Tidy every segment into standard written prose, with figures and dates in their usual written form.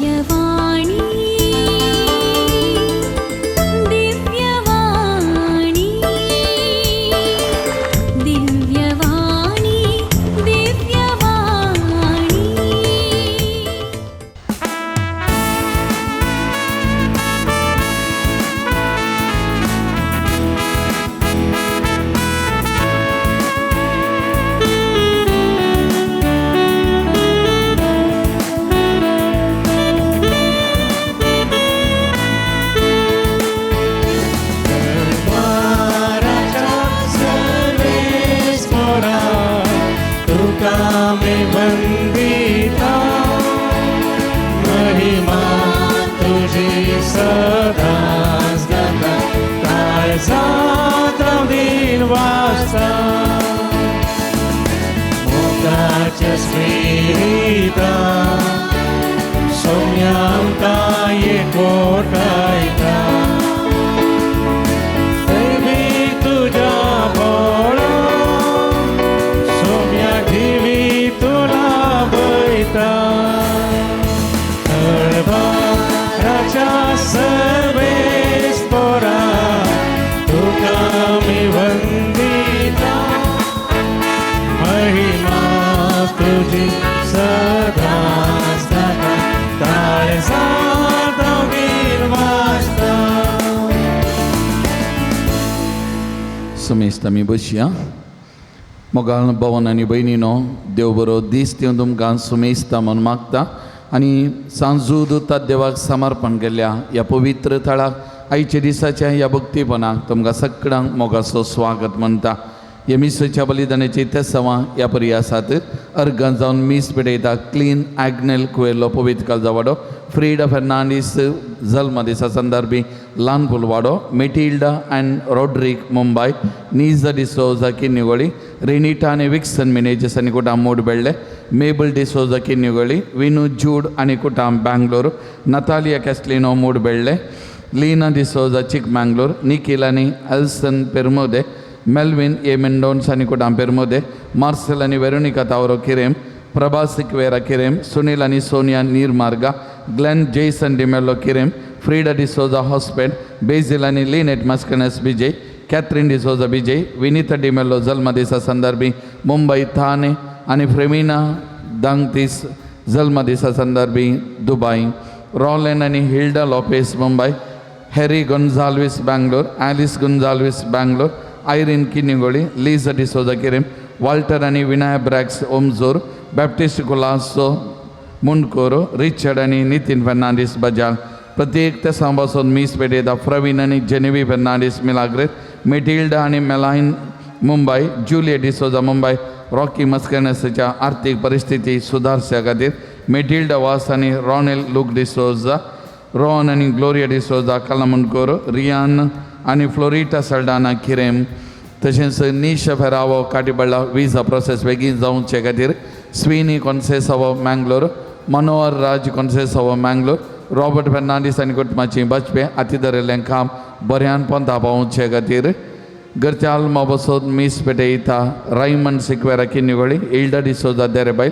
दिव्यवाणी, दिव्यवाणी, दिव्यवाणी, दिव्यवाणी. सर्वेस्पोरा तुका आमी वंदिता, महिमा तुजी सदांच गाता, काळजांत रावदीन वासता. मोगाच्या स्पिरिता सोम्या आमकां एकवटायता, देवी तुज्या बळान सोम्या जिवीत लाभयता. दरबाराच्या सर्वेस्पोरा तुका आमी वंदिता, महिमा तुजी सदांच गाता, काळजांत रावदीन वासता. समेस्त आमी बसया. मोगाळ भवन आनी भयणीनो, देव बरो दीस दिवन तुमकां सुमेस्ता म्हूण मागता आनी सांजू दुतात देवाक समर्पण केल्ल्या ह्या पवित्र थळाक आयच्या दिसाच्या ह्या भक्तीपणाक तुमकां सगळ्यांक मोगाचो स्वागत म्हणटा. ह्या मिसाच्या बलिदानाची तेसांवां ह्या परी आसात. अर्गां जावन मीस पेटयता क्लीन आग्नेल कुवेल्लो पवित्र कालजावाडो, फ्रीडा फेर्नांडीस जल्म दिसा संदर्भी ल्हानपुल वाडो, मेटिल्डा अँड रॉड्रीक मुंबय, निजा डिसोजा किन्निगोळी, रेनिटा आनी विक्सन मिनेजस आनी कुटाम मूडबेल्ले, मेबल डिसोजा किन्निगोळी, विनू जूड आनी कुटाम बँगलोर, नतालिया कॅस्लिनो मूडबेल्ले, लीना डिसोजा चिकमँगलोर, निखिल आनी अल्सन पेरमोदे, मेल्विन ए मेंडोन्स आनी कुटाम पेरमोदे, मार्सेल आनी वेरोनिका तावरो किरेम, प्रभा सिक्वेरा किरेम, सुनील आनी Sonia Neermarga, Glen Jason D'Mello Kirem, Frieda D'Souza Hospet, Basil आनी लिनेट मस्कनस विजय, कॅथरीन डिसोजा विजय, विनिता डिमेलो जल्मदिसा संदर्भी मुंबई थाने आनी फ्रेमिना दांगतीस जल्मदिसा संदर्भी दुबय, रॉलन आनी Hilda Lopes Mumbai, Harry Gonsalves Bangalore, Alice Gonsalves Bangalore, Irene Kinnigoli, Liza D'Souza Kirem, Walter आनी विनायक ब्रॅक्स ओमजोर, बॅप्टिस्ट कुलासो मुंडकोरो, रिचर्ड आनी नितीन फेर्नांडीस बजाल. प्रत्येक त्या पासून मीस पेटयता प्रवीण आनी जेनेवी फेर्नांडीस मिलाग्रेत, मेटिल्डा आनी मेलायन मुंबय, जुलिया डिसोजा मुंबय, रॉकी मस्कनसाच्या आर्थीक परिस्थिती सुदारच्या खातीर, मेटिल्डा वास आनी रॉनेल लूक डिसोजा, रोहन आनी ग्लोरिया डिसोजा कलामुंडकोर, रियान आनी फ्लोरिटा सल्डाना किरेम, तशेंच निशा फेरावो काटीबळ्ळा विजा प्रोसेस बेगीन जावचे खातीर, स्विनी कॉन्सेसावो मँगलोर, मनोहर राज कॉन्सेसावो मँगलोर, रॉबर्ट फेर्नांडीस आनी कुटुंबाची बचपे हाती धरिल्लें काम बऱ्यान पोंता पावोवचे खातीर. घरच्या आल्मा बसोत मीस पेटयता रायमंड सिक्वेरा किन्निगोळी, इल्डा डिसोजा देरेबायल,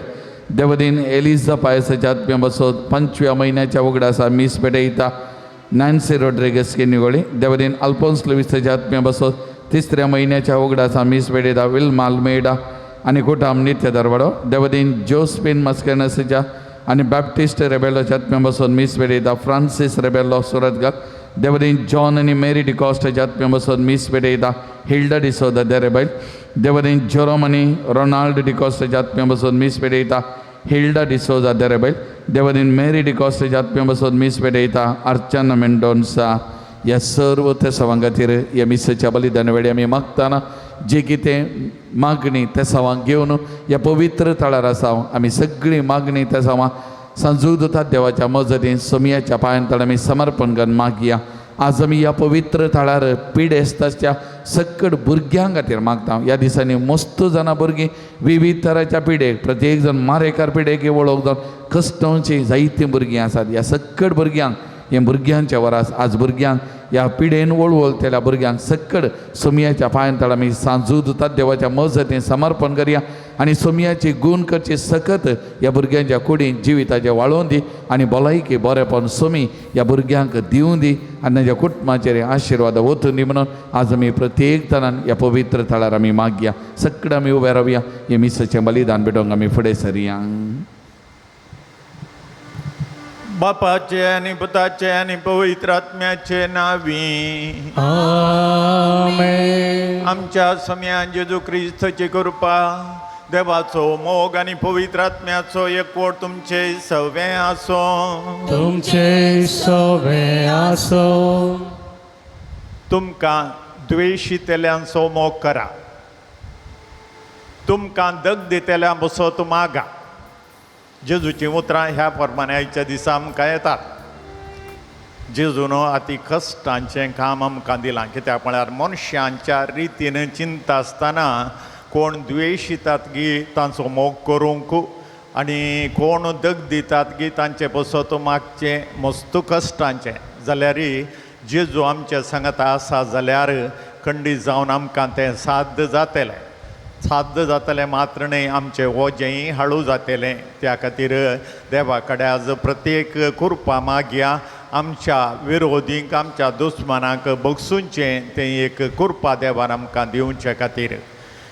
देवदीन एलिजा पायसाच्या आत्म्या बसोत 5व्या म्हयन्याच्या उगडासा मीस पेटयता नॅन्सी रोड्रिगस किन्निगोळी, देवदीन अल्फोन्स लुवीसाच्या आत्म्या बसोत 3ऱ्या म्हयन्याच्या उगडासा मीस पेटयता विल्मा आल्मेडा आनी कुटाम नित्य दरवाडो, देवदीन जोस्पिन मस्केनसाच्या आनी बॅप्टिस्ट रेबेलोच्या आत्म्या बसोत मीस पेटयता फ्रांसीस रेबेलो सुरतगर, देवदीन जॉन आनी मेरी डिकॉस्टाच्या आत्म्या बसोत मीस पेटयता हिल्डा डिसोदा देरेबायल, देवदीन जेरोम आनी रोनाल्ड डिकॉस्टाच्या आत्म्या बसोत मीस पेटयता हिल्डा डिसोजा देरेबायल, देवदीन मेरी डिकॉस्टाच्या आत्म्या बसोत मीस पेटयता अर्चना मेंडोन्सा. ह्या सर्व तेसांवां खातीर ह्या मिसाच्या बलिदान वेळी आमी मागतना जे कितें मागणी तेसांवांक घेवन ह्या पवित्र थळार आसा, आमी सगळीं मागणी तेसांवां सांजू दुतात देवाच्या मजतीन सोमयाच्या पांयान तळ आमी समर्पण करून मागया. आज आमी ह्या पवित्र थळार पिडेस्ताच्या सकट भुरग्यां खातीर मागता. ह्या दिसांनी मस्त जाणां भुरगीं विविध तराच्या पिडेक, प्रत्येक जण मारेकार पिडेक वळख जावन कश्टवची जायतीं भुरगीं आसात. ह्या सकट भुरग्यांक हे भुरग्यांच्या वरास आज भुरग्यांक ह्या पिडेन वळवळतेल्या भुरग्यांक सकट सोमयाच्या पांयान तळ आमी सांजू दुतात देवाच्या मजतीन समर्पण करया. आनी सोमयाची गूण करची सकत ह्या भुरग्यांच्या कुडीन जिविताचें वाळोवन दी आनी भलायकी बरेपण सोमी ह्या भुरग्यांक दिवं दी आनी तांच्या कुटुंबाचेर आशिर्वाद वतून दी म्हणून आज आमी प्रत्येक जाणान ह्या पवित्र थळार आमी मागया. सगळें आमी उबे रावया, हे मिसाचें बलिदान भेटोवंक आमी फुडें सरया. बापाचे आनी पुताचे आनी पवित्र आत्म्याचे नावी आमेन. आमच्या सम्यान जेजू क्रिस्तची कृपा, देवाचो मोग आनी पवित्र आत्म्याचो एकवट तुमचे सवे आसो. तुमचे सवे आसो. तुमकां द्वेशितल्यांचो मोग करा, तुमकां दग दितल्यां बसत मागा. जेजूचीं उतरां ह्या प्रमाणे आयच्या दिसा आमकां येतात. जेजून अती कश्टांचें काम आमकां दिलां, कित्याक म्हळ्यार मनशांच्या रितीन चिंता आसतना कोण द्वेशितात गी तांचो मोग करूंक आनी कोण दग दितात गी तांचे बसत मागचें मस्त कश्टांचें. जाल्यार जेजू आमच्या सांगाता आसा जाल्यार खंडीत जावन आमकां तें साध्य जातलें. साध्य जातलें मात्र न्हय, आमचें वजेंय हाळू जातलें. त्या खातीर देवा कडेन आज प्रत्येक कृपा मागया, आमच्या विरोधींक आमच्या दुस्मानाक बगसुचें तें एक कृपा देवान आमकां दिवचे खातीर.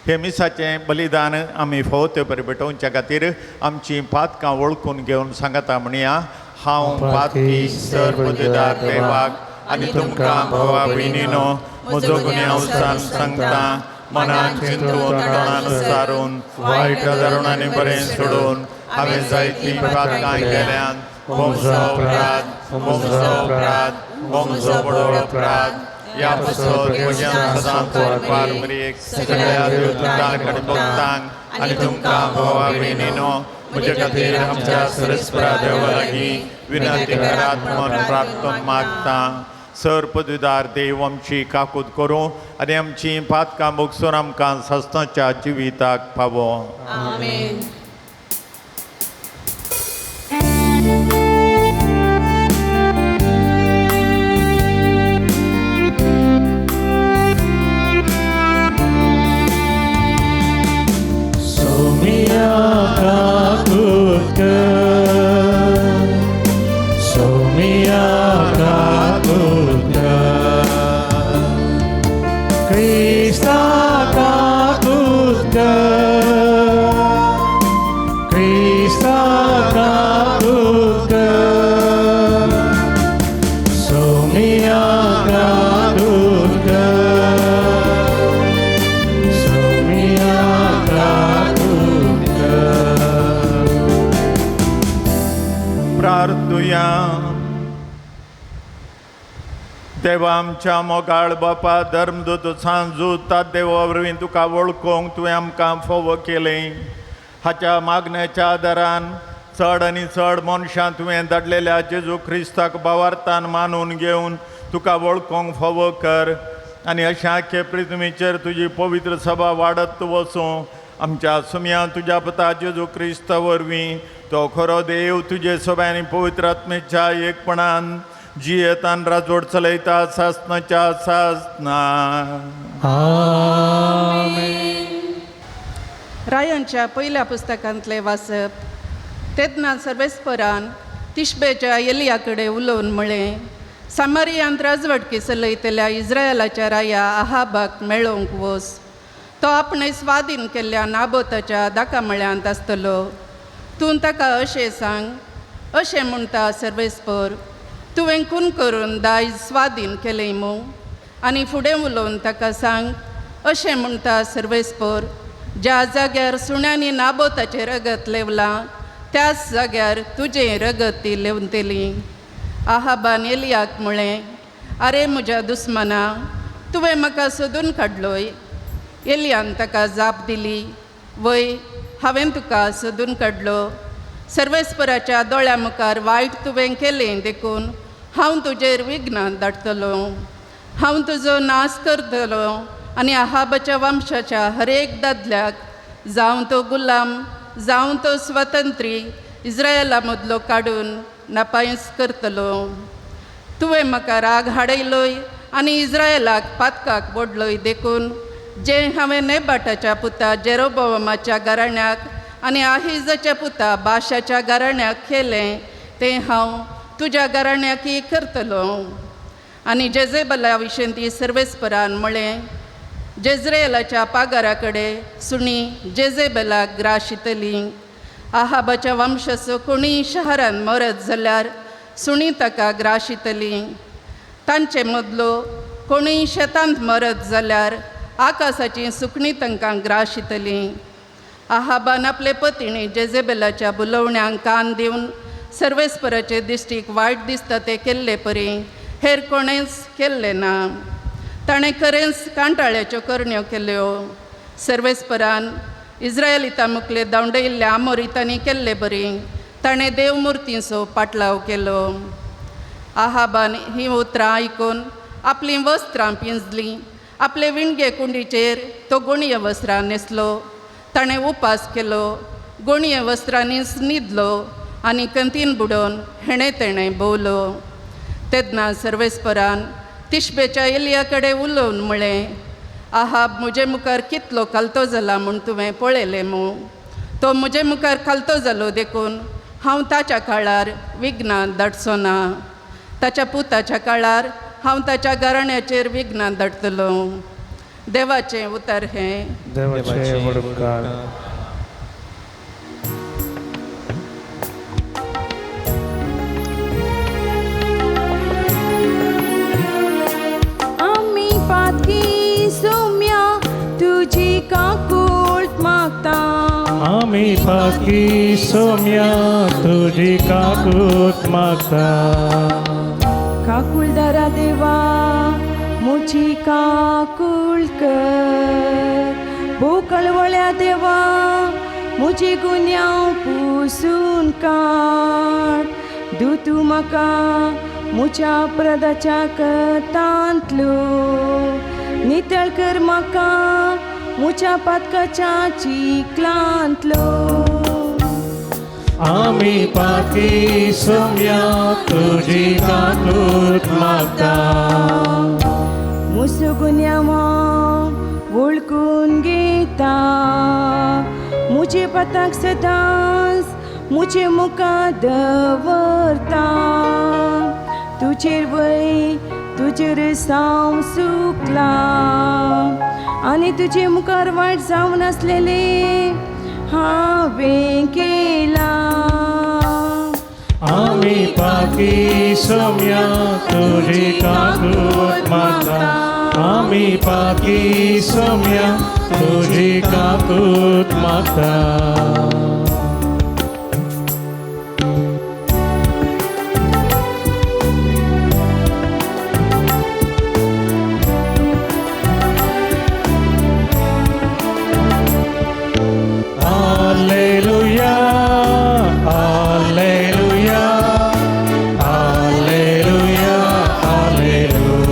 हे मिसाचें बलिदान आमी फावो ते बरें भेटोवच्या खातीर आमचीं पातकां वळखून घेवन सांगता म्हणया, हांव पातकी सर्वदार देवाक आनी तुमकां भावा भयणीनो म्हजो गुन्यांव सांगता, मनान चिंतून तोंडान सारून वायट धरणांनी बरें सोडून हांवें जायतीं पातकां केल्यान. म्हजो अपराध, म्हजो अपराध, म्हजो व्हडलो अपराध. ह्या पासत म्हज्या सदांच पारंपरीक सगळ्या देवतांक आनी भक्तांक आनी तुमकां भावा भयणीनो म्हजे खातीर आमच्या सरस्परा देवा लागीं विनंती करात म्हूण प्रार्थना मागता. सर पदवीदार देव आमची काकूत करूं आनी आमची पातकां भोगसून आमकां सस्ताच्या जिविताक पावो. आमेन. सोमिया काकूत कर, सोमिया काकूत कर, क्रिस्ता काकूत कर, क्रिस्ता काकूत कर, सोमिया काकूत कर, सोमिया काकूत कर. प्रार्थुया. देवा आमच्या मोगाळ बापा, धर्मदूत सांजू देवा वरवीं तुका वळखूंक तुवें आमकां फावो केलें. हाच्या मागण्याच्या आदारान चड आनी चड मनशां तुवें धाडलेल्या जेजू क्रिस्ताक भावार्थान मानून घेवन तुका वळखूंक फावो कर आनी अशें आख्खे पृथ्वीचेर तुजी पवित्र सभा वाडत वचूं. आमच्या सुमया तुज्या पुता जेजू क्रिस्ता वरवीं तो खरो देव तुजे सभा आनी पवित्र आत्मेच्या एकपणान जियेतान राजवट चलयता सासनाच्या सासना. आमेन. रायांच्या पयल्या पुस्तकांतलें वाचप. तेन्ना सर्वेस्परान तिशबेच्या एलिया कडेन उलोवन म्हळें, सामारियांत राजवटकी चलयतल्या इस्रायलाच्या राया आहाबाक मेळोवंक वच. तो आपणें स्वाधीन केल्ल्या नाबोताच्या दाकामळ्यांत आसतलो. तूं ताका अशें सांग, अशें म्हणटा सर्वेस्पर, तुवें खून करून दायज स्वाधीन केलें मू. आनी फुडें उलोवन ताका सांग, अशें म्हणटा सर्वेस्पर, ज्या जाग्यार सुण्यांनी नाबोताचें रगत लेवलां त्याच जाग्यार तुजें रगत ती लेवतली. आहाबान एलियाक म्हळें, आरे म्हज्या दुस्मना, तुवें म्हाका सोदून काडलोय. एलियान ताका जाप दिली, वय, हांवें तुका सोदून काडलो. सर्वेस्पराच्या दोळ्या मुखार वायट तुवें केलें देखून हांव तुजेर विघ्नां धाडटलो. हांव तुजो नाश करतलो आनी आहाबाच्या वंशाच्या हरेक दादल्याक, जावं तो गुलाम जावं तो स्वतंत्री, इस्रायला मदलो काडून नापायस करतलो. तुवें म्हाका राग हाडयलोय आनी इस्रायलाक पातकाक बोडलोय देखून जें हांवें नेबाटाच्या पुता जेरोबोमाच्या घराण्याक आनी आहिजाच्या पुता बाशाच्या घराण्याक केलें तें हांव तुज्या घराण्याकय करतलो. आनी जेजेबला विशीं ती सर्वेस्परान म्हळें, जेज्रेलाच्या पागारा कडेन सुणी जेजेबलाक ग्राशितली. आहाबाच्या वंशाचो कोणीय शहरान मरत जाल्यार सुणी ताका ग्राशितली. तांचे मदलो कोणीय शेतांत मरत जाल्यार आकाशाची सुकणीं तांकां ग्राशितली. आहाबान आपले पतिणी जेजेबेलाच्या बुलोवण्यांक कान दिवन सर्वेस्पराचे दिश्टीक वायट दिसता तें केल्ले परी हेर कोणेंच केल्लें ना. ताणें खरेंच कांटाळ्याच्यो करण्यो केल्यो. सर्वेस्परान इज्रायलिता मुखले धांवडयिल्ल्या आमोरितांनी केल्ले बरी ताणें देवमुर्तींचो पाटलाव केलो. आहाबान हीं उतरां आयकून आपलीं वस्त्रां पिंजलीं. आपले विणगे कुंडीचेर तो गोणये वस्त्रां न्हेसलो. ताणें उपास केलो, गोणये वस्त्रांनीच न्हिदलो आनी कंतीन बुडोवन हेणें तेणें भोंवलो. तेन्ना सर्वेस्परान तिशबेच्या एलिया कडेन उलोवन म्हळें, आहाब म्हजे मुखार कितलो खालतो जाला म्हूण तुवें पळयलें मू. तो म्हजे मुखार खालतो जालो देखून हांव ताच्या काळार विघ्नां धाडचो ना. ताच्या पुताच्या काळार हांव ताच्या घराण्याचेर विघ्नां धाडटलो. देवाचें उतर हें. देवाचे व्हड उपकार. आमी पातकी सोम्या तुजी काकूळट मागता. आमी पातकी सोम्या तुजी काकूट मागता. काकुळदारा देवा मुजी काकूळ कर. भोव कळवळ्या देवा मुजी गुन्यांव पुसून काड. दू तूं म्हाका मुज्या अपराधाच्या कतांतलो नितळ कर म्हाका मुज्या पातकाच्या चिखलांतलो. आमी पातकी सोम्या तुजी काकूट मागता. मुसो गुन्यांव वळखून घेता. मुजे पाताक सदांच मुजे मुखार दवरता. तुजेर वय तुजेर हांव सुकला आनी तुजे मुखार वायट जावन आसलेलें हांवें केलां. आमी पातकी सोम्या तुजी काकूट मागता. आमी पातकी सोम्या तुजी काकूट मागता. Alleluia, alleluia, alleluia, alleluia.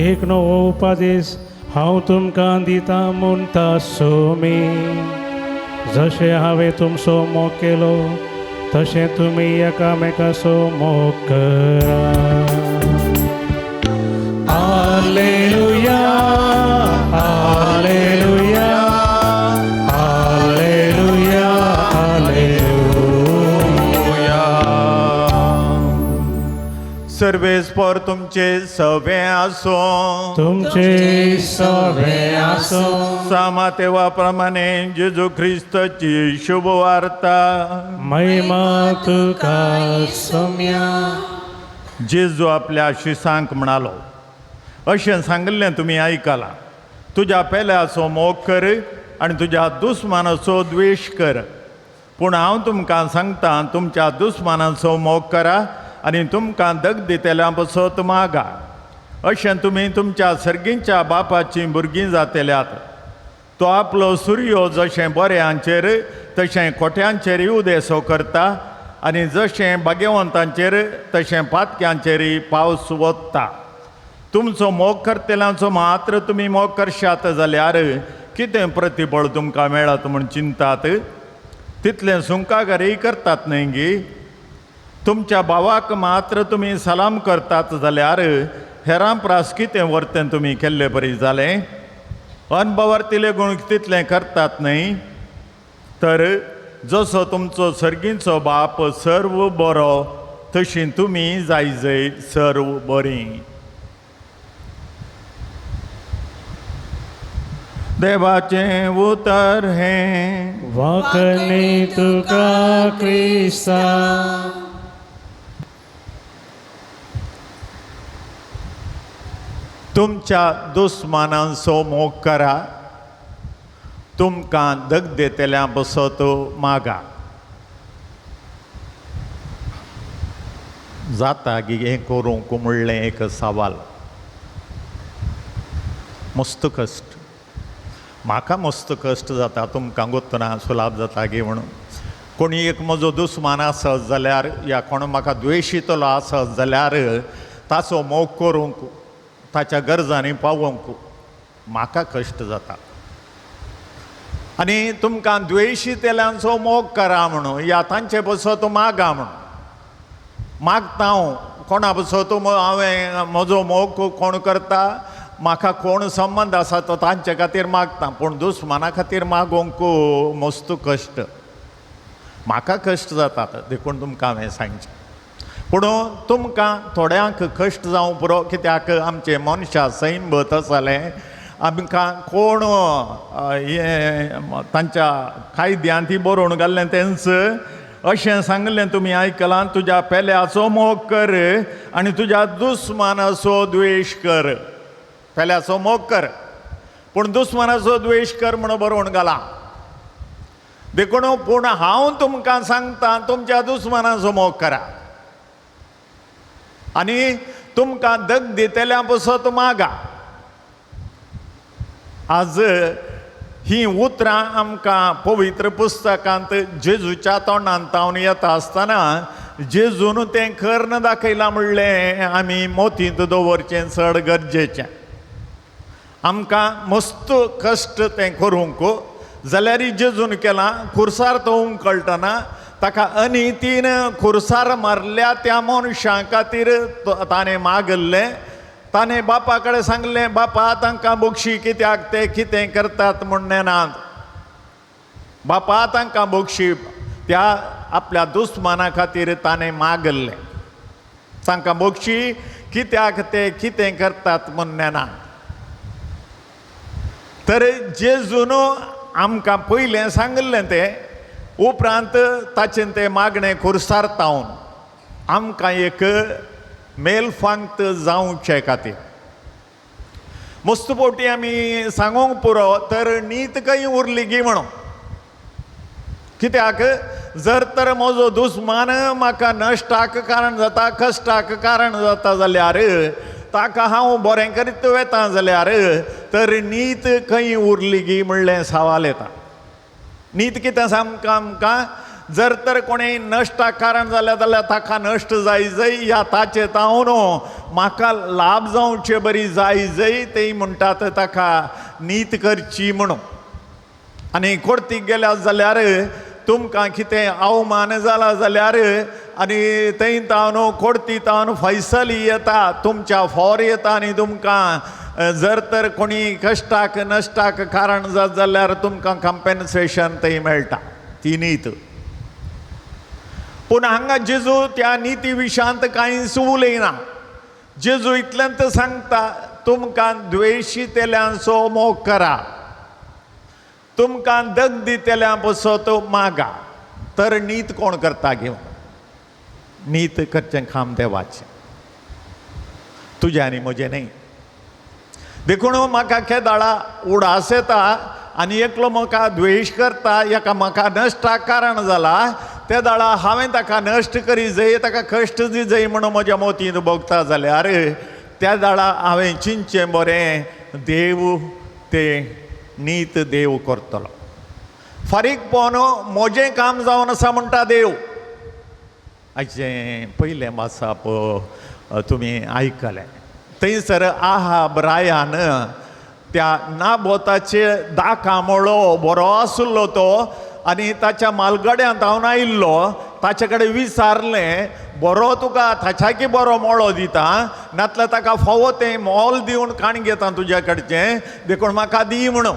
एक नवो उपदेश हांव तुमकां दिता म्हणटा सोमी. जशें हांवें तुमचो मोग केलो तशें तुमी एकामेकाचो मोग करा. Alleluia, alleluia, alleluia, alleluia. सर्वेस्पर तुमचे सवे आसूं. तुमचे सवे आसूं. सामातेवा प्रमाणे जेजू ख्रिस्ताची शुभवार्ता. महिमा तुका सोम्या. जेजू आपल्या शिसांक म्हणालो, अशें सांगिल्लें तुमी आयकलां, तुज्या पेल्याचो मोग कर आनी तुज्या दुस्मानाचो द्वेश कर. पूण हांव तुमकां सांगता, तुमच्या दुस्मानाचो मोग करा आनी तुमकां दग दितल्या पसत मागा. अशें तुमी तुमच्या सर्गींच्या बापाचीं भुरगीं जातल्यात. तो आपलो सुर्यो जशें बऱ्यांचेर तशें खोट्यांचेर उदेसो करता आनी जशें भाग्यवंतांचेर तशें पातक्यांचेरय पावस वता. तुमचो मोग करतल्यांचो मात्र तुमी मोग करशात जाल्यार कितें प्रतिबळ तुमकां मेळत म्हूण चिंतात? तितलें सुंकागारय करतात न्हय गी? तुमच्या भावाक मात्र तुमी सलाम करतात जाल्यार हेरां प्रास कितें वर्तें तुमी केल्ले बरी जालें अनभवार्तिले गुण तितलें करतात न्हय. तर जसो तुमचो सर्गींचो बाप सर्व बरो तशी तुमी जायजय सर्व बरीं. देवाचें उतर हें वाकणे तुका क्रिस्ता. तुमच्या दुस्मानांचो मोग करा, तुमकां दगदेतल्या बसत मागा. जाता गी हें करूंक म्हणलें एक सवाल. मस्त कश्ट, म्हाका मस्त कश्ट जाता, तुमकां गोत्तना सुलाभ जाता गी म्हणून. कोणी एक म्हजो दुस्मान आसत जाल्यार या कोण म्हाका द्वेशितलो आसत जाल्यार ताचो मोग करूंक, ताच्या गरजांनी पावोवंक म्हाका कश्ट जाता. आनी तुमकां द्वेशितल्यांचो मोग करा म्हणून या तांचे पसत मागा म्हणून मागता हांव. कोणा पसत हांवें म्हजो मोग कोण करता, म्हाका कोण संबंद आसा तो तांचे खातीर मागता, पूण दुस्माना खातीर मागोवंक मस्त कश्ट, म्हाका कश्ट जातात. देखून तुमकां हांवें सांगचें. पूण तुमकां थोड्यांक कश्ट जावं पुरो, कित्याक आमचें मनशां सैम आसलें आमकां कोण हें तांच्या कायद्यान ती बरोवन घाल्लें तेंच अशें सांगलें तुमी आयकलां, तुज्या पेल्याचो मोग कर आनी तुज्या दुस्मानाचो द्वेश कर. पेल्याचो मोग कर पूण दुस्मानाचो द्वेश कर म्हणून बरोवन घाला. देखून पूण हांव तुमकां सांगता तुमच्या दुस्मानाचो मोग करा आनी तुमकां दग दितल्या पसत मागा. आज ही उतरां आमकां पवित्र पुस्तकांत जेजूच्या तोंडांत तावन येता आसतना जेजून तें कर्ण दाखयलां म्हणलें आमी मोतींत दवरचें चड गरजेचें. आमकां मस्त कश्ट तें करूंक जाल्यार जेजून केलां. खुर्सार तो उमकळटना ताका अनितीन खुर्सार मारल्या त्या मनशां खातीर ताणें मागल्लें. ताणें बापा कडेन सांगलें, बापा तांकां बोगशी कित्याक ते कितें करतात म्हूण नेनात. बापा तांकां बोगशी, त्या आपल्या दुस्माना खातीर ताणें मागल्लें, तांकां बोगशी कित्याक ते कितें करतात म्हूण नेनात. तर जेजून आमकां पयलें सांगिल्लें तें, उपरांत ताचें तें मागणें खुर्सार तावन आमकां एक मेलफांत जावचे खातीर. मस्त फावटी आमी सांगूंक पुरो तर नीत खंय उरली गी म्हणून. कित्याक जर तर म्हजो दुस्मान म्हाका नश्टाक कारण जाता, कश्टाक कारण जाता जाल्यार ताका हांव बरें करीत वेता जाल्यार तर नीत खंय उरली गी म्हणलें सवाल येता. नीत कितें आमकां आमकां जर तर कोणें नश्टाक कारण जाल्यार जाल्यार ताका नश्ट जाय जय या ताचे तावन म्हाका लाभ जावचे बरी जाय जय तेय म्हणटात ताका नीत करची म्हणून. आनी कोर्तीक गेल्या जाल्यार तुमकां कितें अवमान जाला जाल्यार आनी थंय तावन कोर्ती तावन फैसली येता, तुमच्या फोर येता आनी तुमकां जर तर कोणी कश्टाक नश्टाक कारण जात जाल्यार तुमकां कंपेन्सेशन थंय मेळटा, ती नीत. पूण हांगा जेजू त्या निती विशांत कांयच उलयना. जेजू इतल्यांत सांगता तुमकां द्वेशितल्यांचो मोग करा, तुमकां दग दितल्यां पसत मागा. तर नीत कोण करता घेवन? नीत करचें काम देवाचें, तुजें आनी म्हजें न्हय. देखून म्हाका केदाळा उडास येता आनी एकलो म्हाका द्वेश करता, एका म्हाका नश्टाक कारण जाला, त्या दाळा हांवें ताका नश्ट करी जय, ताका कश्ट दी जय म्हणून म्हज्या मोतींत भोगता जाल्यार त्या दाळा हांवें चिंतचें बरें देव ते नीत देव करतलो. फारीकपण म्हजें काम जावन आसा म्हणटा देव. आयचें पयलें वाचप तुमी आयकलें. थंयसर आहाब रायान त्या नाबोताचे दाकामळो बरो आसलो तो आनी ताच्या मालगड्यांत हांव आयिल्लो. ताचे कडेन विचारलें बरो तुका ताच्याकी बरो मोळो दिता नातल्यार ताका फावो तें मोल दिवन काण घेता तुज्या कडचें देखून म्हाका दी म्हणून.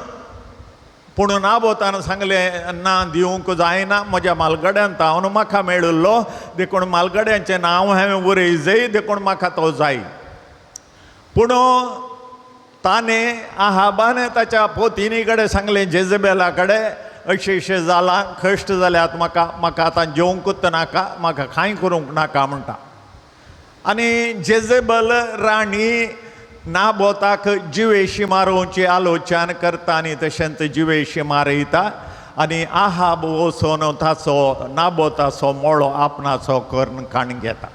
पूण नाबोतान सांगलें ना दिवंक जायना म्हज्या मालगड्यान तावन म्हाका मेळिल्लो देखून मालगड्यांचें नांव हांवें बरय जाय देखून म्हाका तो जाय. पूण ताणें आहाबान ताच्या पोतिनी कडेन सांगलें जेजबेला कडेन अशें अशें जालां कश्ट जाल्यात म्हाका म्हाका आतां जेवंकूच नाका म्हाका कांय करूंक नाका म्हणटा. आनी जेजेबल राणी नाबोताक जिवेशी मारोवची आलोचन करता आनी तशेंच जिवेशी मारयता आनी आहाब वचून ताचो नाबोताचो मोळो आपणाचो करून काण घेता.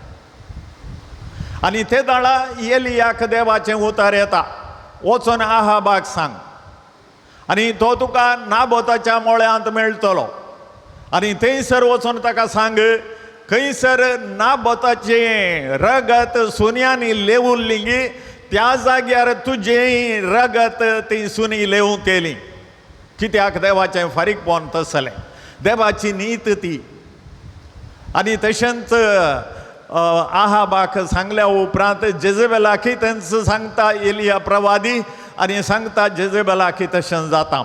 आनी ते दाळा एलियाक देवाचें उतर येता वचून आहाबाक सांग आनी तो तुका नाबोताच्या मोळ्यांत मेळटलो आनी थंयसर वचून ताका सांग खंयसर नाबोताचें रगत सुन्यांनी लेवुल्ली त्या जाग्यार तुजें रगत ती सुनी लेवतली. कित्याक देवाचें फारीकपण तसलें देवाची नीत ती. आनी तशेंच आहाबाक सांगल्या उपरांत जेजेबेलाकय तेंच सांगता एलिया प्रवादी आनी सांगता जेजेबेलाकय तशें जाता.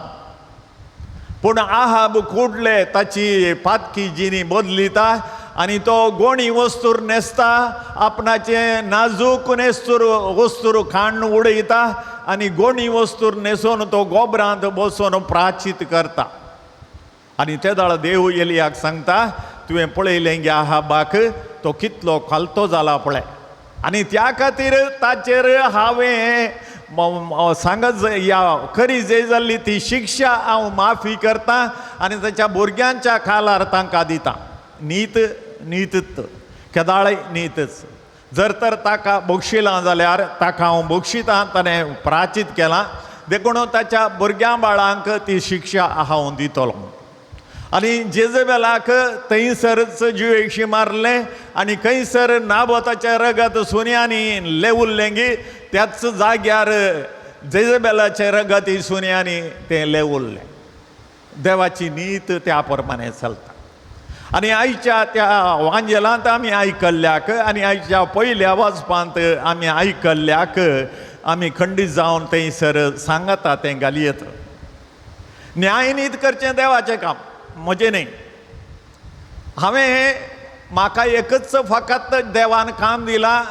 पूण आहाब कुडले ताची पातकी जिणी बदलिता आनी तो गोणी वस्तूर न्हेसता आपणाचें नाजूक न्हेस्तूर वस्तूर खाण उडयता आनी गोणी वस्तूर न्हेसून तो गोबरांत बसून प्राचीत करता. आनी ते दाळ देव एलियाक सांगता तुवें पळयलें गे आहाबाक तो कितलो खालतो जाला पळय आनी त्या खातीर ताचेर हांवें सांगत ह्या खरी जे जाल्ली ती शिक्षा हांव माफी करता आनी ताच्या भुरग्यांच्या खालार तांकां दिता. नीत नीतच केदाळय नीतच जर तर ताका बक्षिलां जाल्यार ताका हांव बक्षितां ताणें प्राचीत केलां देखून ताच्या भुरग्यां बाळांक ती शिक्षा हांव दितलो. आनी जेजेबेलाक थंयसरच जिवेशी मारलें आनी खंयसर नाबोताचें रगत सुन्यांनी लेवुल्लें गी त्याच जाग्यार जेजेबेलाचें रगत सुन्यांनी तें लेवुल्लें. देवाची नीत त्या प्रमाणे चलता. आनी आयच्या त्या वांजेलांत आमी आयकल्ल्याक आनी आयच्या पयल्या वाचपांत आमी आयकल्ल्याक आमी खंडीत जावन थंयसर सांगता तें घालयेत. न्यायनीत करचें देवाचें काम म्हजें न्ही. हांवें म्हाका एकच फकत देवान काम दिलां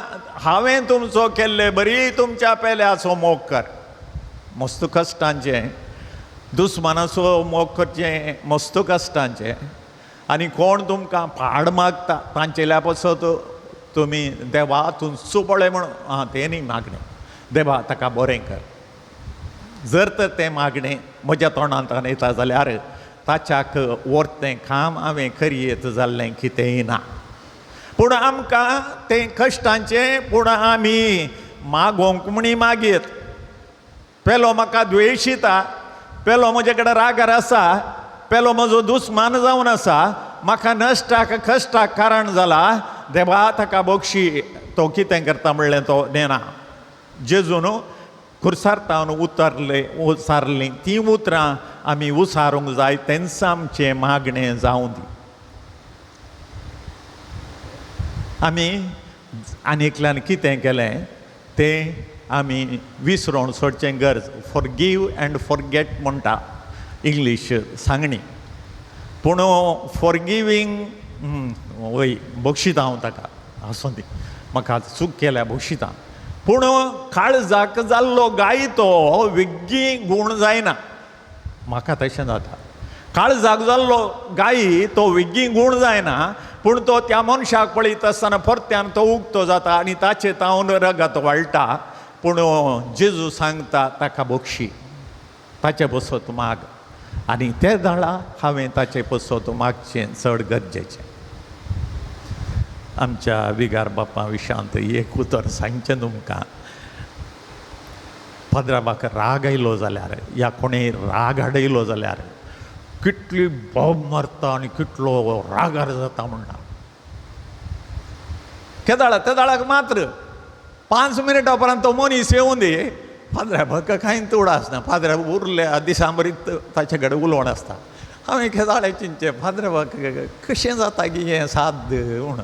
हांवें तुमचो केल्ले बरी तुमच्या पेल्याचो मोग कर. मस्त कश्टांचें दुस्मानाचो मोग करचें मस्त कश्टांचें आनी कोण तुमकां पाड मागता तांचेल्या पासत तुमी देवा तुमचो पळय म्हणून आं तें न्ही मागणें देवा ताका बरें कर. जर तर तें मागणें म्हज्या तोंडांतल्यान येता जाल्यार ताच्याक वरतें काम हांवें करयेत जाल्लें कितेंय ना. पूण आमकां तें कश्टांचें पूण आमी मागोवंक म्हणी मागयत. पेलो म्हाका द्वेशिता पेलो म्हजे कडेन रागार आसा पेलो म्हजो दुस्मान जावन आसा म्हाका नश्टाक कश्टाक कारण जाला देवा ताका बक्षी तो कितें करता म्हणलें तो नेना. जेजून खुर्सार तावन उतरले उसारलीं तीं उतरां आमी उसारूंक जाय तेंच आमचें मागणें जावं दी. आमी आनी एकल्यान कितें केलें तें आमी विसरोन सोडचें गरज. फॉरगीव अँड फॉरगेट म्हणटा इंग्लीश सांगणी. पूण फॉरगिवींग वय बक्षिता हांव ताका आसूं दी म्हाका चूक केल्या बक्षिता. पूण काळजाक जाल्लो गाय तो वेगीं गूण जायना. म्हाका तशें जाता काळजाक जाल्लो गायी तो वेगीं गूण जायना पूण तो त्या मनशाक पळयता आसतना परत्यान तो उक्तो जाता आनी ताचे तावन रगत वाळटा. पूण जेजू सांगता ताका बक्षी ताचे बसत माग आनी ते दाळा हांवें ताचे पसत मागचें चड गरजेचें. आमच्या विगार बापा विशांत एक उतर सांगचें तुमकां. पाद्राबाक राग आयलो जाल्यार या कोणें राग हाडयलो जाल्यार कितली बोब मारता आनी कितलो रागार जाता म्हणटा. केदाळा त्या दाळाक मात्र 5 मिनटां उपरांत तो मनीस येवन दी पाद्र्याबाक कांय उडा आसना. पाद्र्या उरल्या दिसां बरी ताचे कडेन उलोवण आसता. हांवें केदाळे चिंतचें फादर कशें जाता की हें साद्य म्हूण.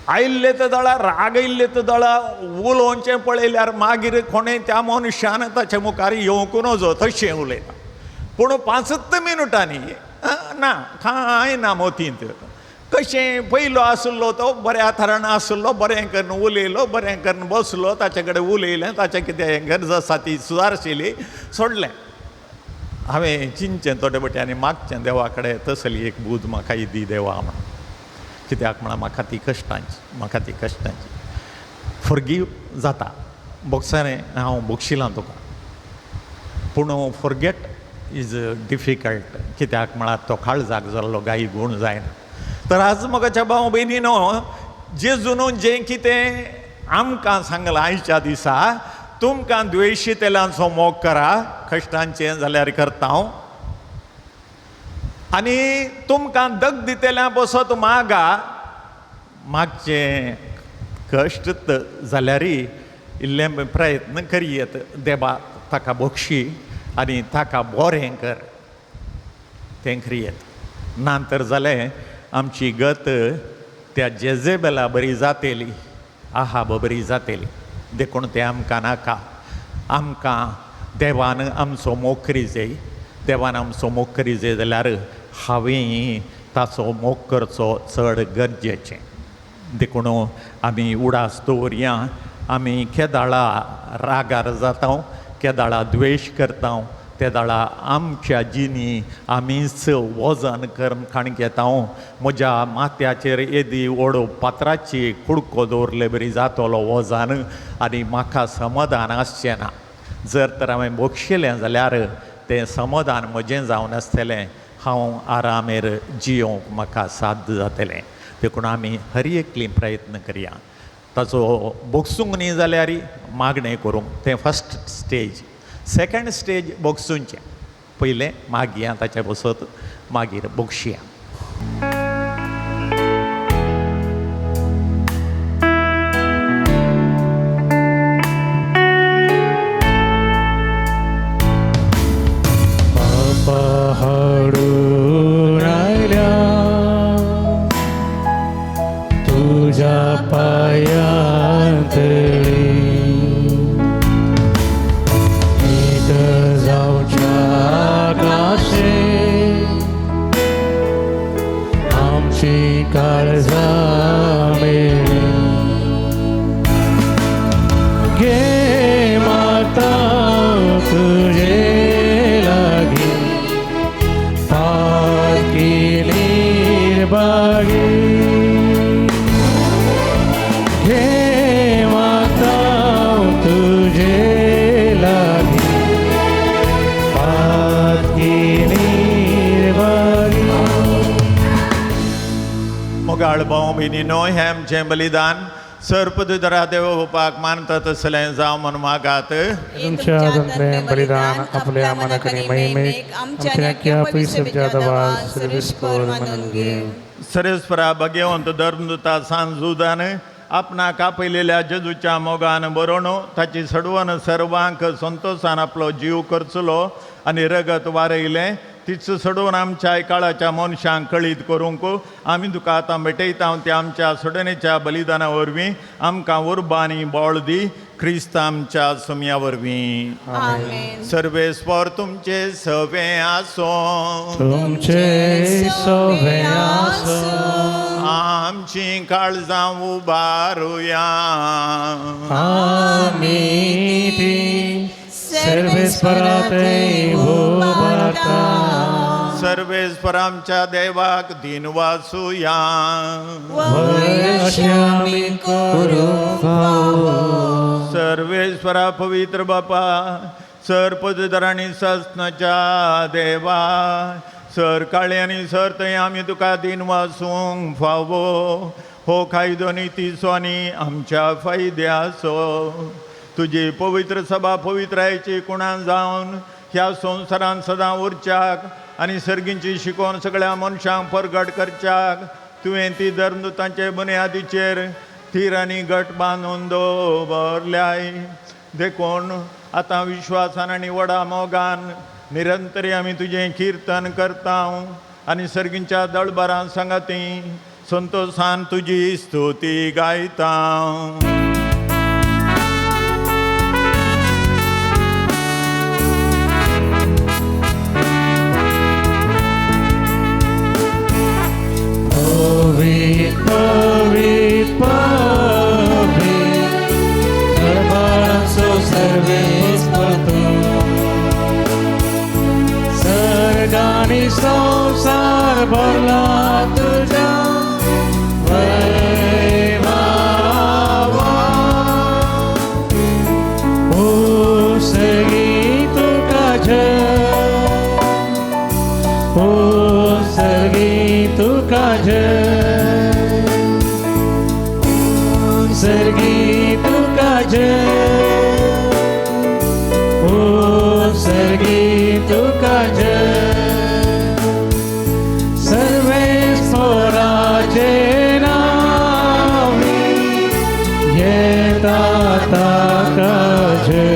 आयिल्ले तर दळा राग आयिल्ले तर दळा उलोवचें पळयल्यार मागीर कोणें त्या मनशान ताचे मुखार येवंक नजो तशें उलयता. पूण 5 मिनटांनी ना कांय ना मतींत. कशें पयलो आसलो तो बऱ्या थरान आसलो, बरें करून उलयलो, बरें करून बसलो, ताचे कडेन उलयलें, ताचें कितें गरज आसा ती सुदारशिली सोडलें. हांवें चिंतचें थोडे बटे आनी मागचें देवा कडेन तसली एक बूद म्हाका दी देवा म्हण. कित्याक म्हळ्यार म्हाका ती कश्टांची, म्हाका ती कश्टांची. फॉरगीव जाता बोगसारें हांव बोगशिलां तुका, पूण फॉरगेट is difficult. कित्याक म्हळ्यार तो काळजाक जाल्लो गाई गूण जायना. तर आज म्हज्या भाव भयणीनो जेजून जें कितें आमकां सांगलां आयच्या दिसा, तुमकां द्वेशितेल्यांचो मोग करा, कश्टांचें जाल्यार करता हांव, आनी तुमकां दग दितेल्या पसत मागा, मागचें कश्ट जाल्यारय इल्लें प्रयत्न करयेत देवा ताका बक्षी आनी ताका बरें कर तें करयेत. ना तर जालें आमची गत त्या जेजेबेला बरी जातेली, आहाब बरी जातेली. देखून तें आमकां नाका. आमकां देवान आमचो मोग करी जाय. देवान आमचो मोग करी जाय जाल्यार हांवें ताचो मोग करचो चड गरजेचें. देखून आमी उडास दवरया, आमी केदाळा रागार जाता, केदाळा द्वेश करता, तेदाळा आमच्या जिनी आमीच वजन करून खाण घेता. म्हज्या माथ्याचेर येदी व्हड पात्राची कुडको दवरले बरी जातलो वजन आनी म्हाका समाधान आसचें ना. जर तर हांवें बक्षिलें जाल्यार तें समाधान म्हजें जावन आसतलें, हांव आरामेर जियोवंक म्हाका साध्य जातलें. देखून आमी हर एकली प्रयत्न करया ताचो बोगसूंक न्ही जाल्यार मागणें करूंक. तें फस्ट स्टेज. सेकंड स्टेज बोगसूंचें, पयलें मागया ताचे बसत, मागीर बोगशिया. हाडून आयल्या तुज्या पायांतळी, एक जावच्या काशे आमची काळजां मेळी. घे माता तुजे लागीं पाकी निर्भागी, घे माता तुजे लागीं पाकी निर्भागी. मोगाळ भाव भयणीनो, हें आमचें बलिदान सर्पदुदरा देव बापाक मानता तसलें जावं म्हूण मागात. तुमच्या हातांतलें बलिदान आपल्या मनाकनी महिमेक आमच्या क्या पयसुच्या दवा सर्वेस्पर मानून घे. सरेस्परा भगेवंत धर्मदूता सांजुदान आपणाक आपयलेल्या जेजूच्या मोगान बरोवन ताची सडवण सर्वांक संतोशान आपलो जीव करचलो आनी रगत वारयलें तीच सडोवन आमच्या काळाच्या मनशांक कळीत करूंक आमी तुका आतां भेटयता. त्या आमच्या सोडणेच्या बलिदाना वरवीं आमकां उर्बा आनी बळ दी, क्रिस्त आमच्या सुमया वरवीं. सर्वेस्पर तुमचे सवे आसो, तुमचे सवे आसो, आमची काळजां उबारुया. आमी ती सर्वेस्पराते उबारता. सर्वेस्पर आमच्या देवाक दिन वाचुया. अशें आमी करूंक फावो. सर्वेस्परा पवित्र बापा, सर पदधर आनी ससनाच्या देवा, सर काळे आनी सर थंय आमी तुका दिन वाचूंक फावो. हो कायदो नितीचो आनी आमच्या फायद्याचो. तुजी पवित्र सभा पवित्रायची कुणान जावन ह्या संवसारान सदां उरच्याक आनी सर्गींची शिकोवन सगळ्या मनशांक परगट करच्याक तुवें ती धर्मदूतांचे बुन्यादीचेर थीर आनी घट बांदून दवरल्याय. देखून आतां विश्वासान आनी व्हडा मोगान निरंतरी आमी तुजें किर्तन करता आनी सर्गींच्या दळबरां सांगाती संतोषान तुजी स्तुती गायता. पवित्र पवित्र पवित्र दरबाराचो सर्वेस्पर तूं, सर्ग आनी संवसार भरला तुज्या वैभवान. ओ सर्गी तुका जय, ओ सर्गी तुका जय, सर्गी तुका जय, ओ सर्गी तुका जय. सर्वेस्पराचे नांवी येता ताका जय,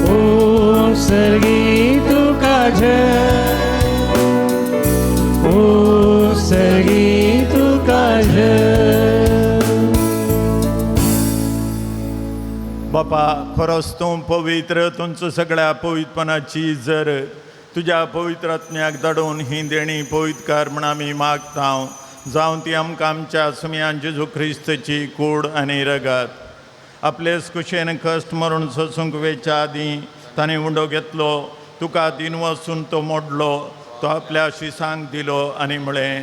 ओ सर्गी तुका जय, ओ सर्गी तुका जय. बापा खरोच तूं पवित्र, तुमचो सगळ्या पवित्रपणाची जर तुज्या पवित्र आत्म्याक धाडून ही देणी पवित्रकार म्हण आमी मागता, जावं ती आमकां आमच्या सुमयान जेजू क्रिस्तची कूड आनी रगत. आपलेच कुशेन कश्ट मरून सोसूंक वेच्या आदीं ताणें उंडो घेतलो, तुका दिन वचून तो मोडलो, तो आपल्या शिसांक दिलो आनी म्हळें,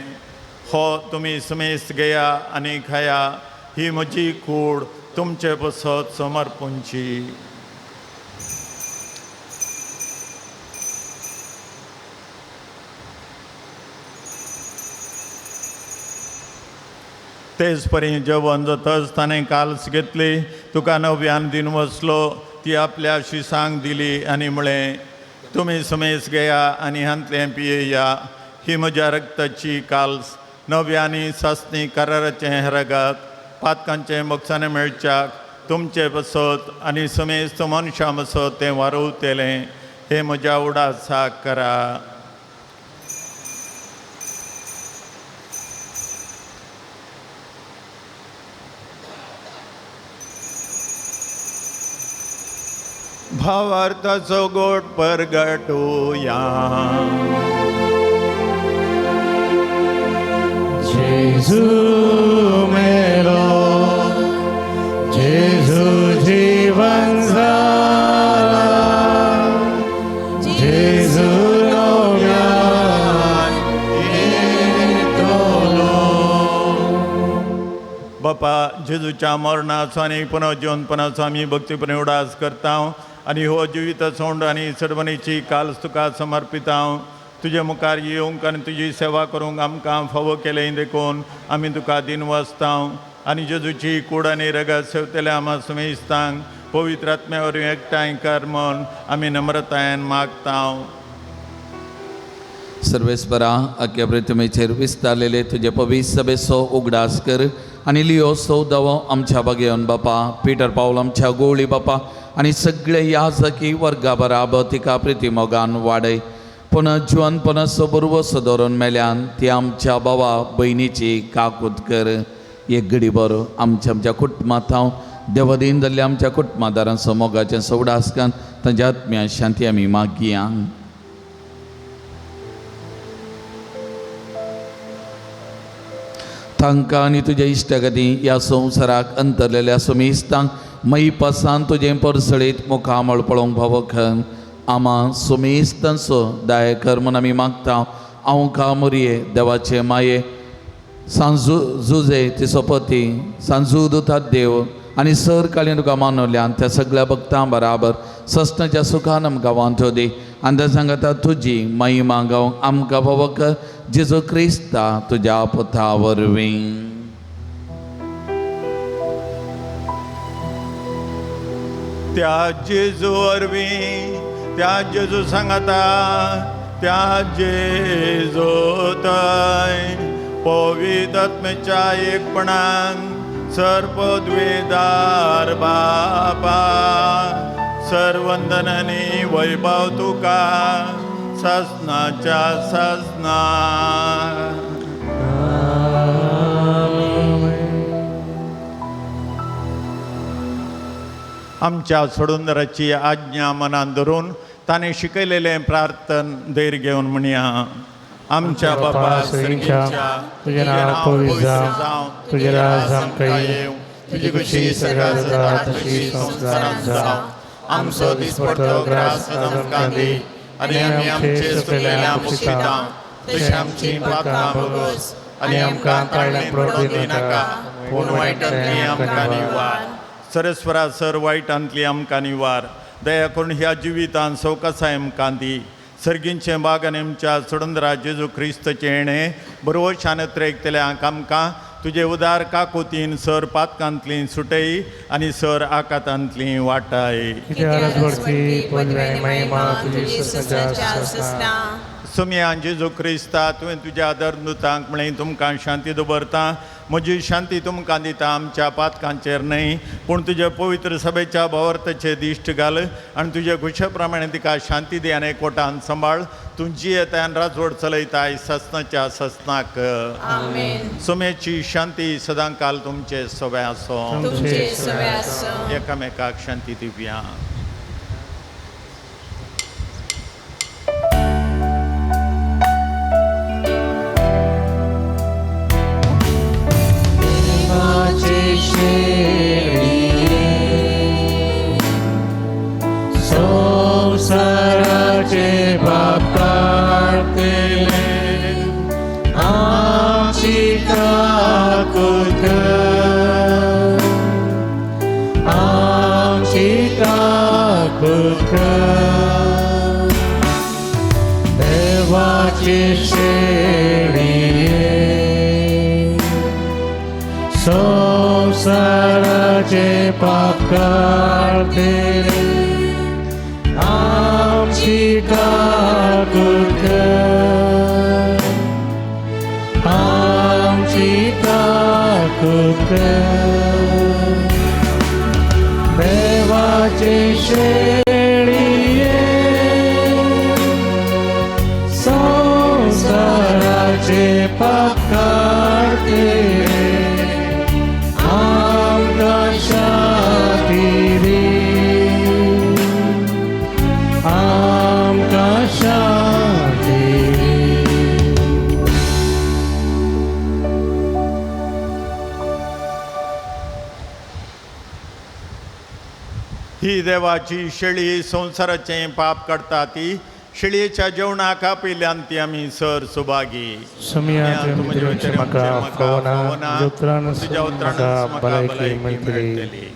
हो तुमी समेस्त घेया आनी खाया, ही म्हजी कूड तुमचे पसत समर्पणची. तेच परी जेवण जातच ताणें काल्स घेतली, तुका नव्यान दिन वसलो, ती आपल्या शिसांक दिली आनी म्हळें, तुमी समेस घेया आनी हांतलें पियेया, ही म्हज्या रक्ताची काल्स, नव्यानी सासणी कराराचें रगत, पातकांचें मोक्षाने मेळच्याक तुमचे बसत आनी समेस्त मनशां बसत तें वारवतलें, हें म्हज्या उडासाक करा. भावार्थाचो गोट परगटूया. जेजू मेलो, जेजू जीवन जाला, जेजू नव्यान येतलो. बापा जेजूच्या मरणाचो आनी पुनर्जीवनपणाचो आमी भक्तीपणे उडास करता आनी हो जिवीत सोंड आनी सडवणीची काल्स तुका समर्पिता. तुजे मुखार येवंक आनी तुजी सेवा करूंक आमकां फावो केलें देखून आमी तुका दिन वाचता आनी जेजूची कूड आनी रगत सेवतल्या आमा सुमेस्तांक पवित्र आत्म्या वरवीं एकठांय कर म्हूण आमी नम्रतायेन मागता. सर्वेस्परा आख्या प्रतिमेचेर विस्तारलेले तुजे पवित्र सभेचो उगडास कर आनी लियो सौदावो आमच्या बागेवन बापा, पिटर पावल आमच्या गोवळी बापा आनी सगळे याजकी वर्गा बराबर तिका प्रिती मोगान वाडय. पुनः जिवन पुनः सबुरवस दवरून मेल्यान ती आमच्या बाबा भयणीची काकूत कर. एक घडी बरो आमच्या आमच्या कुटुंबांत हांव देवदीन जाल्ल्या आमच्या कुटुंबादारांचो मोगाचें सवडास कर, तांच्या आत्म्या शांती आमी मागया. तांकां आनी तुज्या इश्टागती ह्या संवसाराक अंतरलेल्या सुमेस्तांक मयपासान तुजें परसळीत मुखामळ पळोवंक फावो खन आमा सुमेस्तांचो दाय कर म्हूण आमी मागता. हांव का मोरये देवाचे माये सांजू जुजे तिचो पती सांजू दुतात देव आनी सर काळीन तुका मानवल्यान त्या सगळ्या भक्तां बराबर सस्नाच्या सुखान आमकां वांटो दी आनी त्या सांगता तुजी महिमा गावंक आमकां फावो कर जेजू क्रिस्ता तुज्या पुता वरवीं. त्या जेजू वरवीं, त्या जेजू सांगता, त्या जेजू थंय पवित्र आत्म्याच्या एकपणान सर्पद्वेदार बापा सर्वंदनानी वैभव तुका ससनाच्या ससना. आमच्या सोडुंदराची आज्ञा मनान धरून ताणें शिकयलेलें प्रार्थन धैर्य घेवन म्हणया. आमच्या बापा सर्गीच्या, तुजें नांव पवित्र जावं, तुजें राज आमकां येवं, तुजी खुशी स्वर्गात जाता तशी संवसारांत जावं. आमचो दिसपडटो ग्रास आज आमकां दी आनी आमी आमचे चुकलेल्या मुक्षिता तशी आमची पात्रां भोगोस आनी आमकां ताळ्यां पडूं दिनाका, पूण वायटांतली आमकां निवार. सरस्वरा सर वायटांतली आमकां निवार. दया करून ह्या जिवितान सवकासाय आमकां दी. सर्गींचें बाग आनी आमच्या सोडंदरा जेजू क्रिस्तचें येणें बरोबर शानत रेखतल्यांक आमकां तुजे उदार काकुतीन सर पातकांतली सुटय आनी सर आकातांतली वाटाय. सुमयान जेजू क्रिस्ता तुवें तुज्या आदर दूतांक म्हळें तुमकां शांती दवरता, म्हजी शांती तुमकां दिता, आमच्या पातकांचेर न्हय पूण तुज्या पवित्र सभेच्या भावार्थाचेर दिश्ट घाल आनी तुज्या खुशे प्रमाणे तिका शांती दी आनी एकवटान सांबाळ. तूं जियेताय राजवट चलयताय ससनाच्या ससनाक. सुमेची शांती सदांकाल तुमचे सवे आसो. एकामेकाक शांती दिवया. संसाराचे पाप काडटले आमची काकूत कर, आमची काकूत कर. देवाची शेळये संसाराचे पाप काडटले आमची काकूत कर, आमची काकूत कर. देवाचे शेळये संसाराचे पाप काडटले आमकां शांती दी, आमकां शांती दी. ही देवाची शेळी संवसाराचें पाप काडटा ती शेळयेच्या जेवणाक आपयल्यान ती आमी सर सुभागी. म्हाका फावना, तुज्या उतरान म्हाका भलायकी मेळटली.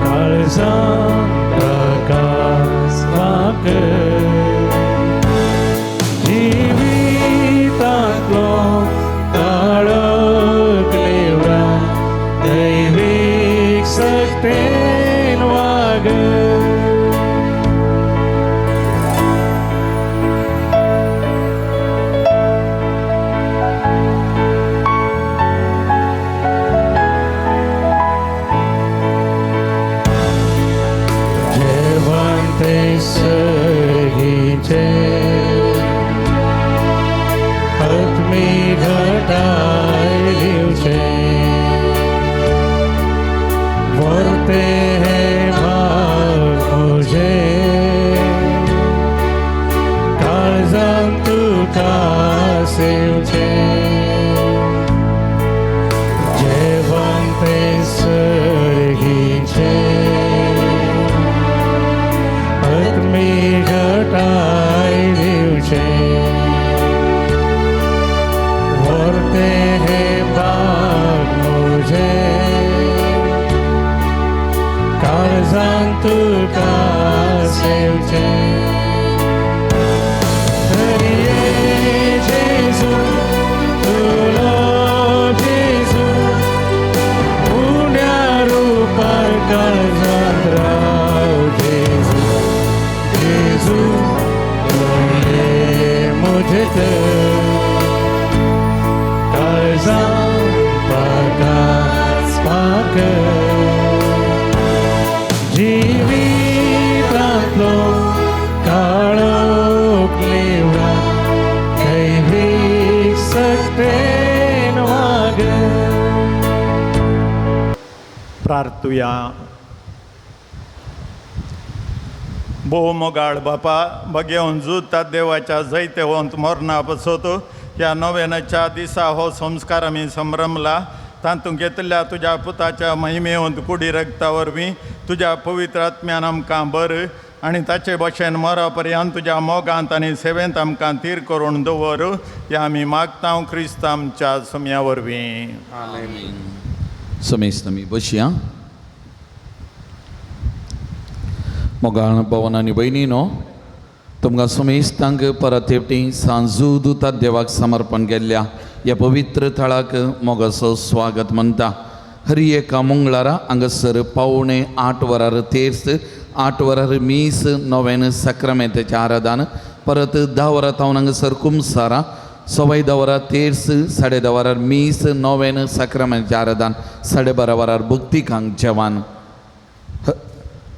काळजान प्रकाश वाकर जिवितांतलो काळोख लेवडा दैवीक शक्तेन वागर. सर्गीचे आत्मी घटाय दिवचे वर्ते हे भाग म्हजे काळजान तुका सेवचे. जेवण ते सर्गीचे आत्मी घटाय दिवचे वर्ते हे बाग म्हजे काळजान तुका रितेन वाग. प्रार्थुया. भोव मोगाळ बापा, बगेवन जुता देवाच्या जैतेवंत मरणा पसत ह्या नव्याच्या दिसा हो संस्कार आमी संभ्रमला. तातूंत घेतल्या तुज्या पुताच्या महिमेवंत कुडी रगता वरवीं तुज्या पवित्र आत्म्यान आमकां बर आनी ताचे भशेन मरा पर्यंत तुज्या मोगांत आनी सेवेंत आमकां तीर करून दवर, ह्या आमी मागता क्रिस्त आमच्या सुम्या वरवीं. समेस्त आमी बसया. मोगाळ भवन आनी भयणीनो, तुमकां समेस्तांक परत एकटी सांजू दुता देवाक समर्पण केल्ल्या ह्या पवित्र थळाक मोगाचो स्वागत म्हणटा. हर एका मंगळारा हांगासर 7:45 वरार तेर्स, 8 वरार मीस, नव्यान साक्रामेंताचें आराधन, परत 10 वरां थावन हांगासर कुमसारां, 10:15 वरां तेर्स, 10:30 वरार मीस, नव्यान साक्रामेंताचें आराधन, 12:30 वरार भक्तिकांक जेवण.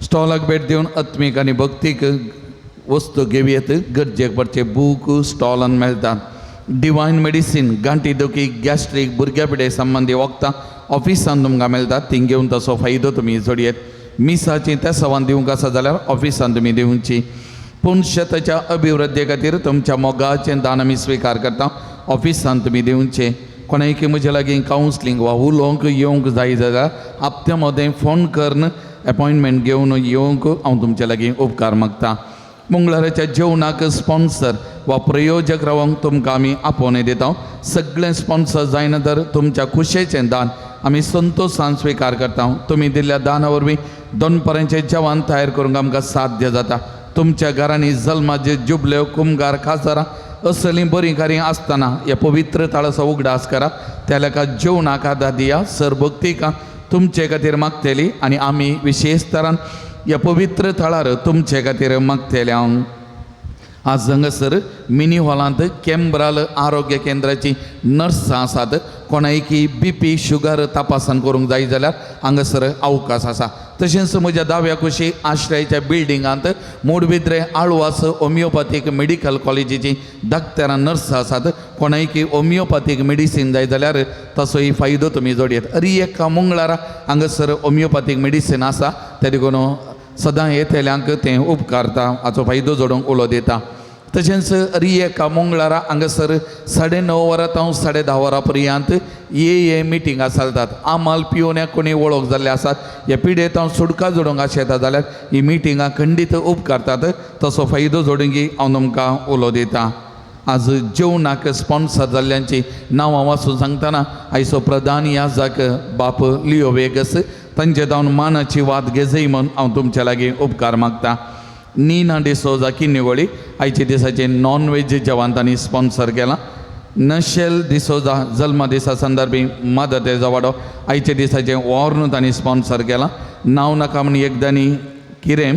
स्टॉलाक भेट दिवन आत्मीक आनी भक्तीक वस्तू घेवयेत. गरजेक पडचे बूक स्टॉलान मेळटा. डिवायन मेडिसीन, गांठी दुखी, गॅस्ट्रीक, भुरग्या पिडे संबंदी वखदां ऑफिसान तुमकां मेळटा. ती घेवन तसो फायदो तुमी जोडयेत. मिसाची त्या सवान दिवंक आसा जाल्यार ऑफिसान तुमी दिवची. पूण शेताच्या अभिवृद्धी खातीर तुमच्या मोगाचें दान आमी स्विकार करता. ऑफिसान तुमी दिवचें. कोणायकी म्हजे लागीं कावन्सिलींग वा उलोवंक येवंक जाय जाल्यार हप्त्या मदें फोन करून एपॉयंटमेंट घेवन येवंक हांव तुमचे लागीं उपकार मागता. मंगळाराच्या जेवणाक स्पॉन्सर वा प्रयोजक रावंक तुमकां आमी आपोवणें दिता. सगळें स्पॉन्सर जायना तर तुमच्या खुशेचें दान आमी संतोशान स्विकार करता. तुमी दिल्ल्या दाना वरवीं दनपरांचें जेवण तयार करूंक आमकां साध्य जाता. तुमच्या घरांनी जल्माचे जुबल्यो, कुमगार, खाजरां असलीं बरीं कार्यां आसतना ह्या पवित्र थळाचो उगडास करा. त्या लेखा जेवणाक आदार दिया. सर भक्तिका तुमचे खातीर मागतली आनी आमी विशेश तरान ह्या पवित्र थळार तुमचे खातीर मागतले. हांव आज हांगासर मिनी हॉलांत केंब्राल आरोग्य केंद्राची नर्सां आसात. कोणायकी बीपी, शुगर तपासण करूंक जाय जाल्यार हांगासर अवकाश आसा. तशेंच म्हज्या दाव्या कुशी आश्रयाच्या बिल्डिंगांत मोडबिद्रे आळवास होमियोपॅथीक मेडिकल कॉलेजीची डाक्टरां नर्सां आसात. कोणायकी होमियोपॅथीक मेडिसीन जाय जाल्यार तसोय फायदो तुमी जोडयेत. अरी एका मंगळारा हांगासर होमियोपॅथीक मेडिसीन आसा, त्या देखून सदां येतल्यांक तें उपकारता, हाचो फायदो जोडूंक उलो दिता. तशेंच अरी एका मंगळारा हांगासर 9:30 वरां तावन 10:30 वरां पर्यंत ए ए मिटिंगां चलतात. आमाल पिवण्याक कोणी वळख जाल्ले आसात ह्या पिडेंत हांव सुटका जोडूंक आशेता जाल्यार ही मिटिंगां खंडीत उपकारतात, तसो फायदो जोडूंक हांव तुमकां उलो दिता. आज जेवणाक स्पॉन्सर जाल्ल्यांची नांवां वाचून सांगतना आयचो प्रधान याजक बाप लियो वेगस तांचे जावन मानाची वाद घेजय म्हूण हांव तुमच्या लागीं उपकार मागता. नीना डिसोजा किन्निवळी आयच्या दिसाचें नॉन वेज जेवण तांणी स्पॉन्सर केलां. नशेल डिसोजा जल्म दिसा संदर्भी मदतेचो वाडो आयच्या दिसाचें वॉर्न तांणी स्पॉन्सर केलां. नांव नाका म्हूण एकदांनी किरेम,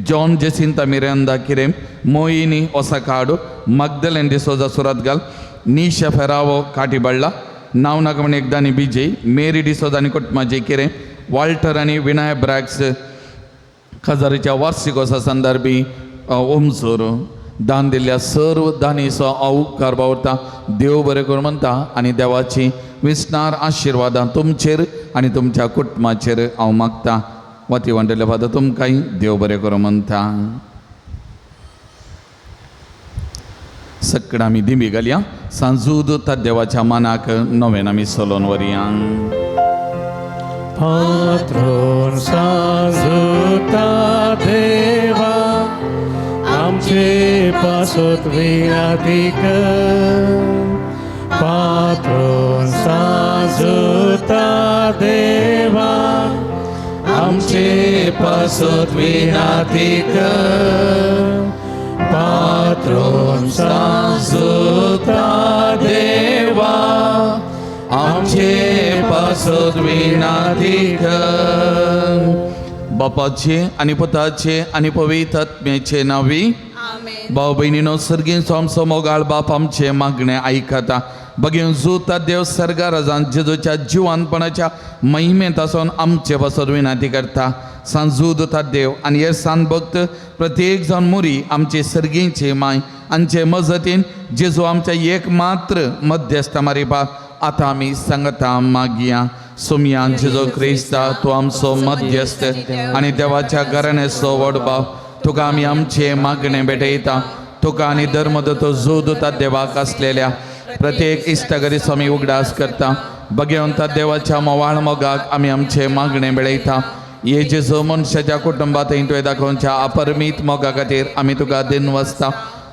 जॉन जेसिंता मिरांदा किरेम, मोहिनी ओसाकाडू, मगदलेन डिसोजा सुरतगाल, निशा फेरावो काटीबडला, नांव नाका म्हूण एकदांनी बिजय, मेरी डिसोजा आनी कुटुंबाचे किरेम, वाल्टर आनी विनायक ब्रॅक्स खजारीच्या वार्षिकोत्सवा संदर्भी ओमसूर दान दिल्ल्या सर्व दानीचो उपकार बावरता. देव बरें करूं म्हणटा आनी देवाची विस्नार आशिर्वादां तुमचेर आनी तुमच्या कुटुंबाचेर हांव मागता. वाती वांटले फादर तुमकांय देव बरें करूं म्हणटा. सगळं आमी दिंबी घालया. सांजूद त्या देवाच्या मानाक नव्यान आमी सलोन वरया. पात्रोन सांजुता देवा आमचे पासत विनाती कर. पात्रोन सांजुता देवा आमचे पासत विनाती कर. पात्रोन सांजुता देवा आमचे पासत विनाती कर. बापाचे आनी पुताचे आनी पवित्र आत्म्याचे नांवी. भाव भयणीनो, सर्गींचो आमचो मोगाळ बाप आमचें मागणें आयकता. बगेन जुता देव सर्गा राजान जेजूच्या जिवानपणाच्या महिमेंत आसून आमचे पासत विनंती करता. सांजू दुता देव आनी हे सान भक्त प्रत्येक जावन मुरी आमचे सर्गींचे माय आमचे मजतीन जेजू आमच्या एक मात्र मध्यस्थ मारिपा आतां आमी सांगता मागया. सोमया जेजू क्रिस्ता तूं आमचो मध्यस्थ आनी देवाच्या घराण्याचो व्हड भाव, तुका आमी आमचे मागणें भेटयता. तुका आनी धर्मदत्तो जो दुता देवाक आसलेल्या प्रत्येक इश्टागरीचो आमी उगडास करता. भगवंता देवाच्या मोवाळ मोगाक आमी आमचे मागणें मेळयता. हे जेजू मनशाच्या कुटुंबात तुवें दाखोवच्या अपरमीत मोगा खातीर आमी तुका दिनवसता.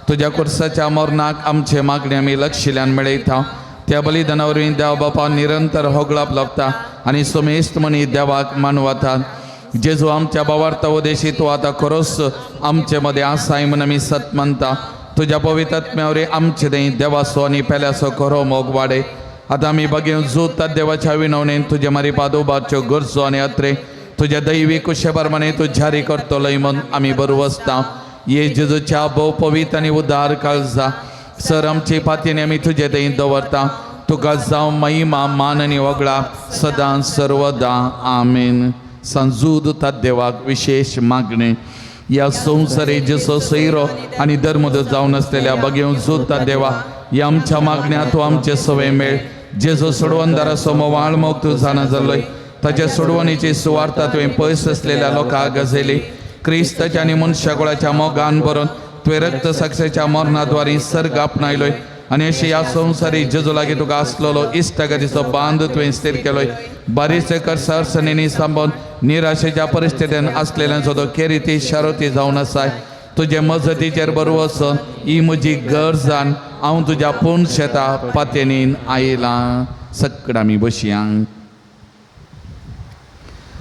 तुज्या कुर्साच्या मरणाक आमचे मागणें आमी लक्षिल्यान मेळयता. त्या बलिदाना वरवीं देव बापा निरंतर होगळाप लाबता आनी सुमेस्त मनी देवाक मानवतात. जेजू आमच्या बावार्थ उदेशी तूं आतां खरोच आमचे मदें आसाय म्हूण आमी सत मानता. तुज्या पवित्र वरवीं आमचे थंय देवाचो आनी पेल्याचो खरो मोग वाडय. आतां आमी बगेवन जोडतात देवाच्या विनवणेन तुजे मारी उबारच्यो गरजो आनी अत्रे तुज्या दैवी कुशे प्रमाणे तूं जारी करतलोय म्हूण आमी बरवसता. ये जेजूच्या भोव पवित्र आनी उदार काळजा सर आमची पातयेन आमी तुजे थंय दवरता. तुका जावं महिमा मान आनी वगळा सदां सर्वदा. आमेन. संजूद देवाक विशेष मागणें ह्या संवसारी जसो सैरो आनी धर्मदूत जावन आसलेल्या बगेवन जोडता देवा, ह्या आमच्या मागण्या तूं आमचे सवय मेळ. जेजो सोडवणदाराचो मोवाळ मोग तूं जाणा जाल्लोय, ताच्या सोडवणीची सुवार्ता तुवें पयस आसलेल्या लोकांक गजयली. क्रिस्ताच्या आनी मनशाकुळाच्या मोगान भरून तुवें रक्त साक्षेच्या मरणाद्वारी सर्ग आपणायलोय आनी अशें ह्या संवसारी जेजू लागीं तुका आसलेलो इश्टागतीचो बांद तुवें स्थिर केलोय. बारीचे करसारसणींनी सांबोन निराशेच्या परिस्थितीन आसलेल्यांचो तो केरिती शारोती जावन आसाय. तुजे मजतीचेर बरो वचून ही म्हजी गरज जावन हांव तुज्या पूर्ण शेता पातयेनीन आयलां. सगळ्या आमी बसया.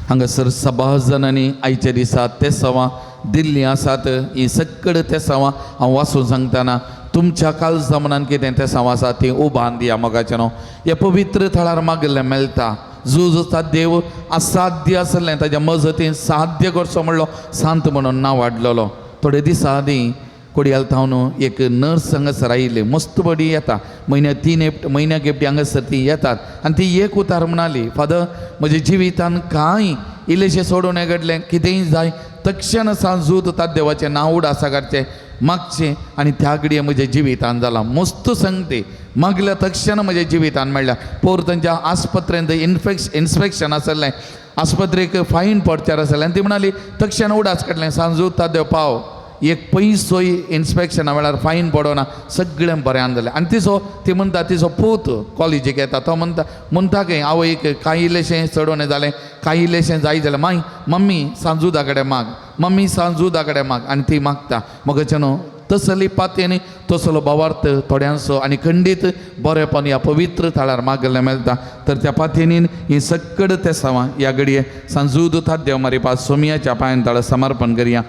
हांगासर सभा जाणांनी आयच्या दिसा तेसांवां दिल्लीं आसात. ही सगळें तेसांवां हांव वाचून सांगतना तुमच्या काळजा मनान कितें तेसांव आसा ती उबान दिया. मोगाचें न्हू ह्या पवित्र थळार मागिल्लें मेळटा. जुजता देव असाध्य आसलें ताज्या मजतीन साध्य करचो म्हणलो सांत म्हणून नांव वाडलेलो. थोडे दिसां आदीं कोडियाल थावन एक नर्स हांगासर आयिल्ली, मस्त बडी येता, म्हयन्याक 3 एकटी म्हयन्याक एकटी हांगासर ती येतात. आनी ती एक उतार म्हणाली, फादर म्हज्या जिवितान कांय इल्लेशें सोडून घडलें, कितेंय जाय तक्षण सांजूत देवाचें नांव उडासा काडचें मागचें आनी त्या घडये म्हज्या जिवितान जालां. मस्त सांगते मागल्या तक्षण म्हज्या जिवितान मेळ्ळ्या. पोर तांच्या आस्पत्रेंत इन्स्पेक्शन आसलें, आस्पत्रेक फायन पडचार आसलें आनी ती म्हणाली तक्षण उडास काडलें सांजूत देव पाव एक पयसोय इन्स्पेक्शना वेळार फायन पडना, सगळें बऱ्यान जालें. आनी तिचो ती म्हणटा तिचो पूत कॉलेजीक येता, तो म्हणटा म्हणटा खंय आवयक कांय इल्लेशें चडोवणें जालें, कांय इल्लेशें जाय जालें, माय मम्मी सांजुदा कडेन माग, मम्मी सांजुदा कडेन माग. आनी ती मागता. मगचे न्हू तसली पातयेनी तसलो भावार्थ थोड्यांचो आनी खंडीत बरेपण ह्या पवित्र थळार मागलें मेळटा. तर त्या पातयेनीन ही सगळें तेसांवां ह्या घडये सांजूद देव मारिपा सोमियाच्या पांयान तळा समर्पण करया.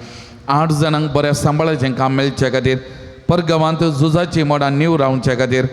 8 जाणांक बऱ्या सांबाळाचें काम मेळचे खातीर, परगांवांत झुजाची मोडां नीव रावचे खातीर,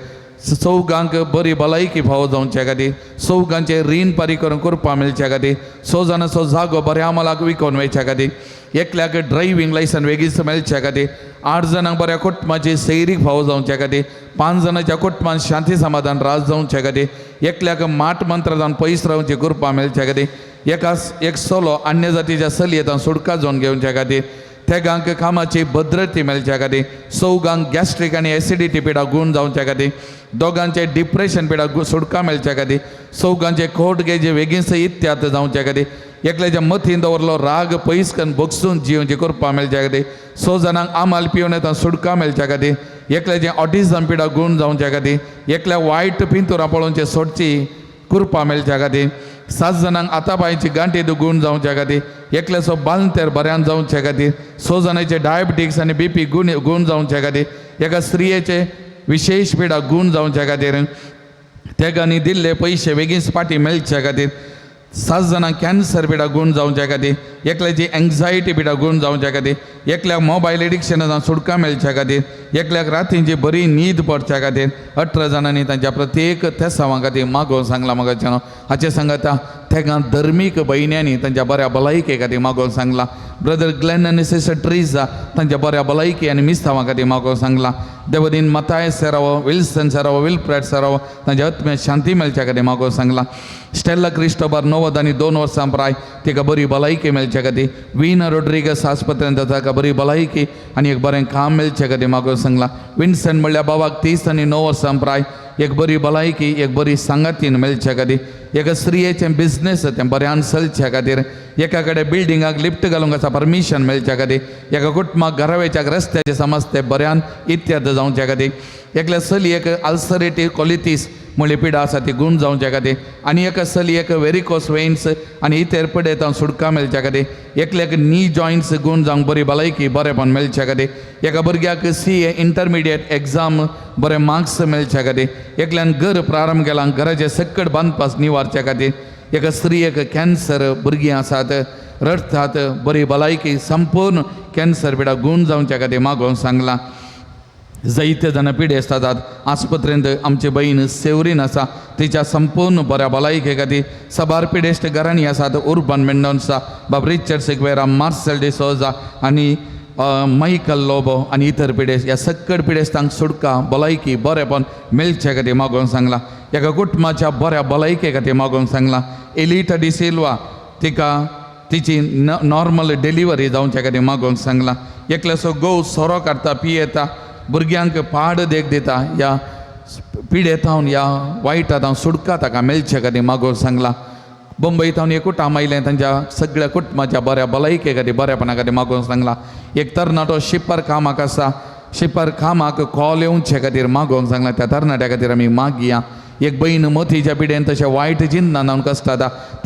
चौगांक बरी भलायकी फावो जावचे खातीर, चौगांचें रीण पारी करून कृपा मेळचे खातीर, 6 जाणांचो जागो बऱ्या मोलाक विकोन वयच्या खातीर, एकल्याक ड्रायव्हींग लायसन वेगीच मेळचे खातीर, 8 जाणांक बऱ्या कुटुंबाची सैरीक फावो जावचे खातीर, 5 जाणांच्या कुटुंबान शांती समाधान राज जावचे खातीर, एकल्याक माट मंत्र जावन पयस रावची कृपा मेळचे खातीर, एका एक चलो अन्य जातीच्या चलयेंत सुटका जावन घेवच्या खातीर, तेगांक कामाची भद्रती मेळच्या खातीर, चौगांक गॅस्ट्रीक आनी एसिडिटी पिडा गूण जावच्या खातीर, दोगांचे डिप्रेशन पिडा सुटका मेळच्या खातीर, चौगांचे कोर्ट गेजे वेगींच इत्यात जावच्या खातीर, एकल्याच्या मतीन दवरलो राग पयस करून बगसून जिवची कृपा मेळच्या खातीर, 6 जाणांक आमाल पिवन येता सुटका मेळच्या खातीर, एकल्याचे ऑटिझम पिडा गूण जावच्या खातीर, एकल्या वायट पिंतुरां पळोवचे सोडची कृपा मेळच्या खातीर, 7 जाणांक आतां पांयची गांठी गूण जावच्या खातीर, एकल्याचो बालंतेर बऱ्यान जावचे खातीर, 6 जाणांचे डायबिटीक्स आनी बीपी गूण गूण जावचे खातीर, एका स्त्रियेचे विशेष पिडा गूण जावच्या खातीर, तेगांनी दिल्ले पयशे बेगीन फाटीं मेळचे खातीर, 7 जाणांक कॅन्सर पिडा गूण जावच्या खातीर, एकल्याची एन्जायटी पिडा गूण जावच्या खातीर, एकल्याक मोबायल एडिक्शनान सुटका मेळच्या खातीर, एकल्याक रातींची बरी न्हीद पडच्या खातीर, 18 जाणांनी तांच्या प्रत्येक तेसांवां खातीर मागोवन सांगलां. मगाचें हाचे सांगता तेगां धर्मीक भयण्यांनी तांच्या बऱ्या भलायके खातीर मागोवंक सांगलां. ब्रदर ग्लॅन आनी सिस्टर ट्रिजा तांच्या बऱ्या भलायकी आनी मिस्तांवा खातीर मागोवंक सांगलां. देवदीन मताय सेरावो, विल्सन सेरावो, विल्फ्रेड सेरावो तांच्या आत्म्याक शांती मेळच्या खातीर मागोवंक सांगलां. स्टेल्ला क्रिस्टोबर 92 वर्सां प्राय तिका बरी भलायकी मेळच्या खातीर. वीना रोड्रिगस आस्पत्रेंत ताका बरी भलायकी आनी एक बरें काम मेळचे खातीर मागोवंक सांगलां. विन्संट म्हणल्यार बाबाक 39 वर्सां प्राय एक बरी भलायकी, एक बरी सांगातीन मेळच्या खातीर. एका स्त्रियेचें बिजनेस तें बऱ्यान चलच्या खातीर. एका कडेन बिल्डिंगाक लिफ्ट घालूंक आसा परमिशन मेळच्या खातीर. एका कुटुंबाक घरावेच्या रस्त्याचे समज ते बऱ्यान इत्याद जावच्या खातीर. एकल्या चलयेक अल्सरेटीव कोलिटीस म्हणली पिडा आसा ती गूण जावच्या खातीर. आनी एका चलयेक वेरिकोस वेन्स आनी इतर पिडेंत सुटका मेळच्या खातीर. एकल्याक नी जॉयंट्स गूण जावंक बरी भलायकी बरेपण मेळच्या खातीर. एका भुरग्याक CA intermediate exam बरे मार्क्स मेळच्या खातीर. एकल्यान घर प्रारंभ केला, घराचे सकट बांदपास निवारच्या खातीर. एका स्त्रियेक कॅन्सर भुरगीं आसात रडटात, बरी भलायकी संपूर्ण कॅन्सर पिडा गूण जावच्या खातीर मागोवंक सांगलां. जायते जाणां पिडेस्त आसात आस्पत्रेंत. आमची बहीण सेवरीन आसा, तिच्या संपूर्ण बऱ्या भलायके खातीर. साबार पिडेस्त घरांनी आसात. उर्बन मेंडोन्सा, बाब रिचर्ड सिक्वेरा, मार्सेल डिसोजा आनी मायकल लोबो आनी इतर पिडेस्त, ह्या सक्कड पिडेस्तांक सुटका, भलायकी, बरेपण मेळचे खातीर मागोवंक सांगलां. एका कुटुंबाच्या बऱ्या भलायके खातीर मागोवंक सांगलां. एलिटा डिसिल्वा तिका तिची नॉर्मल डिलिव्हरी जावच्या खातीर मागोवंक सांगलां. एकल्याचो घोव सोरो काडटा, पियेता, भुरग्यांक पाड देख दिता, ह्या पिडेतावन, ह्या वायटांत सुटका ताका मेळचे खातीर मागोवंक सांगलां. बंबई थावन एक कुटाम आयलें, तांच्या सगळ्या कुटुंबाच्या बऱ्या भलायके खातीर, बऱ्यापणा खातीर मागोवंक सांगलां. एक तरणाटो शिपार कामाक आसा, शिपार कामाक कॉल येवचे खातीर मागोवंक सांगलां. त्या तरणाट्या खातीर आमी मागया. एक बहीण मोतीच्या पिडेन तशें वायट चिंतनान कश्ट,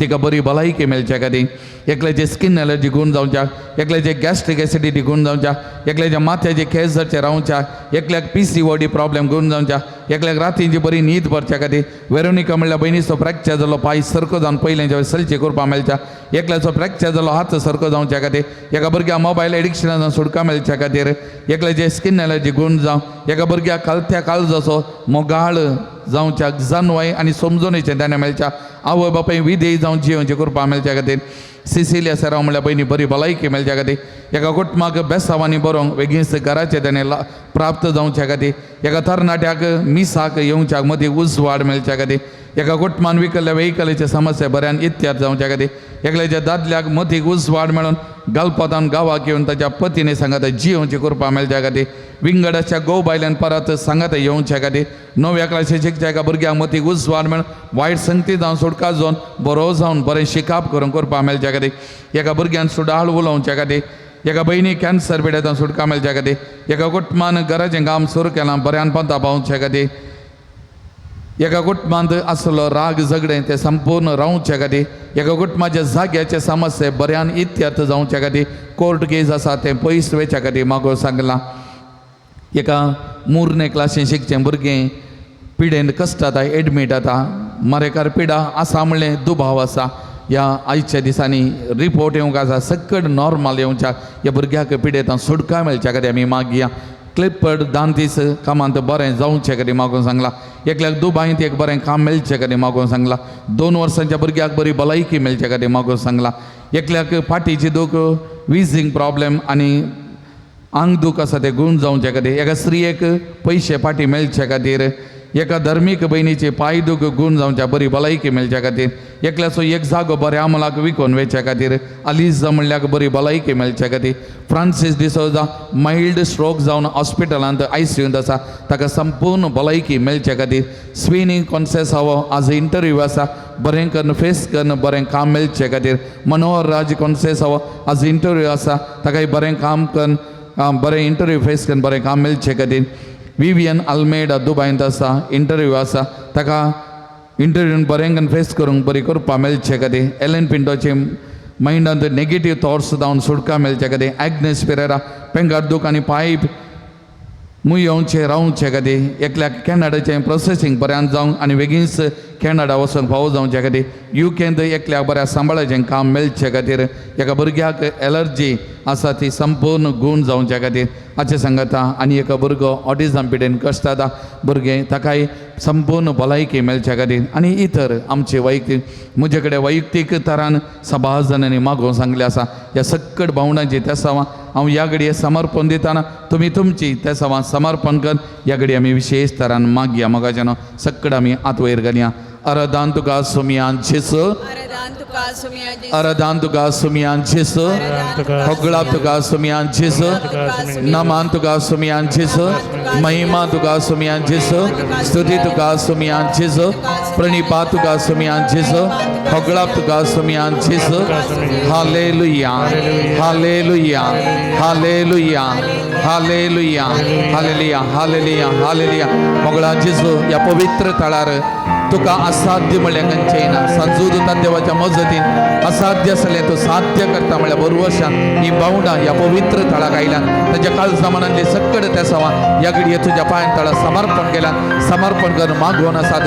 तिका बरी भलायकी मेळच्या खातीर. एकल्याचे स्किन एलर्जी गूण जावच्या, एकल्याचे गॅस्ट्रीक एसिडिटी गूण जावच्या, एकल्याच्या माथ्याचे केंस जरचे रावच्या, एकल्याक PCOD problem गूण जावच्या, एकल्याक रातींची बरी न्हीद पडच्या खातीर. वेरोनिका म्हणल्यार बहिणीचो फ्रॅक्चर जालो पांय सरको जावन पयलें चलचे करपा मेळच्या. एकल्याचो फ्रॅक्चर जालो हात सरको जावच्या खातीर. एका भुरग्याक मोबायल एडिक्शनान सुटका मेळच्या खातीर. एकल्याचे स्किन एलर्जी गूण जावं. एका भुरग्याक कालत्या काळजाचो मोगाळ जावच्या, जानवाय आनी समजणेचें ताणें मेळच्या. आवय बापाय विधेय जावन जियोवचें करपा मेळच्या खातीर. सिसिलिया सेराव म्हणल्यार बहिणी बरी भलायकी मेळच्या खातीर. एका कुटुंबाक बेसांवांनी बरोवंक वेगींच घराचें ताणें प्राप्त जावच्या खातीर. एका तरणाट्याक मिसाक येवच्याक मदीं उजवाड मेळच्या खातीर. एका कुटुंबान विकल्ल्या वेहिकलाचे समस्या बऱ्यान इत्याद जावच्या खातीर. एकल्याच्या दादल्याक मतीक उजवाड मेळून गालपातान गांवाक येवन ताच्या पतीने सांगाता जियोवचें करपा मेळच्या खातीर. विंगडाच्या गोव बायल्यान परत सांगाता येवच्या खातीर. णव्या क्लासी शिकच्या एका भुरग्यांक मतीक उजवाड मेळून वायट संगती जावन सुटका जावन बरो जावन बरें शिकाप करून करपा मेळच्या खातीर. एका भुरग्यान सुडाळ उलोवच्या खातीर. एका बहिणी कॅन्सर पिड्यान सुटका मेळच्या खातीर. एका कुटुंबान घराचें काम सुरू केलां, बऱ्यान पंता पावच्या खातीर. एका कुटुंबांत आसलो राग झगडें तें संपूर्ण रावच्या खातीर. एका कुटुंबाच्या जाग्याचे समस्ये बऱ्यान इत्यर्थ जावच्या खातीर. कोर्ट केस आसा तें पयस वयच्या खातीर मागो सांगलां. एका मुर्ने क्लासीन शिकचें भुरगें पिडेन कश्ट जाता, एडमीट जाता, मरेकार पिडा आसा म्हणलें दुबाव आसा. ह्या आयच्या दिसांनी रिपोर्ट येवंक आसा, सकट नॉर्मल येवच्या, ह्या भुरग्याक पिडेंत सुटका मेळच्या खातीर आमी मागया. क्लिप्पड दांतीस कामांत बरें जावचें खातीर मागून सांगलां. एकल्याक दुबायंत एक बरें काम मेळचें खातीर मागून सांगलां. 2 वर्सांच्या भुरग्याक बरी भलायकी मेळचे खातीर मागून सांगलां. एकल्याक फाटीची दूख, विजींग प्रॉब्लेम आनी आंग दूख आसा तें गूण जावचे खातीर. एका स्त्रियेक पयशे फाटी मेळचे खातीर. एका धर्मीक भयणीची पांय दूख गूण जावच्या, बरी भलायकी मेळच्या खातीर. एकल्याचो एक जागो बऱ्या अमलाक विकून वयच्या खातीर. अलिजा म्हणल्याक बरी भलायकी मेळच्या खातीर. फ्रांसीस डिसोजा मायल्ड स्ट्रोक जावन हॉस्पिटलांत आयसीयूंत आसा, ताका संपूर्ण भलायकी मेळच्या खातीर. स्विनी कॉन्सेसावो आज इंटरव्यू आसा, बरें करून फेस करून बरें काम मेळचे खातीर. मनोहर राज कॉन्सेसावो आज इंटरव्यू आसा, ताकाय बरें काम करून बरें इंटरव्यू फेस करून बरें काम मेळचे खातीर. विवियन आल्मेडा दुबायंत आसा, इंटरव्यू आसा, ताका इंटरव्यून बरें करून फेस करूंक बरी करपा मेळचे खातीर. एलन पिंटोचे मायंडांत नेगेटीव थॉट्स जावन सुटका मेळचे खातीर. एग्नेस पिरेरा पेंगार दूख आनी पायप मुयेवचें रावचे खातीर. एकल्याक कॅनडाचें प्रोसेसींग बऱ्यान जावंक आनी बेगीनच कॅनडा वचूंक फावो जावच्या खातीर, युकेंत एकल्याक बऱ्या सांबाळाचें काम मेळचे खातीर, एका भुरग्याक एलर्जी आसा ती संपूर्ण गूण जावच्या खातीर हाचें सांगता. आनी एका भुरगो ऑटिजम पिडेन कश्ट जाता भुरगें ताकाय संपूर्ण भलायकी मेळच्या खातीर. आनी इतर आमचे वैयक्तीक म्हजे कडेन वैयक्तीक तरान सभार जाणांनी मागोवंक सांगलें आसा. ह्या सक्कट भावणांची तेसांवां हांव ह्या घडये समर्पण दितना तुमी तुमची तेसांवां समर्पण कर ह्या घडये आमी विशेश तरान मागया मोगाच्यानो सक्कड आमी हात वयर घालया. अरदान तुका सुमयान जेसू, आराधन तुका सुमिया जेसू, अरदान तुका सुमयान जेसू, होगळा तुका सुमयान जेसू, नमान तुका सुमयान जेसू, महिमा तुका सुमयान जेसू, स्तुती तुका सुमयान जेसू, प्रणिपा तुका सुमयान जेसू, होगळा तुका सुमयान जेसू. Hallelujah, hallelujah, hallelujah, hallelujah, hallelujah, hallelujah, hallelujah. मोगळा जेसू ह्या पवित्र थळार तुका असाध्य म्हणल्यार खंयचें ना. संजू दुता देवाच्या मजतीन असाध्य आसलें तूं साध्य करता म्हणल्यार बरवशान ही बावडां ह्या पवित्र थळाक आयल्यान ताच्या काळजा मनांतले सक्कड त्या सवा ह्या घडये तुज्या पांयान थळा समर्पण केल्यान समर्पण करून मागोवन आसात.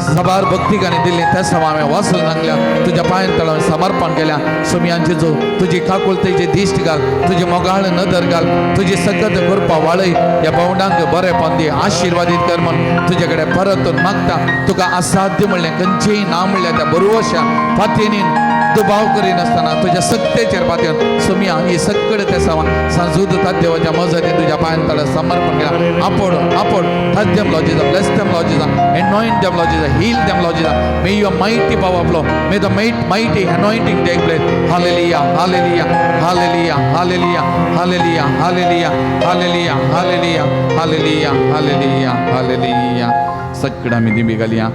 सबार भक्ती गाणी दिल्ली त्या सवा हांवें वाचून सांगल्या तुज्या पांयान थळा समर्पण केल्या. सुमयान जेजू तुजी काकुळतेची दिश्ट घाल, तुजी मोगाळ नदर घाल, तुजी सकत कृपा वाळय ह्या भावंडांक बरें दी आशिर्वादीत कर म्हूण तुजे कडेन परतून मागता. तुका असाध्य म्हणलें खंयचेंय ना म्हणल्यार त्या बरवशा फातीनी दुबाव करिनासतना तुज्या सक्तेचेर फातयेन सुमया ही सक्कड त्या सवा सांजूद देवाच्या मजतीन तुज्या पांयान तळा समर्पण केला. आपोड आपोड touch them, Lord Jesus. Bless them, Lord Jesus. Anoint them, Lord Jesus. Heal them, Lord Jesus. May your mighty power flow. May the mighty anointing take place. Hallelujah, hallelujah, hallelujah, hallelujah, hallelujah, hallelujah, hallelujah, hallelujah, hallelujah, hallelujah, hallelujah. सगळं आमी दिमी घालया.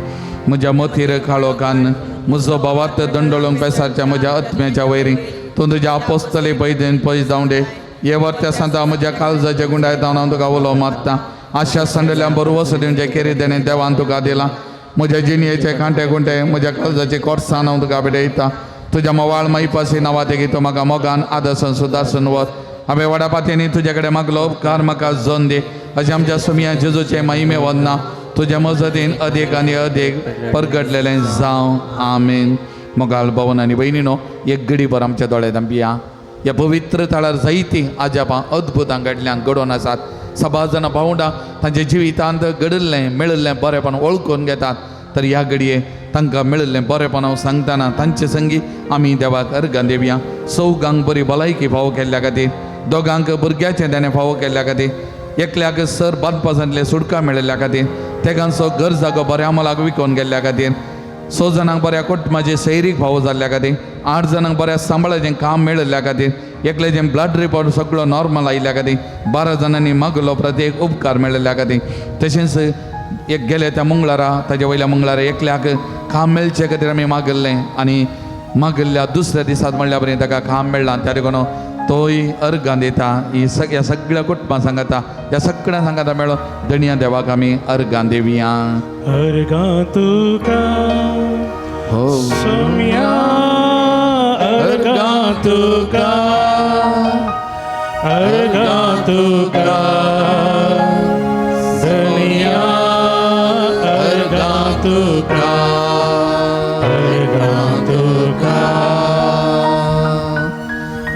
म्हज्या मतीर काळोखान म्हजो भावात दंडोळूंक पेसाच्या म्हज्या आत्म्याच्या vary तूं तुज्या आपोस्तले पैदेन पयस जावं दे. हे वर्त्या सांता म्हज्या काळजाच्या गुंडाय जावन हांव तुका उलो मारता. आशा सांडल्या बरवस दिवचे केरी देणे देवान तुका दिला. म्हज्या जिणयेचे कांटे कुंटे म्हज्या काळजाचे कोर्सान हांव तुका भेटयता. तुज्या मोवाळ माईपासी नांवा तेगी तूं म्हाका मोगान आदर्शन सुदासन वच. हांवें वडापात्यांनी तुजे कडेन मागलो उपकार म्हाका जोन दी. अशें आमच्या सुमया जेजूचे महिमे वंदना तुज्या मजतीन अदीक आनी अदीक परगटलेलें जावं. आमेन. मोगाल भवन आनी भयणीनो एक गडीभर आमच्या दोळ्यांत आमपिया. ह्या पवित्र थळार जायतीं आजापां अद्भुतां घडल्यान घडोवन आसात. सभा जाणां भावंडां तांच्या जिवितांत घडिल्लें मेळिल्लें बरेंपण वळखून घेतात. तर ह्या घडये तांकां मेळिल्लें बरेंपण हांव सांगतना तांचे संगी आमी देवाक अर्गां दिवया. चौगांक बरी भलायकी फावो केल्ल्या खातीर, दोगांक भुरग्याचें देणें फावो केल्ल्या खातीर, एकल्याक सर बांदपासांतलें सुटका मेळिल्ल्या खातीर, तेगांचो घर जागो बऱ्या मोलाक विकोवन गेल्ल्या खातीर, 6 जाणांक बऱ्या कुटुंबाचे सैरीक फावो जाल्ल्या खातीर, 8 जाणांक बऱ्या सांबाळाचें काम मेळिल्ल्या खातीर, एकल्याचें ब्लड रिपोर्ट सगळो नॉर्मल आयिल्ल्या खातीर, 12 जाणांनी मागलो प्रत्येक उपकार मेळिल्ल्या खातीर. तशेंच एक गेले त्या मंगळारा ताजे वयल्या मंगळारा एकल्याक काम मेळचे खातीर आमी मागिल्लें आनी मागिल्ल्या दुसऱ्या दिसात म्हणल्या बरें ताका काम मेळ्ळां. त्या देखून तोय अर्गां दिता. ही ह्या सगळ्या कुटुंबां सांगता, ह्या सगळ्या सांगता मेळो धणया देवाक आमी अर्गां दिवया. अर्गां तुका हो सोम्या, अर्गां तुका, अर्गां तुका धनिया, अर्गां तुका, अर्गां तुका.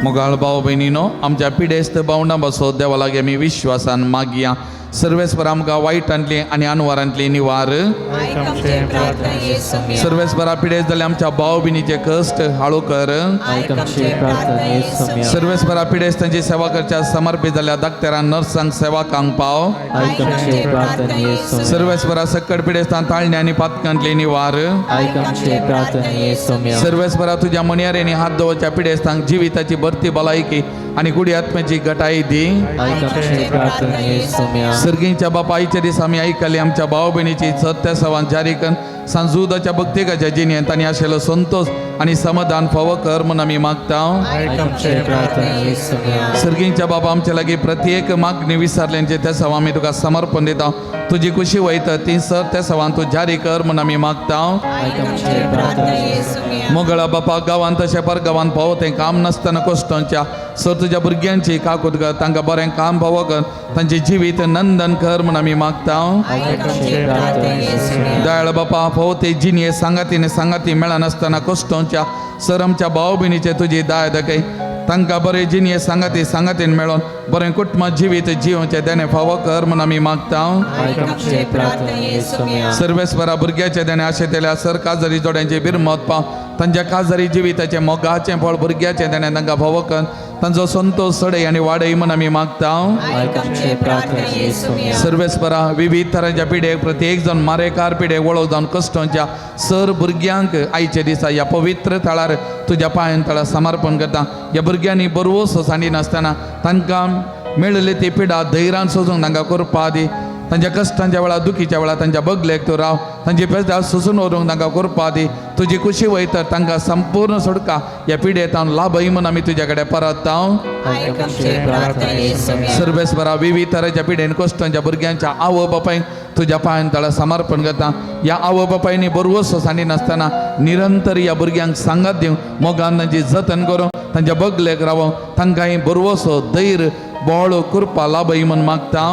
मोगाळ भाव भयणीनो आमच्या पिडेस्त भावंडां बसो देवा लागीं आमी विश्वासान मागया. सर्वेस्पर आमकां वायटांतली आनी अनवारांतली निवार. सर्वेस्परा पिडेस्त जाल्यार आमच्या भाव भयणीचे कश्ट हाळू कर. सर्वेस्परा पिडेस्तांची सेवा करच्या समर्पित जाल्या डाक्टरांक नर्सांक सेवकांक पाव. सर्वेस्परा सक्कड पिडेस्तां ताळणे आनी पातकांतली निवार. सर्वेस्परा तुज्या मणयारेनी हात दवरच्या पिडेस्तांक जिविताची भरती भलायकी आनी गुडी आत्म्याची घटाई दी. सर्गींच्या बापायच्या दीस आमी आयकली आमच्या भाव भयणीची सत्य सवान जारी कर सांजुदाच्या भक्तिकाच्या जिणेंत तांणी आशिल्लो संतोष आनी समाधान फावो कर म्हूण आमी मागता. सर्गींच्या बाबा आमच्या लागीं प्रत्येक मागणी विसरल्यांचे त्या सवा आमी तुका समर्पण दिता. तुजी खुशी वयता ती सर त्या सवान तूं जारी कर म्हूण आमी मागता. मोगळा बापा गांवांत तशें पर गांवांत पावो तें काम नासतना कश्टांच्या सर तुज्या भुरग्यांची काकूत कर, तांकां बरें काम फावो कर, तांचे जिवीत नंदन कर म्हूण आमी मागता. दयाळ बापा फावो ते जिणये सांगातीने सांगाती मेळनासतना कश्टोंच्या सर आमच्या भाव भयणीचे तुजी दाय दाखय. तांकां बरें जिणये सांगाती सांगातीन मेळोन बरें कुटुंब जिवीत जिवचें देणें फावो कर म्हूण आमी मागता. सर्वेस्परा भुरग्याचे देणें आशेतल्या सर काजारी जोड्यांचे बिरमत पाव तांच्या काजारी जिविताचें मोगाचें फळ भुरग्याचें देणें तांकां फावो कर तांचो संतोश सडय आनी वाडय म्हूण आमी मागता. सर्वेस्परा विविध तरांच्या पिढेक प्रत्येक जावन मारेकार पिढेक वळख जावन कश्टांच्या सर भुरग्यांक आयच्या दिसा ह्या पवित्र थळार तुज्या पांयान तळार समर्पण करता. ह्या भुरग्यांनी बरवसो सांडी नासतना तांकां मेळिल्ली ती पिडा धैर्यान सोसूंक तांकां करपा दी. तांच्या कश्टांच्या वेळार दुखीच्या वेळार तांच्या बगलेक तूं राव तांची पेजा सोसून व्हरूंक तांकां करपा दी. तुजी खुशी वयतर तांकां संपूर्ण सोडका ह्या पिडेतान लाभय म्हूण आमी तुज्या कडेन परत. सर्वेस्परा विविध तरेच्या पिडेन कश्टांच्या भुरग्यांच्या आवय बापायक तुज्या पांयान तळा समर्पण करता. ह्या आवय बापायनी बरवसो सांडी नासतना निरंतर ह्या भुरग्यांक सांगात दिवं मोगान तांची जतन करूं तांच्या बगलेक रावो तांकां बरवसो धैर्य बळ कृपा लाभय म्हूण मागता.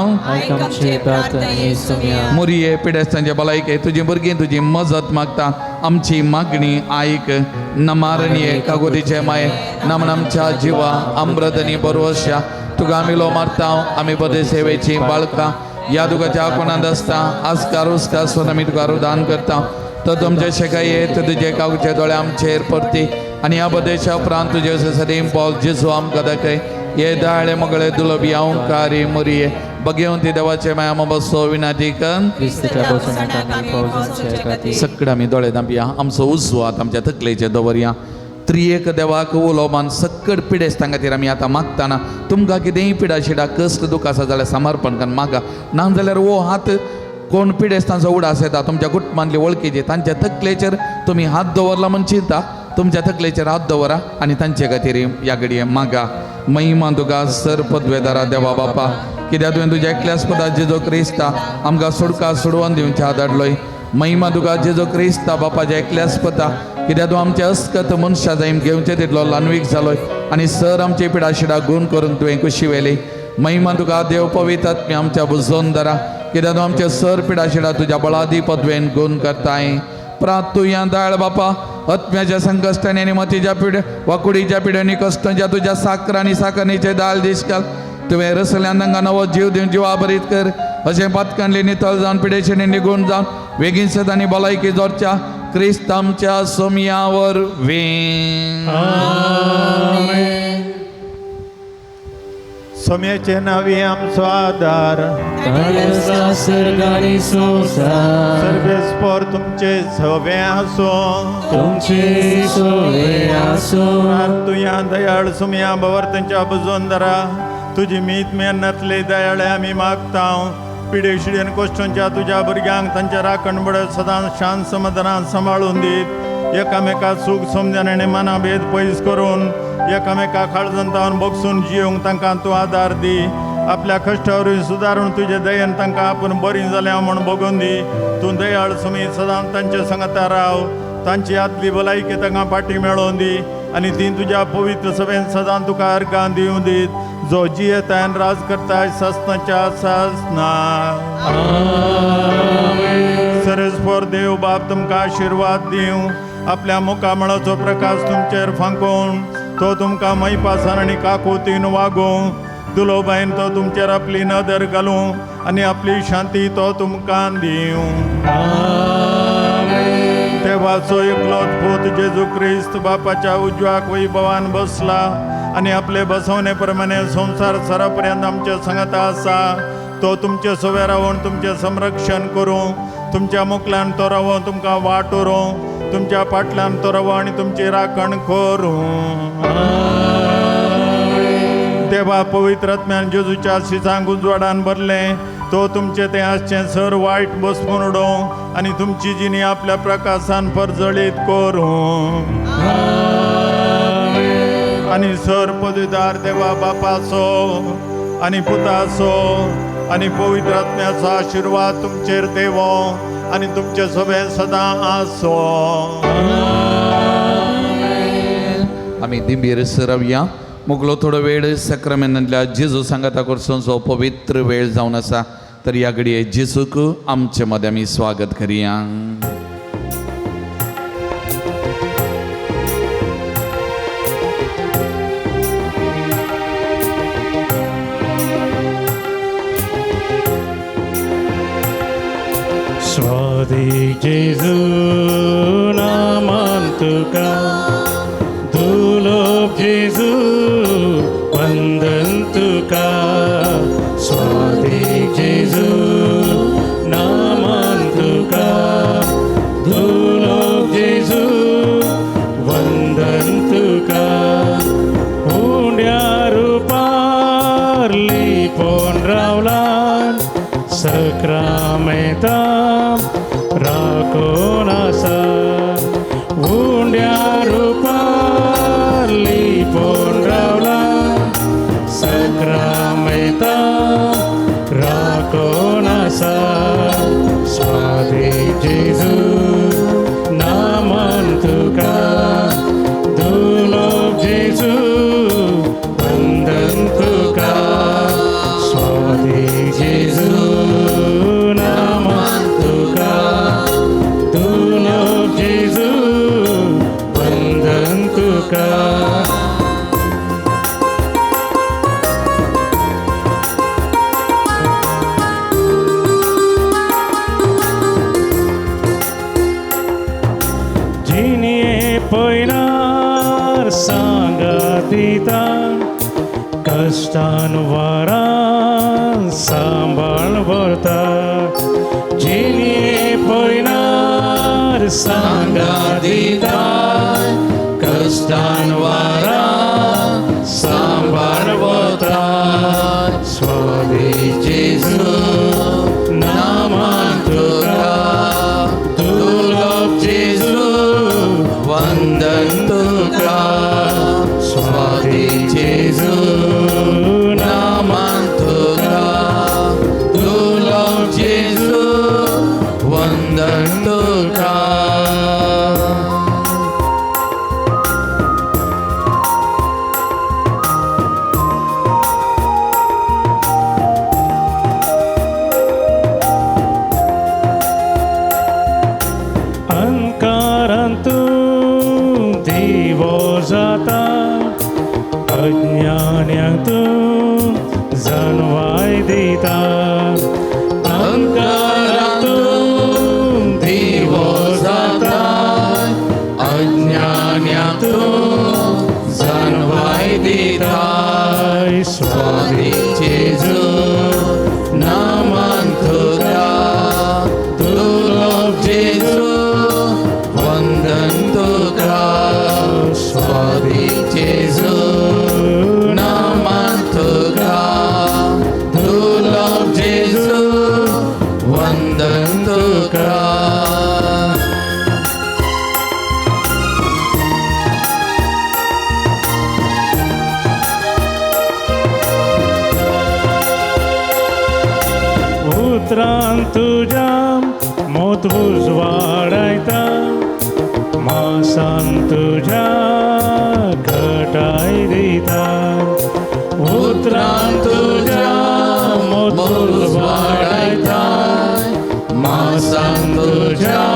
मोरये पिडेस्तांचे भलायके तुजी भुरगीं तुजी मजत मागता. आमची मागणी आयक. नमारणये कागोदीचे माये नमन आमच्या जिवा अमृतनी बरवश्या तुका आमी लो मारता. आमी बरे सेवेची बाळकां ह्या तुकाच्या कोणांत आसता आजकार उस्कार सोन आमी तुका रुदान करता. तो तुमचे शेकाये तर तुजे कागचे दोळे आमचेर परती आनी ह्या बदेशा उपरांत तुजे सदीम पावल जेजू आमकां दाखय. हे दाळे मगळे दुलबी अंकारी मुरये बगेवंती देवाचे माया बसो विनाती कर. सगळे आमी दोळे धांपया आमचो उजवो हात आमच्या तकलेचे दवरया. त्रियेक देवाक उलो मान सक्कड पिडेस्तां खातीर आमी आतां मागतना तुमकां कितेंय पिडा शिडा कश्ट दुख आसा जाल्यार समर्पण करून मागा. ना जाल्यार हो हात कोण पिडेस्तांचो उडास येता तुमच्या कुटुंबांतली वळखीचे तांच्या तकलेचेर तुमी हात दवरला म्हूण चिंता तुमच्या तकलेचेर हात दवरा आनी तांचे खातीर ह्या घडये मागा. महिमा तुका सर पदवेदारा देवा बापा कित्याक तुवें तुज्या एकल्याच पदा जेजो क्रिस्ता आमकां सोडका सोडोवन दिवच्या धाडलोय. महिमा तुका जेजो क्रिस्ता बापाच्या एकल्याच पदा कित्याक तूं आमचे अस्कत मनशा जायम घेवचे तितलो ल्हानवीक जालोय आनी सर आमचे पिडा शिडा गुण करूंक तुवें खुशी व्हेली. महिमा तुका देव पवित्र आत्म्या आमच्या बुजोवन दरा कित्याक तूं आमचे सर पिडा शिडा तुज्या बळादी पदवेन गुण करताय. प्रातुया दाळ बापा आत्म्याच्या संकश्टांनी आनी मतीच्या पिड्या वा कुडीच्या पिड्यांनी कश्टांच्या तुज्या साकर आनी साकरणीचे दाल दिसकाल तुवें रसल्यान तांकां नवो जीव दिवन जिवा भरीत कर. अशें पातकांडली नितळ जावन पिडेशेणी निगून जावन वेगीन सद आनी भलायकी जोडच्या क्रिस्त आमच्या सोमया वरवीं. सोम्याचे नावी आमचो आदार सर्वेस्पर तुमचे सवे आसूं तुमचे सोवे आसूं. तुया दयाळ सुमया भवर तांच्या बुजोन दरा तुजी मीत मेहनतले दयाळे आमी मागता. पिडेशिडेन कोश्टोंच्या तुज्या भुरग्यांक तांच्या राखण बडत सदांच शांत समाधानान सांबाळून दीत एकामेका सूख समजण आनी मनाभेद पयस करून एकामेका काळजंतावन बगसून जिवंक तांकां तूं आदार दी. आपल्या कश्टावरी सुदारून तुजे दयेन तांकां आपूण बरीं जाल्या म्हूण बगून दी. तूं दयाळ सुमी सदांच तांचे सांगता राव तांची आदली भलायकी तांकां फाटी मेळोवन दी आनी ती तुज्या पवित्र सभेन सदां तुका अर्गां दिवं दीत जो जियेता आनी राज करता सासनाच्या सासना. सरस्पर देव बाप तुमकां आशिर्वाद दिवं आपल्या मुखामळाचो प्रकाश तुमचेर फांकोवन तो तुमकां मैपासान आनी काकुतीन वागोवं. दुलोबायन तो तुमचेर आपली नदर घालूं आनी आपली शांती तो तुमकां दिवं. देवाचो एकलोच पूत जेजू क्रिस्त बापाच्या उजव्याक वैभवान बसला आनी आपले बसवणे प्रमाणे संवसार सरापर्यंत आमच्या सांगाता आसा. तो तुमचे सवे रावन तुमचें संरक्षण करूं तुमच्या मुखल्यान तो रावोन तुमकां वाट उरूं तुमच्या फाटल्यान तो रावो आनी तुमची राखण करूं. देवा पवित्र आत्म्यान जेजूच्या शिसांक उजवाडान भरलें तो तुमचें तें आसचें सर वायट बसपून उडोवं आनी तुमची जिणी आपल्या प्रकाशान परजळीत करूं. आनी सर पदवीदार देवा बापाचो आनी पुताचो आनी पवित्र आत्म्याचो आशिर्वाद तुमचेर देवो आनी तुमचे सभेन सदां आसो. आमी दिंबीर सरावया. मुगलो थोडो वेळ सक्रमेंतल्या जेजू सांगाता करचो पवित्र वेळ जावन आसा तर ह्या घडये जेजूक आमचे मदें आमी स्वागत करया. स्वादी जेजू नामान तुका दुलोब जेजू वंदन तुका. स्वादी जेजू नामान तुका दुलोब जेजू वंदन तुका. उंड्या रुपार लिपोवन रावलान सक्रामेता राखून आसा. उंड्या रुपार लिपोवन रावला सक्रामेता राखून आसा. स्वादी जेजू नामान तुका दुलोब जेजू वंदन तुका. स्वादी जेजू नामान तुका दुलोब जेजू वंदन तुका. जिणये पयनार सांगातीता कश्टान वारान सांबाळ व्हरता. जिणये पयनार सांगातीता कश्टान वारान सांबाळ व्हरता. स्वादी जेजू नामान तुका दुलोब जेजू वंदन तुका. स्वादी जेजू नामान तुका दुलोब जेजू वंदन तुका. अंकारांतू दिवो जाता अज्ञान्यांक तूं जाणवाय दिता. अंकारांतू दिवो जाता अज्ञान्यांक तूं जाणवाय दिता. स्वादी जेजू नामान तुका दुलोब जेजू वंदन तुका. स्वादी जेजू नामान तुका दुलोब जेजू वंदन तुका. उतरान तुज्या मोत उजवाडायता मासान तुज्या घटाय दिता. उतरान तुज्या मोत उजवाडायता मासान तुज्या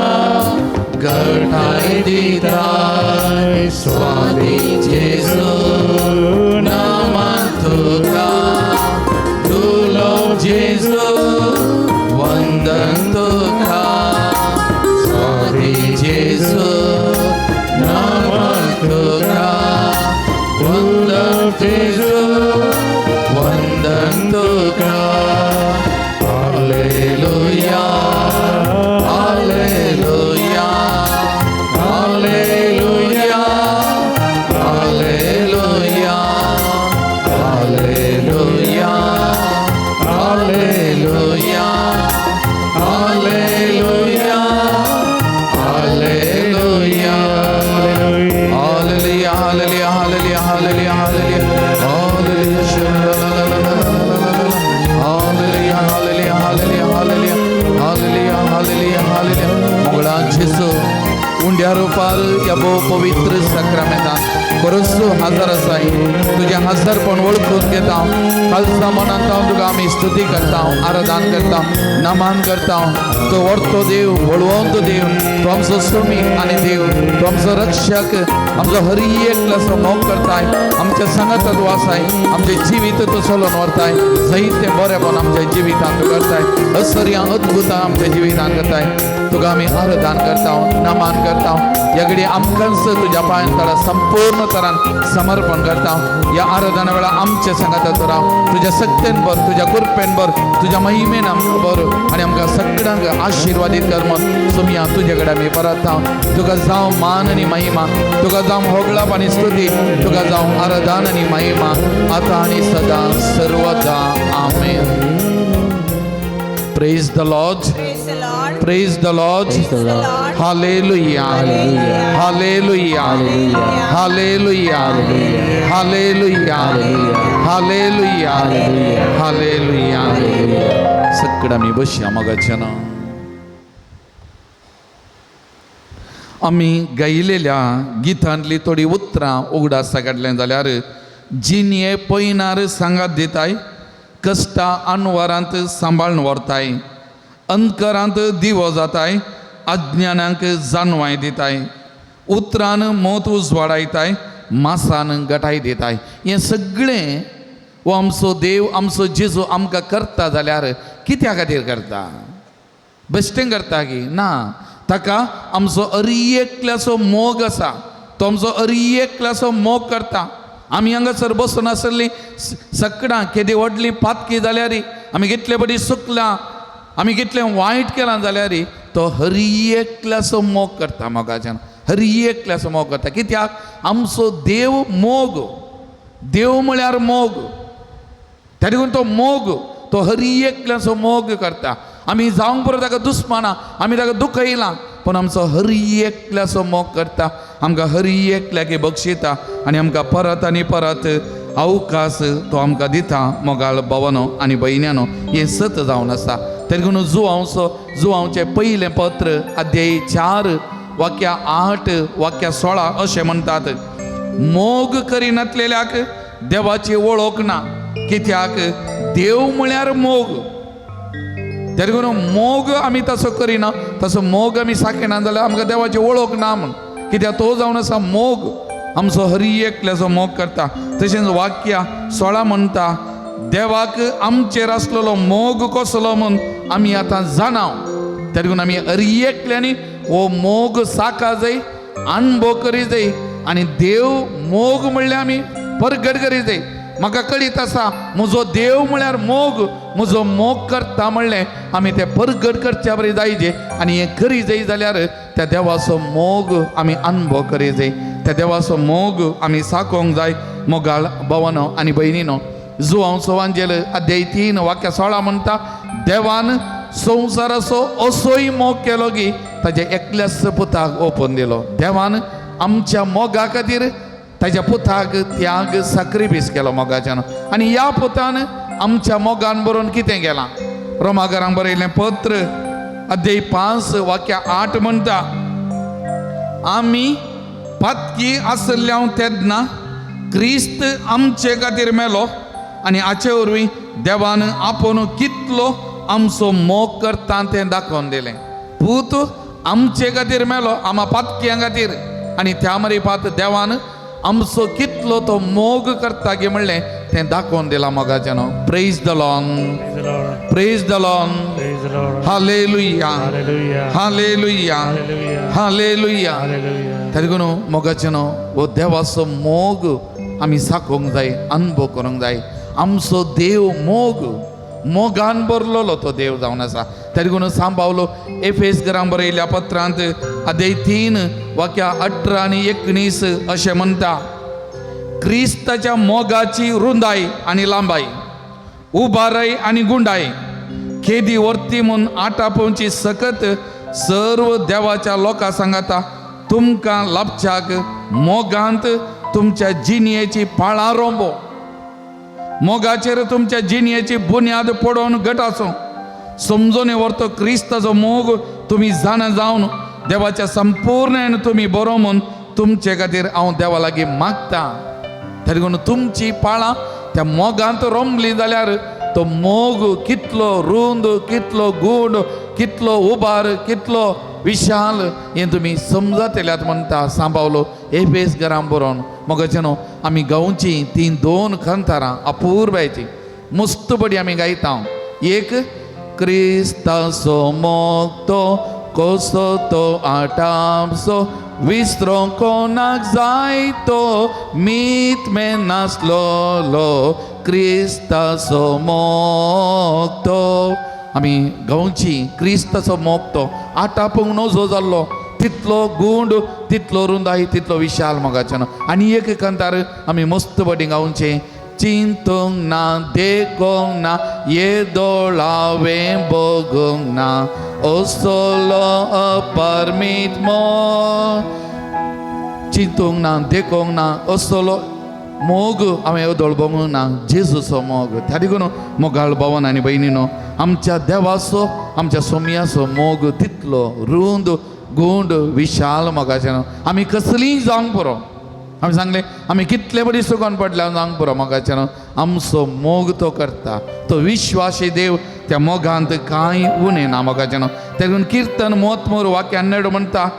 घटाय दिता. स्वादी जेजू नामान तुका दुलोब जेजू वंदन तुका. स्वादी जेजू नामान तुका दुलोब जेजू वंदन तुका. Hallelujah hallelujah hallelujah hallelujah hallelujah hallelujah hallelujah hallelujah. Hallelujah hallelujah hallelujah hallelujah hallelujah hallelujah hallelujah hallelujah hallelujah hallelujah hallelujah hallelujah. Mangala जेजू उंड्या रुपार ह्या भोव पवित्र साक्रामेंतान बरोच हजर आसाय तुजें हजरपण वळखून घेता खालसा मनांत हांव तुका आमी स्तुती करता आराधन करता नमान करता. तो व्हरतो देव वळवंत देव तो आमचो स्वामी आनी देव तो आमचो रक्षक आमचो हर एकल्याचो मोग करताय आमच्या सांगात तूं आसाय आमचें जिवीत तूं चलोवन व्हरताय जैते बरेंपण आमच्या जिवितांत तूं करताय असर्या अद्भुतां आमच्या जिवितांत करताय. तुका आमी आराधन करता नमान करता. ह्या घडी आमकांच तुज्या पांयां तळा संपूर्ण तरान समर्पण करता. ह्या आराधना वेळार आमचे सांगात तूं राव तुज्या शक्तेन भर तुज्या कृपेन भर तुज्या महिमेन आमकां भर आनी आमकां सगळ्यांक आशिर्वादीत कर म्हूण सुमया तुजे कडेन आमी परत. तुका जावं मान आनी महिमा तुका जावं होगळप आनी स्तुती तुका जावं आराधन आनी महिमा आतां आनी सदां सर्वदा. आमेन. Praise the Lord. Praise the Lord. Praise the Lord. Praise the Lord. Hallelujah. Hallelujah. Hallelujah. Hallelujah. Hallelujah. Hallelujah. सगळं आमी बसया मोगाच्या ना. आमी गायलेल्या गितांतली थोडी उतरां उगडासा काडलें जाल्यार जिणये पयनार सांगात दिताय कश्टा अनवरांत सांबाळून व्हरताय अंधकारांत दिवो जाताय अज्ञानाक जाणवाय दिताय उतरान मोत उजवाडायताय मासान गटाय दिताय. हें सगळें हो आमचो देव आमचो जेजू आमकां करता जाल्यार कित्या खातीर करता? बेश्टें करता की ना? ताका आमचो अरी एकल्याचो मोग आसा तो आमचो अरी एकल्याचो मोग करता. आमी हांगासर बसून आसली सकडां केदी व्हडली पातकी जाल्यार आमी कितले बरी चुकलां आमी कितलें वायट केलां जाल्यार तो हरी एकल्याचो मोग करता मोगाच्यान हरी एकल्याचो मोग करता. कित्याक? आमचो देव मोग देव म्हळ्यार मोग त्या देखून तो मोग तो हरी एकल्याचो मोग करता. आमी जावंक पुरो ताका दुस्माना आमी ताका दुखयलां पूण आमचो हरी एकल्याचो मोग करता आमकां हरी एकल्याक बक्षिता आनी आमकां परत आनी परत अवकाश तो आमकां दिता. मोगाळ भवनो आनी भयण्यानो हें सत जावन आसा. तरी देखून जुवांवचो जुवांवचें पयलें पत्र अध्याय 4 वाक्या 8 वाक्या 16 अशें म्हणटात मोग करिनातलेल्याक देवाची वळख ना कित्याक देव म्हळ्यार मोग. त्या देखून मोग आमी तसो करिना तसो मोग आमी साकिना जाल्यार आमकां देवाची वळख ना म्हूण कित्याक तो जावन आसा मोग आमचो हरी एकल्याचो मोग करता. तशेंच वाक्या 16 म्हणटा देवाक आमचेर आसलेलो मोग कसलो म्हूण आमी आतां जाणाव. त्या देखून आमी हरी एकल्यांनी हो मोग साका जाय अणभव करी जाय आनी देव मोग म्हणल्यार आमी परगट करी जाय. म्हाका कळीत आसा म्हजो देव म्हळ्यार मोग म्हजो मोग करता म्हणलें आमी तें परगट करच्या बरी जायजे आनी हें करी जाय जाल्यार त्या देवाचो मोग आमी अणभव करी जाय त्या देवाचो मोग आमी साकोंक जाय. मोगाळ भवनो आनी भयणीनो जुवांव वांजेल अध्याय 3 वाक्या 16 म्हणटा देवान संवसाराचो असोय मोग केलो की ताज्या एकल्याच पुताक ओपून दिलो. देवान आमच्या मोगा खातीर ताज्या पुताक त्याग साक्रिफीस केलो मोगाच्यान आनी ह्या पुतान आमच्या मोगान बरोवन कितें केलां? रोमागरांक बरयलें पत्र अध्याय 5 वाक्या 8 म्हणटा आमी पातकी आसल्या तेन्ना क्रिस्त आमचे खातीर मेलो आनी हाचे वरवीं देवान आपूण कितलो आमचो मोग करता तें दाखोवन दिलें. पूत आमचे खातीर मेलो आमा पातक्यां खातीर आनी त्या मरे पात देवान आमचो कितलो तो मोग करता गे म्हणलें तें दाखोवन दिलां मोगाच्यान. Praise the Lord. Praise the Lord. Hallelujah. Hallelujah. Hallelujah. त्या देखून मोगाच्यान हो देवाचो मोग आमी साकोंक जाय अणभव करूंक जाय. आमचो देव मोग मोगान भरलेलो तो देव जावन आसा. त्या देखून सांबावलो एफेस घरां बरयल्या पत्रांत अध्याय 3 वाक्या 18 आनी 19 अशें म्हणटा क्रिस्ताच्या मोगाची रुंदाय आनी लांबाय उबाराय आनी गुंडाय केदी वर्ती म्हूण आटापोवची सकत सर्व देवाच्या लोकां सांगाता तुमकां लाभच्याक मोगांत तुमच्या जिणयेची पाळां रोंबो मोगाचेर तुमच्या जिणयेची बुन्याद पडोवन घट आसूं समजून व्हरतो क्रिस्ताचो मोग तुमी जाणा जावन देवाच्या संपूर्ण तुमी बरो म्हूण तुमचे खातीर हांव देवा लागीं मागता. तरी देखून तुमची पाळां त्या मोगांत रोमली जाल्यार तो मोग कितलो रुंद, कितलो गूण, कितलो उबार, कितलो विशाल हें तुमी समजतल्यात म्हणटा सांबावलो एफेस घरां बरोवन. मोगाचें न्हू आमी गांवची तीं दोन खंतारां अपुरबायची मस्त बडी आमी गायता. एक क्रिस्ताचो मोग तो कसो तो आटापसो विसरोंक कोणाक जाय तो मीत में नासलोलो क्रिस्ताचो मोग तो. आमी गांवची क्रिस्ताचो मोग तो आटापूंक नजो जाल्लो तितलो गुंड, तितलो रुंदाय, तितलो विशाल मोगाचें न्हू. आनी एक कांतार आमी मस्त बडी गांवचें चिंतूंक ना देखूंक ना येदोळावें बगूंक ना असलो अपर्मीत मोग. चिंतूंक ना देखूंक ना असलो मोग हांवें येदोळ बगूंक ना जेजूचो मोग. त्या देखून मोगाळ भावन आनी भयणीनो आमच्या देवाचो आमच्या सोमयाचो मोग तितलो रुंद गुंड विशाल मोगाचें न्हू. आमी कसलीय जावंक पुरो, आमी सांगलें आमी कितले बरी सुकोन पडल्या जावंक पुरो मोगाचें न्हू. आमचो मोग तो करता, तो विश्वासी देव, त्या मोगांत कांय उणें ना मोगाचें न्हू. तेगून किर्तन मोतमोर वाक्य हन्नेरड म्हणटा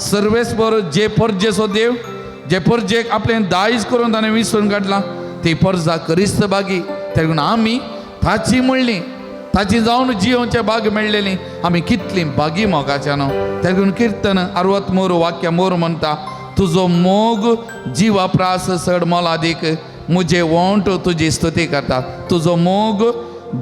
सर्वेस्पर जे परजेचो देव जे परजेक आपलें दायज करून ताणें विसरून काडलां ती परजा करिस्त बागी. तेगून आमी ताची म्हणली ताची जावन जियोवचे बाग मेळ्ळेली आमी कितली बागी मोगाचें न्हू. तेगून किर्तन 63 वाक्य मोर म्हणटा तुजो मोग जिवा प्रास चड मोलादीक मुजे वोंट तुजी स्तुती करता. तुजो मोग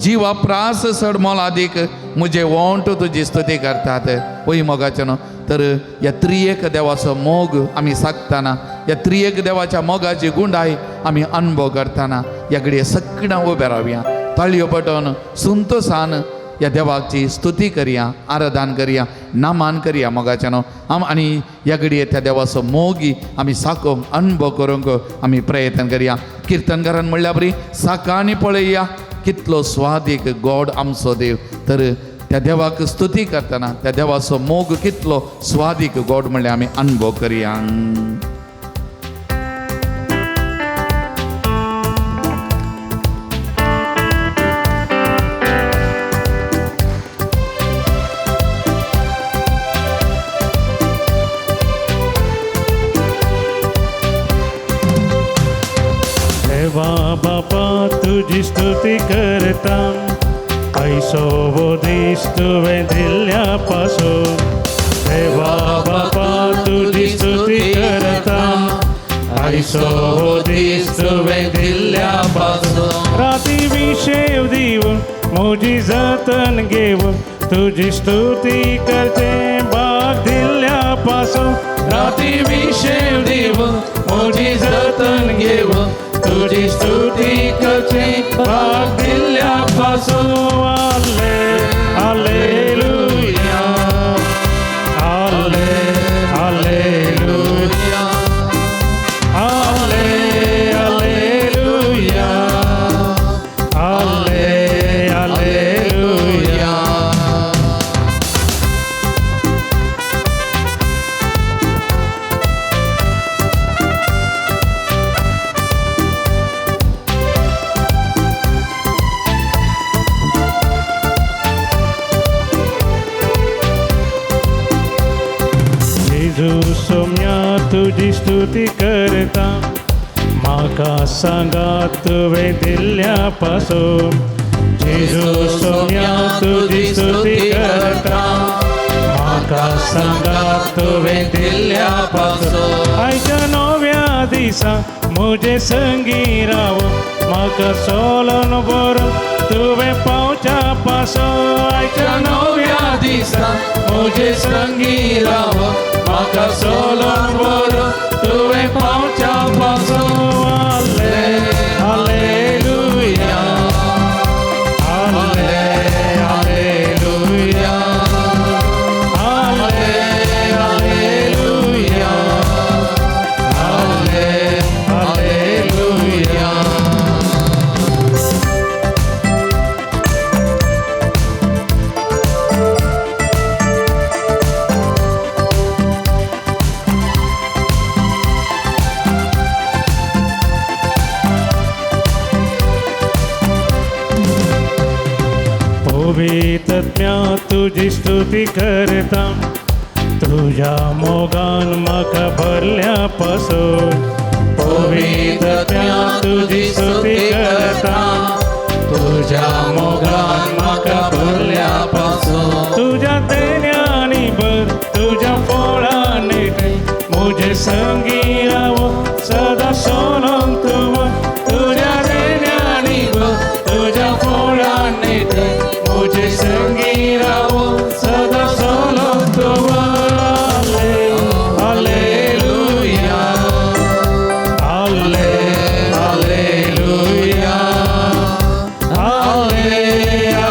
जिवा प्रास चड मोलादीक मुजे वोंट तुजी स्तुती करतात. वय मोगाचें न्हू. तर ह्या त्रियेक देवाचो मोग आमी सागतना ह्या त्रियेक देवाच्या मोगाची गुंडाय आमी अनुभव करतना ह्या घडये सगळ्यां उबे रावया, ताळयो पटोवन संतोसान ह्या देवाची स्तुती करया, आराधन करया, नामान करया मोगाचें न्हू. आम आनी ह्या घडये त्या देवाचो मोगी आमी साकोवंक अनुभव करूंक आमी प्रयत्न करया. किर्तनकारान म्हणल्या बरी साकांनी पळया कितलो स्वादीक गॉड आमचो देव. तर त्या देवाक स्तुती करतना त्या देवाचो मोग कितलो स्वादीक गॉड म्हणल्यार आमी अनुभव करया. देवा बापा तुजी स्तुती करता ऐसो वो दीस तुवें दिल्ल्या पासून. देवा बापा तुजी स्तुती करता ऐसो वो दीस तुवें दिल्ल्या पासून. राती विशेव दिवन म्हजी जतन घेवन तुजी स्तुती करचें भाग दिल्ल्या पासून. राती विशेव दिवन म्हजी जतन घेवन तुजी स्तुती करचें भाग दिल्ल्या पासून. आले हालेलुया आले हालेलुया आले हालेलुया आले हालेलुया. सोम्या तुजी स्तुती करता म्हाका सांगा तुवें दिल्ल्या पासून. जेजू सोम्या तुजी स्तुती करता म्हाका सांगा तुवें दिल्ल्या पासून. आयच्या नव्या दिसा म्हजे संगी राव म्हाका सोलोन बरो तुवें पावच्या पासून. आयच्या नव्या दिसा म्हजे संगी राव म्हाका सोलोन बरो तुवें पावच्या पासून. आले हालेलुया आले हालेलुया आले हालेलुया आले हालेलुया. पवित्रत्म्या तुजी स्तुती करता तुज्या मोगान म्हाका भरल्या पासून पवित्रत्म्या तुजी स्तुती करता तुज्या मोगान म्हाका भरल्या पासून तुज्या देण्यानी भर तुज्या फळांनी मुझे संगी रावो सदा सोनम तुव तुझ्या देण्यानी भर तुझ्या फळांनी मुझे संगी रावो सदा Sonam तुव. Hallelujah, hallelujah, hallelujah, hallelujah,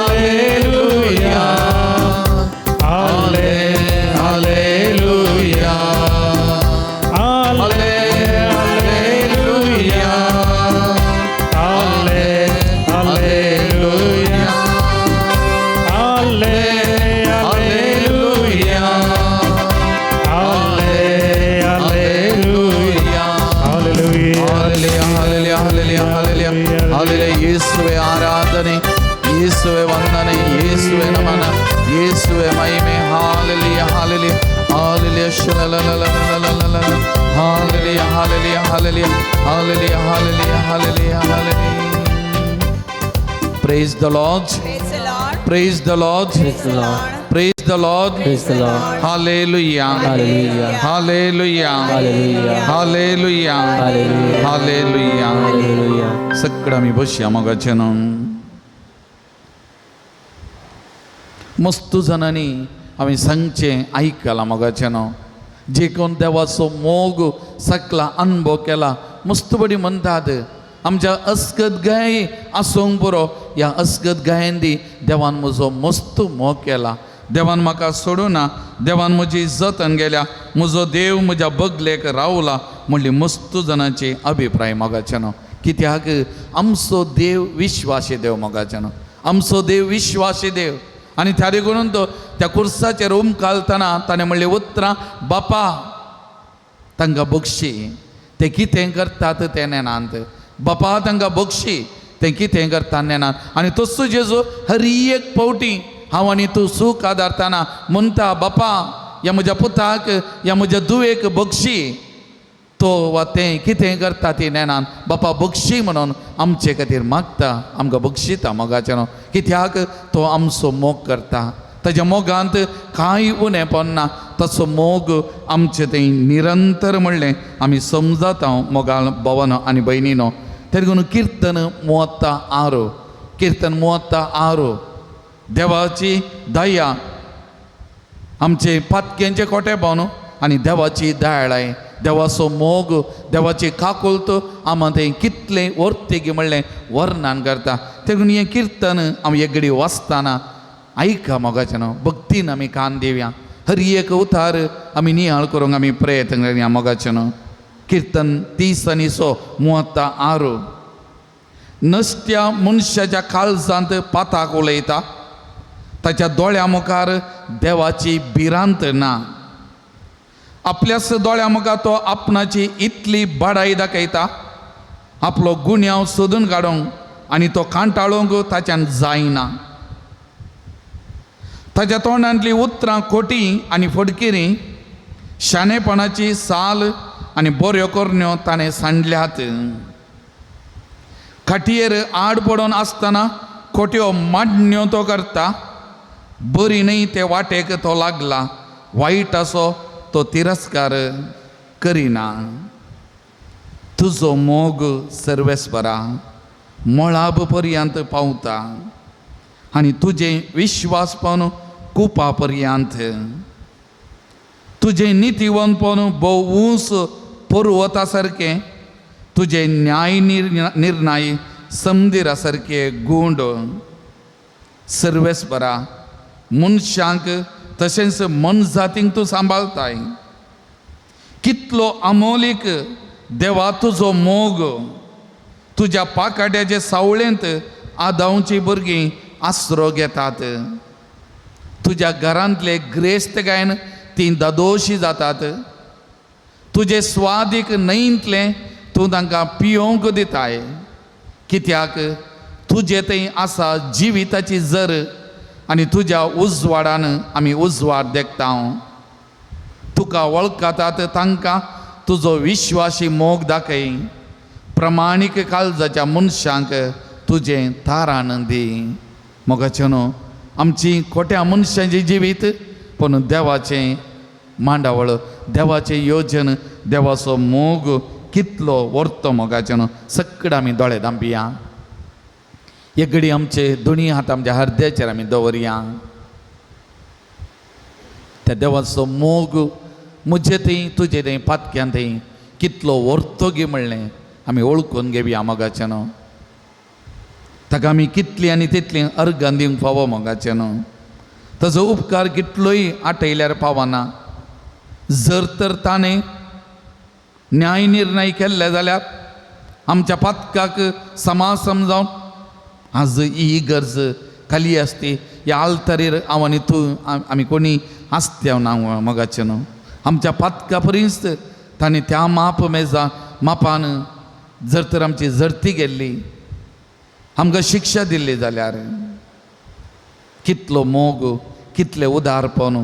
hallelujah, hallelujah, hallelujah, hallelujah, hallelujah. Hallelujah, hallelujah, hallelujah, hallelujah. ಯೇಸುವೆ ಆರಾಧನೆ, ಯೇಸುವೆ ವಂದನೆ, ಯೇಸುವೆ ನಮನ, ಯೇಸುವೆ ಮಹಿಮೆ. ಹಾಲೆಲೂಯ, ಹಾಲೆಲೂಯ, ಹಾಲೆಲೂಯ. ಶಲಲಲಲಲಲಲಲ. Hallelujah, hallelujah, hallelujah, hallelujah, hallelujah, hallelujah, hallelujah. Praise the Lord. Praise the Lord. Praise the Lord. Praise the Lord. Praise the Lord. Praise the Lord. Hallelujah. Hallelujah. Hallelujah. Hallelujah. Hallelujah. Hallelujah. Hallelujah. Hallelujah. सगळं आमी बसया मोगाचें न्हू. मस्त जाणांनी हांवें सांगचें आयकलां मोगाचें न्हू. जे कोण देवाचो मोग सकला अनुभव केला मस्त बडी म्हणटात आमच्या अस्कत गाय आसूंक पुरो, ह्या अस्कत गायांनी देवान म्हजो मस्त मोग केला, देवान म्हाका सोडूना, देवान म्हजी जतन गेल्या, म्हजो देव म्हज्या बगलेक रावला म्हणली मस्त जाणांचे अभिप्राय मोगाचे न्हू. कित्याक आमचो देव विश्वासी देव मोगाचे न्हू, आमचो देव विश्वासी देव. आनी त्या देखून तो त्या कुर्साचेर उमकालतना ताणें म्हणलें उतरां, बापा तांकां बक्षी ते कितें करतात तें नेनात, बापा तांकां बक्षी तें कितें करता नेनात. आनी तसो जेजू हर एक फावटी हांव आनी तूं सूख आदारतना म्हणटा, बापा ह्या म्हज्या पुताक ह्या म्हज्या धुवेक बक्षी, तो वा तें कितें करता ती नेनान, बापा बक्षी म्हणून आमचे खातीर मागता, आमकां बक्षिता मोगाचें न्हू. कित्याक तो आमचो मोग करता, ताज्या मोगांत कांय उणें पडना, तसो मोग आमचे थंय निरंतर म्हणलें आमी समजता मोगाल भवन आनी भयणीनो. तें देखून किर्तन 36, किर्तन 36, देवाची दया आमचे पातक्यांचे कोटे पावन आनी देवाची दयाळाय, देवाचो मोग, देवाची काकुळत आमा तें कितलें वर्तेगी म्हणलें वर्णन करता. देखून हें किर्तन आमी एक घडी वाचतना आयका मोगाचें न्हू, भक्तीन आमी कान दिवया, हर एक उतार आमी नियाळ करूंक आमी प्रयत्न करया मोगाचें न्हू. किर्तन 36 36. नसत्या मनशाच्या काळजांत पाताक उलयता, ताच्या दोळ्या मुखार देवाची भिरांत ना, आपल्याच दोळ्या मुखार तो आपणाची इतली बडाई दाखयता, आपलो गुन्यांव सोदून काडूंक आनी तो कांटाळूंक ताच्यान जायना. ताच्या तोंडांतलीं उतरां खोटी आनी फडकिरी, शाणेपणाची साल आनी बऱ्यो करण्यो ताणें सांडल्यात. खाटयेर आड पडून आसतना खोट्यो मांडण्यो तो करता, बरी न्हय ते वाटेक तो लागला, वायट असो तो तिरस्कार करिना. तुजो मोग सर्वेस्परा मळाब पर्यंत पावता आनी तुजें विश्वासपण कुपा पर्यंत, तुजें नितीवंतपण भोव ऊंच पर्वता सारकें, तुजें न्याय निर्णय समदिरा सारके गुंड. सर्वेस्परा मनशांक तशेंच मनजातींक तूं सांबाळताय. कितलो अमोलीक देवा तुजो मोग, तुज्या पाकाट्याचे सावळेंत आदावची भुरगीं आसरो घेतात, तुज्या घरांतले ग्रेस्त गायन तीं दादोशी जातात, तुजे स्वादीक न्हंयतलें तूं तांकां पियोवंक दिताय. कित्याक तुजे थंय आसा जिविताची जर आनी तुज्या उजवाडान आमी उजवाड देखता. तुका वळखतात तांकां तुजो विश्वासी मोग दाखय. प्रमाणीक काळजाच्या मनशांक तुजें तारान दी. मोगाचें न्हू आमची खोट्या मनशांचें जिवीत पूण देवाचें मांडावळ, देवाचें योजन, देवाचो मोग कितलो व्हरतो मोगाचें न्हू. सगळें आमी दोळे धांपया. एक घडी आमचे दोनी हात आमच्या हरद्याचेर आमी दवरया. त्या देवाचो मोग म्हजे थंय तुजे थंय पातक्यान थंय कितलो व्हरतो गी म्हणलें आमी वळखून घेवया मोगाचें न्हू. ताका आमी कितली आनी तितली अर्गां दिवंक फावो मोगाचें न्हू. ताजो उपकार कितलोय आटयल्यार पावना. जर तर ताणें न्याय निर्णय केल्ले जाल्यार आमच्या पातकाक समा समजावन आज ही गरज खाली आसती ह्या आल्तारीर हांव आनी तूं आमी कोणी आसत्या ना मोगाचें न्हू. आमच्या पातका परीच ताणें त्या माप मेजा मापान जर तर आमची जरती गेल्ली, आमकां शिक्षा दिल्ली जाल्यार कितलो मोग, कितलें उदारपण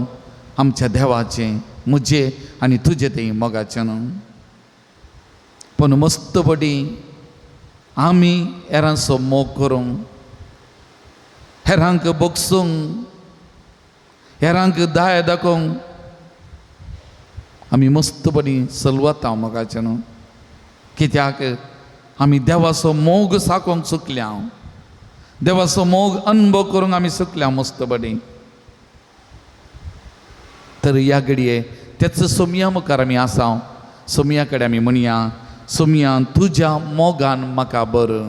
आमच्या देवाचें म्हजें आनी तुजें तें मोगाचें न्हू. पूण मस्त बडी आमी हेरांचो मोग करूंक, हेरांक बोगसूंक, हेरांक दाय दाखोवंक आमी मस्त बरी सलवता मोगाचें न्हू. कित्याक आमी देवाचो मोग साकोवंक चुकल्या, देवाचो मोग अनुभव करूंक आमी चुकल्या मस्त बरी. तर ह्या घडये तेच सोमया मुखार आमी आसा. सोमया कडेन आमी म्हणया, सोमया तुज्या मोगान म्हाका बरं.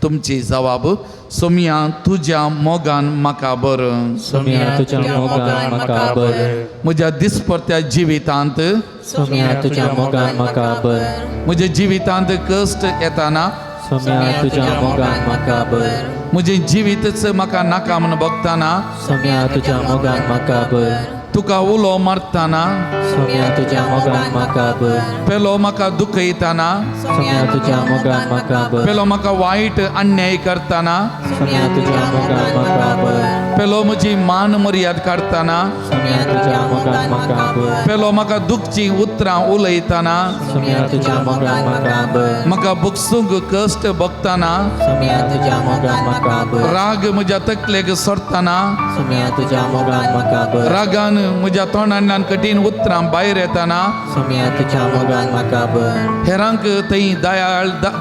तुमची जवाब, सोमया तुज्या मोगान म्हाका बरं. सोमया तुज्या मोगान म्हाका बरं. म्हज्या दिसपडत्या जिवितांत सोमया तुज्या मोगान म्हाका बरं. म्हज्या जिवितांत कश्ट येताना सोमया तुज्या मोगान म्हाका बरं. म्हजें जिवीतच म्हाका नाका म्हूण भोगताना सोमया तुज्या मोगान म्हाका बरं. तुका उलो मारताना सोमया तुज्या मोगान म्हाका बरं. पेलो म्हाका दुखयताना सोमया तुज्या मोगान म्हाका बरं. पेलो म्हाका वायट अन्याय करताना सोमया तुज्या मोगान म्हाका बरं. पेलो म्हजी मान मर्याद काडताना सोमया तुज्या मोगान म्हाका बरं. पेलो म्हाका दुखची उतरां उलयताना सोमया तुज्या मोगान म्हाका बरं. म्हाका बुकसूंक कश्ट भोगताना सोमया तुज्या मोगान म्हाका बरं. राग म्हज्या तकलेक सोडताना सोमया तुज्या मोगान म्हाका बरं. रागान म्हज्या तोंडांतल्यान कठीण उतरां भायर येताना सोमया तुज्या मोगान म्हाका बरं. हेरांक थंय दया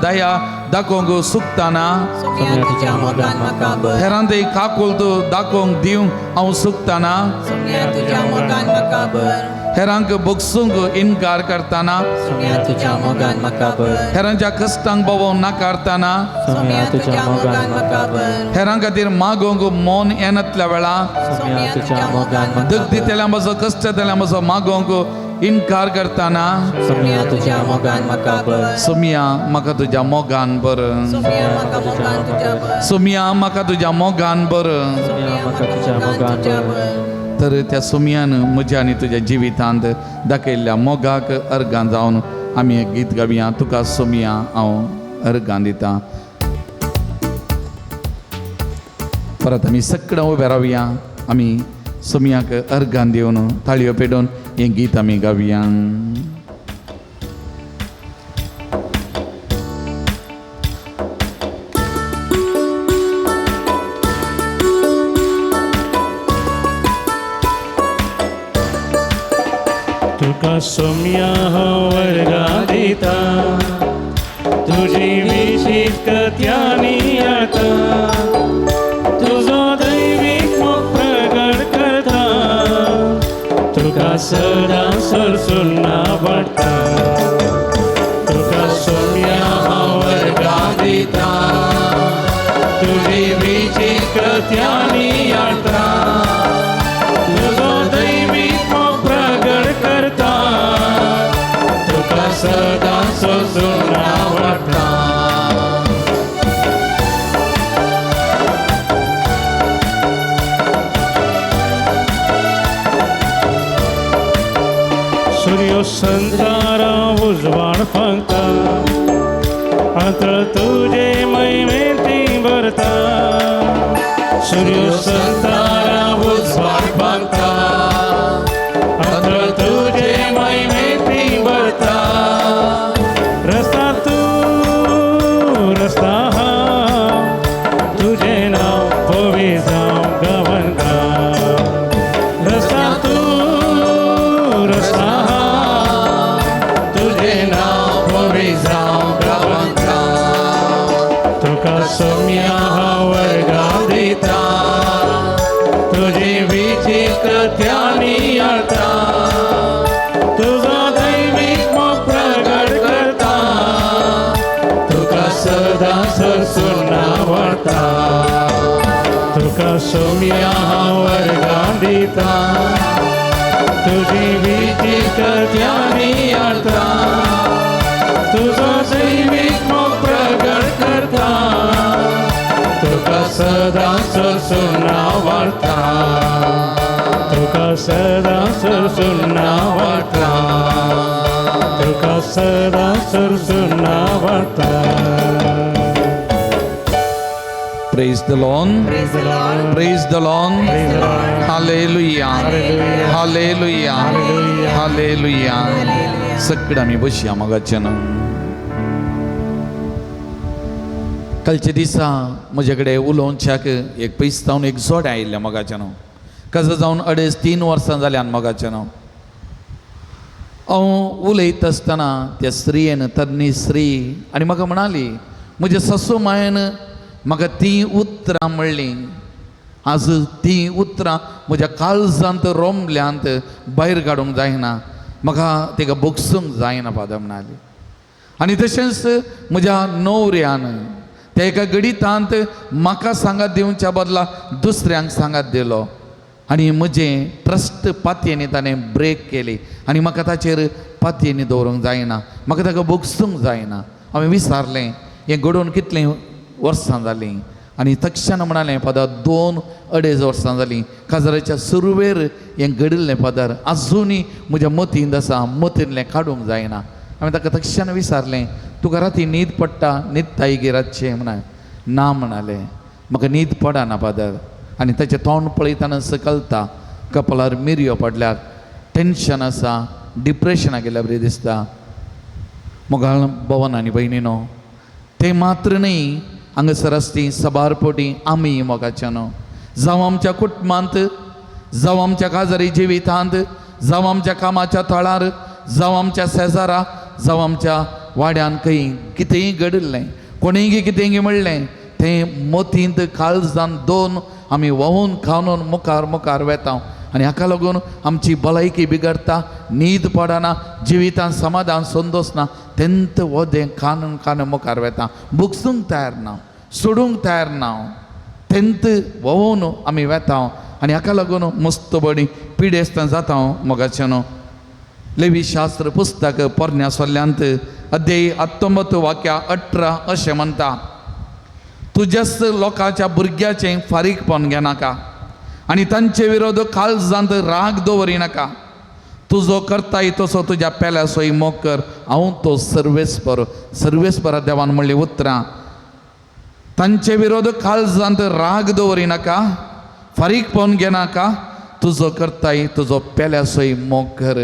दया दाखोवंक सुकताना सोमया तुज्या मोगान म्हाका बरं. हेरांक थंय काकुळट दाखोवंक दिवंक हांव सुकताना सोमया तुज्या मोगान म्हाका बरं. हेरांक बोगसूंक इनकार करताना सोमया तुज्या मोगान म्हाका बरं. हेरांच्या कश्टांक भोवोंक नाकारताना सोमया तुज्या मोगान म्हाका बरं. हेरां खातीर मागोवंक मन येनातल्या वेळा सोमया तुज्या मोगान म्हाका दग बरं. दितल्या म्हजो कश्ट जातल्या म्हजो मागोवंक इनकार करताना सोमया तुज्या मोगान म्हाका बरं. सोमया म्हाका तुज्या मोगान बरं. सोमया म्हाका तुज्या मोगान बरं. सोमया म्हाका तुज्या मोगान बरं. सोमया म्हाका तुज्या मोगान बरं. तर त्या सोमयान म्हज्या आनी तुज्या जिवितांत दाखयल्ल्या मोगाक अर्गां जावन आमी एक गीत गावया. तुका सोमया हांव अर्गां दिता. परत आमी सगळें उबे रावया. आमी सोमयाक अर्गां दिवन ताळयो पेटोवन हें गीत आमी गावया. तुका सोमया हांव वर्गां दिता, तुजी विशीत कथ्यांनी येता, तुजो दैवीक मोग प्रगट करता, तुका सदां सरसून आवडटा. तुका सोमया हांव वर्गां दिता, तुजी विशीत कथ्यांनी येता, तुजो दैवीक मोग प्रगट करता, तुका सदां सोसून आवडटा. सूर्य संतारा उजवाड फांकता, आंतळ तुजे महिमेंती भरता, सूर्य संतारा सोम्या हांव वर्गां दिता, तुजी विचित्रत्यानी अर्था, तुजो दैवीक मोग प्रगट करता, तुका सदां सरसून आवडटा, तुका सदां सरसून आवडटा, तुका सदां सरसून आवडटा. Praise the Lord. Praise the Lord. Praise the Lord. Praise the Lord. Hallelujah. Hallelujah. Hallelujah. सगळं आमी बसया मोगाच्यान. कालच्या दिसा म्हजे कडेन उलोवच्याक एक पयस जावन एक जोडें आयिल्लें मोगाच्यान. काजार जावन 2.5-3 वर्सां जाल्यान मोगाच्यान. हांव उलयता आसतना त्या स्त्रियेन, तरणी स्त्री, आनी म्हाका म्हणाली, म्हज्या सासू मायन म्हाका तीं उतरां म्हणलीं, आज तीं उतरां म्हज्या काळजांत रोमल्यांत, भायर काडूंक जायना, म्हाका ताका भोगसूंक जायना फादर म्हणाली. आनी तशेंच म्हज्या न्हवऱ्यान त्या एका गणितांत म्हाका सांगात दिवच्या बदला दुसऱ्यांक सांगात दिलो आनी म्हजें ट्रस्ट पातयेनी ताणें ब्रेक केली आनी म्हाका ताचेर पातयेनी दवरूंक जायना, म्हाका ताका भोगसूंक जायना. हांवें विचारलें, हें घडोवन कितलीं वर्सां जालीं? आनी तक्षण म्हणालें, फादर 2-2.5 वर्सां जालीं. काजाराच्या सुरवेर हें घडिल्लें फादर, आजुनूय म्हज्या मतींत आसा, मतींतलें काडूंक जायना. हांवें ताका तक्षण विचारलें, तुका राती न्हीद पडटा, न्हिदताय गे रातचें? म्हणा ना म्हणालें, म्हाका न्हीद पडना फादर. आनी ताचें तोंड पळयतना सकलता, कपलार मिरयो पडल्यार, टेंशन आसा, डिप्रेशनाक गेल्या बरी दिसता. मोगाळ भवन आनी भयणीनो, तें मात्र न्हय, हांगासर आसती सबार पटी आमी मोगाच्यानो, जावं आमच्या कुटुंबांत, जावं आमच्या काजारी जिवितांत, जावं आमच्या कामाच्या थळार, जावं आमच्या शेजारा, जावं आमच्या वाड्यान खंय कितेंय घडिल्लें, कोणीय कितेंय म्हणलें, तें मोतींत काळजान दोन आमी व्हांवून खावन मुखार मुखार वेता आनी हाका लागून आमची भलायकी बिगडटा, न्हीद पडना, जिवितांत समाधान संतोश ना. तेंत वदें खानून खानून मुखार वेता, भोगसूंक तयार ना, सोडूंक तयार ना, तेंत व्हांवून आमी वेता आनी हाका लागून मस्त बरी पिडेस्तां जाता मोगाच्यानो. लेवी शास्त्र पुस्तक पोरण्या सोल्ल्यांत अध्याय 19 वाक्या 18 अशें म्हणटा, तुज्याच लोकांच्या भुरग्याचें फारीकपण घेनाका आनी तांचे विरोध काळजांत राग दवरिनाका. तुजो करताय तसो तुज्या पेल्यासोय मोग कर, हांव तो सर्वेस्पर. सर्वेस्परा देवान म्हणली उतरां, तांचे विरोध काळजांत राग दवरिनाका, फारीकपण घेनाका, तुजो करताय तुजो पेल्यासोय मोग कर.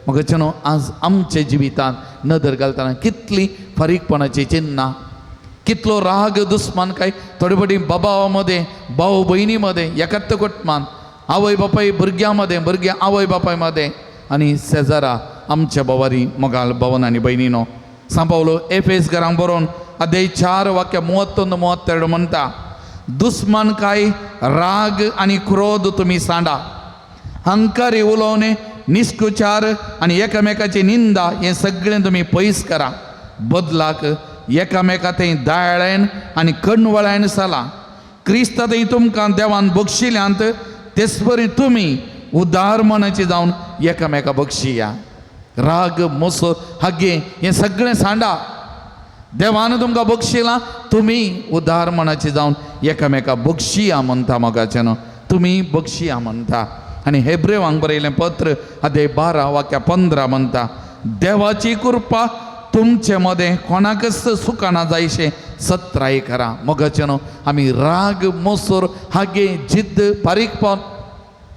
म्हाका न्हू आज आमच्या जिवितांत नदर घालतना कितली फारीकपणाची चिन्नां, कितलो राग दुस्मान काय थोडे फावटी बाबा मदें, भाव भयणी मदें, एकाच कुटुंबान आवय बापाय भुरग्यां मदें, भुरग्यां आवय बापाय मदें आनी शेजारा आमच्या भावारी मोगाल भवन आनी भयणीनो. सांपावलो एफेस घरांक बरोवन अध्याय 4 वाक्य 31 32 म्हणटा, दुस्मान काय राग आनी क्रोध तुमी सांडा, हंकारी उलोवणे, निस्कुचार आनी एकामेकाची निंदा हें सगळें तुमी पयस करा. बदलाक एकामेका थंय दयाळायन आनी कणवळायन चला. क्रिस्ता थंय तुमकां देवान बक्षिल्यांत तेच परी तुमी उदार मनाची जावन एकामेका बक्षिया. राग मोसो हागे हें सगळें सांडा, देवान तुमकां बक्षिलां, तुमी उदार मनाची जावन एकामेका बक्षिया म्हणटा मोगाच्यान, तुमी बक्षिया म्हणटा. आनी हेब्रेवांक बरयलें पत्र अध्याय 12 वाक्या 15 म्हणटा, देवाची कृपा तुमचे मदें कोणाकच सुकाना जायशें सत्राय करा. मोगाचें न्हू आमी राग मोसोर हागे जिद्द फारीकपण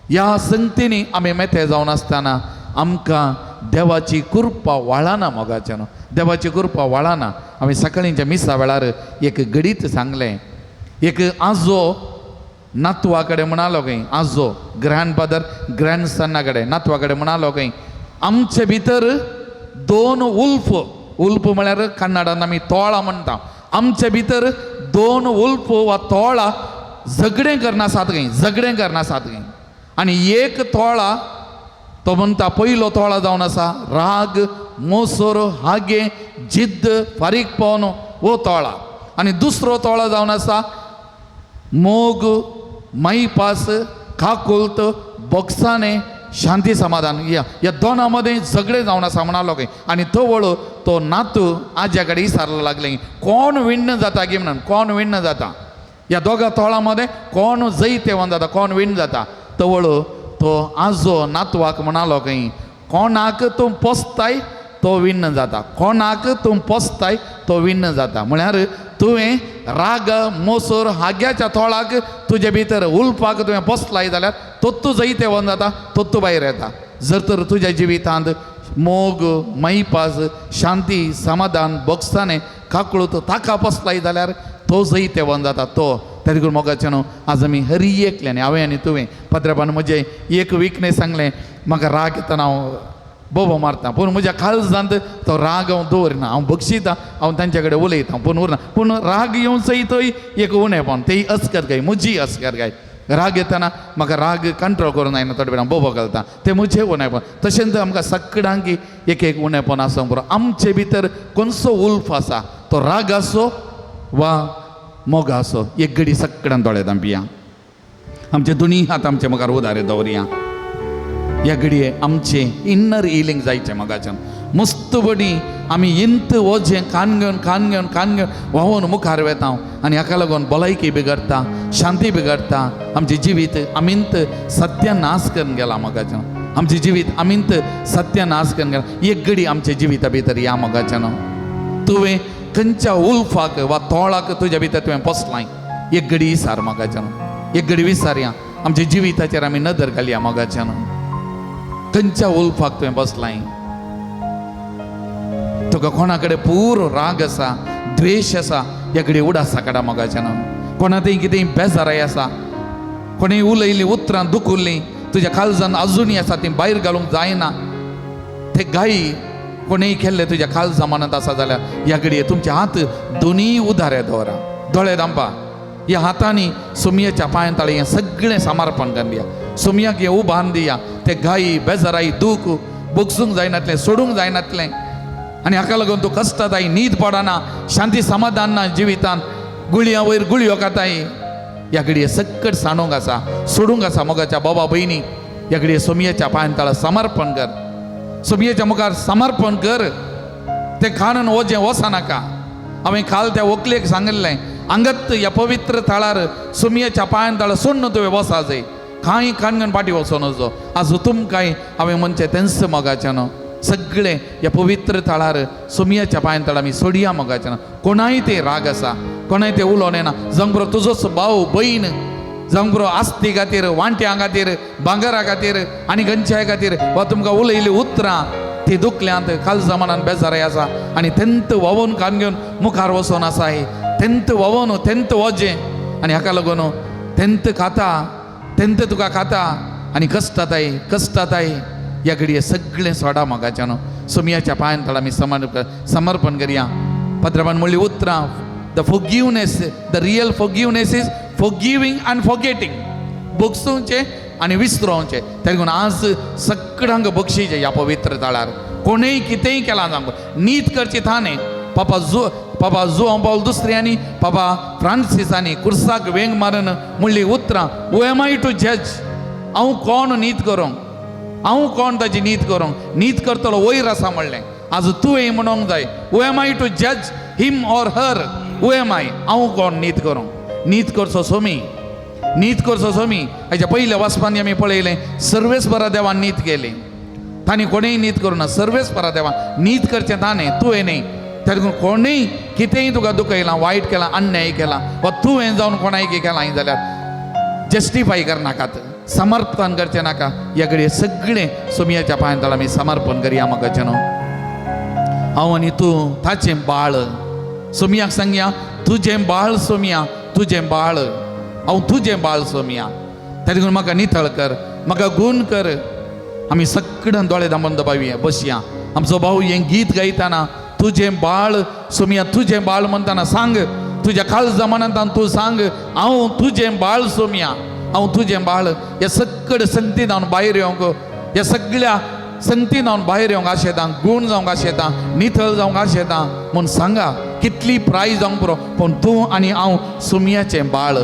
ह्या संगतींनी आमी मेते जावन आसतना आमकां देवाची कृपा वाळना. मोगाचें न्हू देवाची कृपा वाळना. आमी सकाळींच्या मिसा वेळार एक घडीत सांगलें, एक आजो नातवा कडेन म्हणालो खंय, आजो ग्रँडफादर ग्रँडसना कडेन नातवा कडेन म्हणालो खंय, आमचे भितर 2 उल्फ, उल्फ म्हळ्यार कन्नडान आमी तोळां म्हणटा, आमचे भितर 2 उल्फ वा तोळां झगडें करनासात खंय, झगडें करनासात खंय. आनी एक तोळा तो म्हणटा पयलो तोळा जावन आसा राग मोसोर हागे जिद्द फारीकपण हो तोळा, आनी दुसरो तोळा जावन आसा मोग माईपास काकुल्त बोगसाणे शांती समाधान ह्या ह्या दोना मदें झगडे जावन आसा म्हणालो खंय. आनी तवळ तो नातू आज्या कडेन विचारलो लागलें कोण विण्ण जाता गी म्हणून, कोण विण्ण जाता ह्या दोगा तोळां मदें, कोण जैतेवन जाता, कोण विण्ण जाता. तवळ तो आजो नातवाक म्हणालो खंय कोणाक तूं पोसताय तो विण्ण जाता, कोणाक तूं पोसताय तो विण्ण जाता. म्हळ्यार तुवें राग मोसोर हाग्याच्या तोळाक तुजे भितर उलपाक तुवें पोसलाय जाल्यार तोत्तू जैतेवन जाता, तोत्तू भायर येता. जर तर तुज्या जिवितांत मोग मैपास शांती समाधान बोगसाणें काकळूत ताका पोसलाय जाल्यार तो जैतेवन जाता तो. तरी करून मोगाचें न्हू आज आमी हरी एकल्यान हांवें आनी तुवें पत्रपान म्हजें एक विकनेस सांगलें म्हाका राग येतना हांव बोबो मारता, पूण म्हज्या काळजांत तो राग हांव दवरिना, हांव बक्षिता, हांव तांचे कडेन उलयता पूण उरना. पूण राग येवचोय तोय एक उणेपण, तेय अस्कर काय म्हजी अस्कर काय. राग येतना म्हाका राग कंट्रोल करूंक जायना, थोडे वेळ बोबो घालता, तें म्हजें उणेपण. तशेंच आमकां सगळ्यांक एक एक उणेपण आसूंक पुरो. आमचे भितर कोणसो उल्फ आसा तो राग आसो वा मोग आसो, एक घडी सगळ्यान दोळे धांपिया, आमचे दोनी हात आमचे मुखार उदारे दवरया. ह्या घडये आमचें इन्नर हिलींग जायचें मोगाच्यान. मस्त बडी आमी इंत वजें कान घेवन कान घेवन कान घेवन व्हांवून मुखार वेता आनी हाका लागून भलायकी बिगडटा, शांती बिगडटा, आमचें जिवीत आमींत सत्यानाश करून गेला मोगाच्यान. आमचें जिवीत आमींत सत्यानाश करून गेला. एक घडी आमच्या जिविता भितर ह्या मोगाच्यान तुवें खंयच्या उल्फाक वा तोळाक तुज्या भितर तुवें पोसलाय, एक घडी विसार मोगाच्यान, एक घडी विसारया. आमच्या जिविताचेर आमी नदर घालया मोगाच्यान. खंयच्या उल्फाक तुवें बसलाय, तुका कोणा कडेन पुरो राग आसा, द्वेश आसा, ह्या घडये उडासा काडा मोगाच्यान. कोणा थंय कितें बेजाराय आसा, कोणें उलयलीं उतरां दुखुल्लीं तुज्या काळजान अजुनूय आसा ती भायर घालूंक जायना, ते गायी कोणेंय केल्ले तुज्या काळजा मनांत आसा जाल्यार ह्या घडये तुमचे हात दोनूय उदारे दवरा, दोळे धांपा. ह्या हातांनी सोमयेच्या पांयां ताळे हें सगळें समर्पण करून दिया, सोमयाक हें उबान दिया. ते गायी बेजाराय दूख बगसूंक जायनातलें, सोडूंक जायनातलें आनी हाका लागून तूं कश्टाताय, न्हीद पडना, शांती समाधान ना जिवितान, गुळयां वयर गुळयो खाताय. ह्या घडये सकट सांडूंक आसा, सोडूंक आसा मोगाच्या बाबा भयणी. ह्या घडये सोमयेच्या पांयां ताळा समर्पण कर, सोमयेच्या मुखार समर्पण कर. तें कानून वजें वचनाका. हांवें काल त्या व्हंकलेक सांगिल्लें अंगत ह्या पवित्र थळार सोमयेच्या पांयां ताळा सोडून तुवें वसा जाय, कांय कानगन फाटीं वचों नजो. आज तुमकांय हांवें म्हणचें तेंच मोगाचें न्हू सगळें ह्या पवित्र थळार सोमयेच्या पांयां ताळा आमी सोडया मोगाचें न्हू. कोणाय ते राग आसा, कोणाय ते उलोवन येना, जावंक बरो तुजोच भाव भयण, जावंक बरो आस्ती खातीर, वांट्यां खातीर, भांगरा खातीर आनी खंयच्याय खातीर वा तुमकां उलयलीं उतरां ती दुखल्यांत काळजा मनान बेजाराय आसा आनी तेंत व्हांवून कान घेवन मुखार वचोन आसा. हे तेंत व्हांवून तेंत वजें आनी हाका लागून तेंत खाता, तेंत तुका खाता आनी कश्टाताय कश्टाताय. ह्या घडये सगळें सोडा मोगाच्यान. सोमयाच्या पांयां तळा आमी समर्पण करया. पत्रपान म्हणली उतरां, the forgiveness, the real forgiveness is forgiving and forgetting. बगसुचें आनी विसरोवचें. तेका लागून आज सगळ्यांक बक्षीचें ह्या पवित्र थळार. कोणेय कितेंय केलां जावंक नीत करची थाने पापा जो पापा जुआंव पावल दुसऱ्यांनी पापा फ्रांसिसांनी कुर्साक वेंग मारून म्हणली उतरां, who am I to जज, हांव कोण नीत करूंक, हांव कोण ताजी नीत करूंक, नीत करतलो वयर आसा म्हणलें. आज तुवें म्हणूंक जाय, who am I to जज him or her, who am I, हांव कोण नीत करूंक. नीत करचो सोमी, नीत करचो सोमी. हाच्या पयल्या वाचपांनी आमी पळयलें सर्वेस्परा देवान नीत केली, तांणी कोणेय नीत करूं ना, सर्वेस्परा देवान नीत करचें ताणें, तुवें न्ही. तेका कोणूय कितेंय तुका दुखयलां, वायट केलां, अन्याय केला वा तुवें जावन कोणाय केलां जाल्यार जस्टिफाय करनाकात, समर्पण करचें नाका. ह्या घडये सगळें सोमयाच्या पांयां तळा आमी समर्पण करया मोगाचें न्हू. हांव आनी तूं ताचें बाळ, सोमयाक सांगया तुजें बाळ सोमया, तुजें बाळ, हांव तुजें बाळ सोमया. तेका लागून म्हाका नितळ कर, म्हाका गूण कर. आमी सगळ्यान दोळे दामून दबावया बसया. आमचो भाऊ हें गीत गायतना तुजें बाळ सोमया, तुजें बाळ म्हणटाना सांग, तुज्या काळजा मनांत तूं सांग, हांव तुजें बाळ सोमया, हांव तुजें बाळ. ह्या सगळे संगतीन हांव भायर येवंक, ह्या सगळ्या संगतीन हांव भायर येवंक आशेतां, गूण जावंक आशेतां, नितळ जावंक आशेतां म्हूण सांगा. कितली प्राय जावंक पुरो, पूण तूं आनी हांव सोमयाचें बाळ.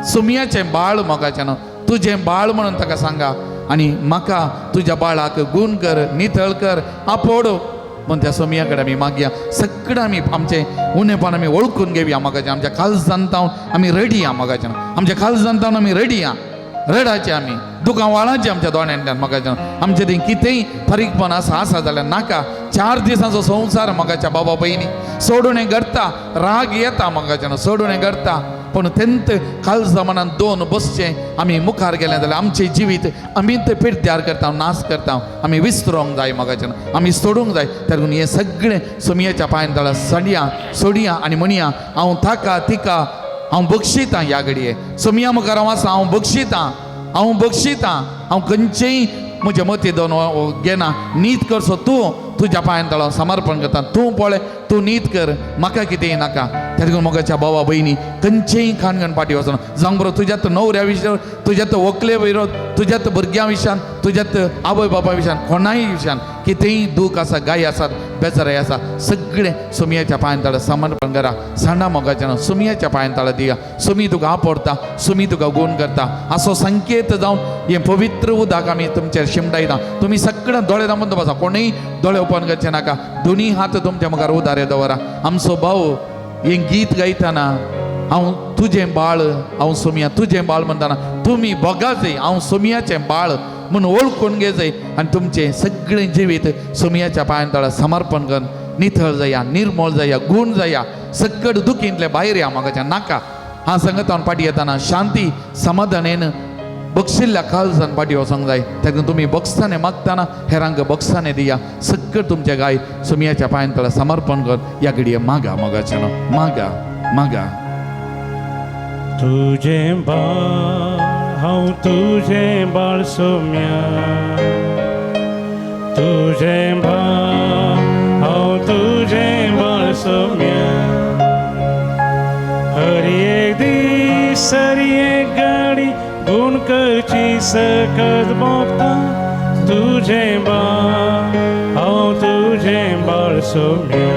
सुमयाचें बाळ मोगाचें तुजें बाळ म्हणून ताका सांगा आनी म्हाका तुज्या बाळाक गूण कर, नितळ कर, आपोड म्हूण त्या सोमया कडेन आमी मागया. सगळें आमी आमचें उणेपण आमी वळखून घेवया मोगाचें. आमच्या काळजान तावन आमी रेडी या मोगाचें. आमच्या काळजान तावन आमी रेडी या. रडाचें आमी दुकां वाळाचें आमच्या दोळ्यांतल्यान मोगाचें. आमचें तें कितेंय फारीकपण आसा आसा जाल्यार नाका. 4 दिसांचो संवसार मोगाच्या बाबा भयणी सोडून घडता, राग येता मोगाच्यान सोडून घडता, पूण तेंत काळजा मनान दोन बसचें आमी मुखार गेलें जाल्यार आमचें जिवीत आमी तें पिड्ड्यार करता, नाश करता. आमी विसरोंक जाय मोगाच्यान, आमी सोडूंक जाय. तेका हें सगळें सोमयाच्या पांयान तळा सडया सोडया आनी म्हणया हांव ताका तिका हांव बक्षितां. ह्या घडये सोमया मुखार हांव आसा, हांव बक्षितां, हांव बक्षितां, हांव खंयचेय म्हज्या मती दोन घेना. नीत करचो तूं, तुज्या पांयान तळा समर्पण करता. तूं पळय, तूं नीत कर, म्हाका कितेंय नाका. तेका मोगाच्या भावा भयणी खंयचेय खाणगण फाटी वचना. जावंक बरो तुज्यात न्हवऱ्या विशयान, तुज्यात व्हंकले विरोध, तुज्यात भुरग्यां विशयान, तुज्यात आवय बापाय विशयान, कोणाय विशयान कितेंय दूख आसा, गाय आसात, बेजाराय आसा, सगळें सोमयाच्या पांयान तळा समर्पण करा. सांडा मोगाच्यान सोमयाच्या पांयान तळा दिया. सोमी तुका आपडता, सोमी तुका गूण करता. असो संकेत जावन हें पवित्र उदक आमी तुमचेर शिमडायता. तुमी सगळें दोळे दामून बसा, कोणूय दोळे ओपन करचे नाका. दोनी हात तुमच्या मुखार उदारे दवरा. आमचो भाव हें गीत गायतना हांव तुजें बाळ, हांव सोमया तुजें बाळ म्हणटाना तुमी भोगा जाय हांव सोमयाचें बाळ म्हूण वळखून घे जाय आनी तुमचें सगळें जिवीत सोमयाच्या पांयान तळा समर्पण कर. नितळ जाया, निर्मळ जाया, गूण जाया, सकट दुखींतले भायर या म्हाका नाका. हांव सांगता फाटी येताना शांती समाधानेन बक्षिल्ल्या काळजान फाटी वचोंक जाय. ताका तुमी बक्षाने मागताना हेरांक बक्षाने दिया. सगळें तुमचें गाय सोमयाच्या पांयान तळा समर्पण कर. ह्या घडये मागा मोगाचें मागा मागा. तुजें बाळ हांव तुजें बाळ सोम्या, तुजें बाळ हांव तुजें बाळ सोम्या. हर एक दीस हर एक गाडी गुण करची सकत भोगता. तुजें बाळ हांव तुजें बाळ सोम्या,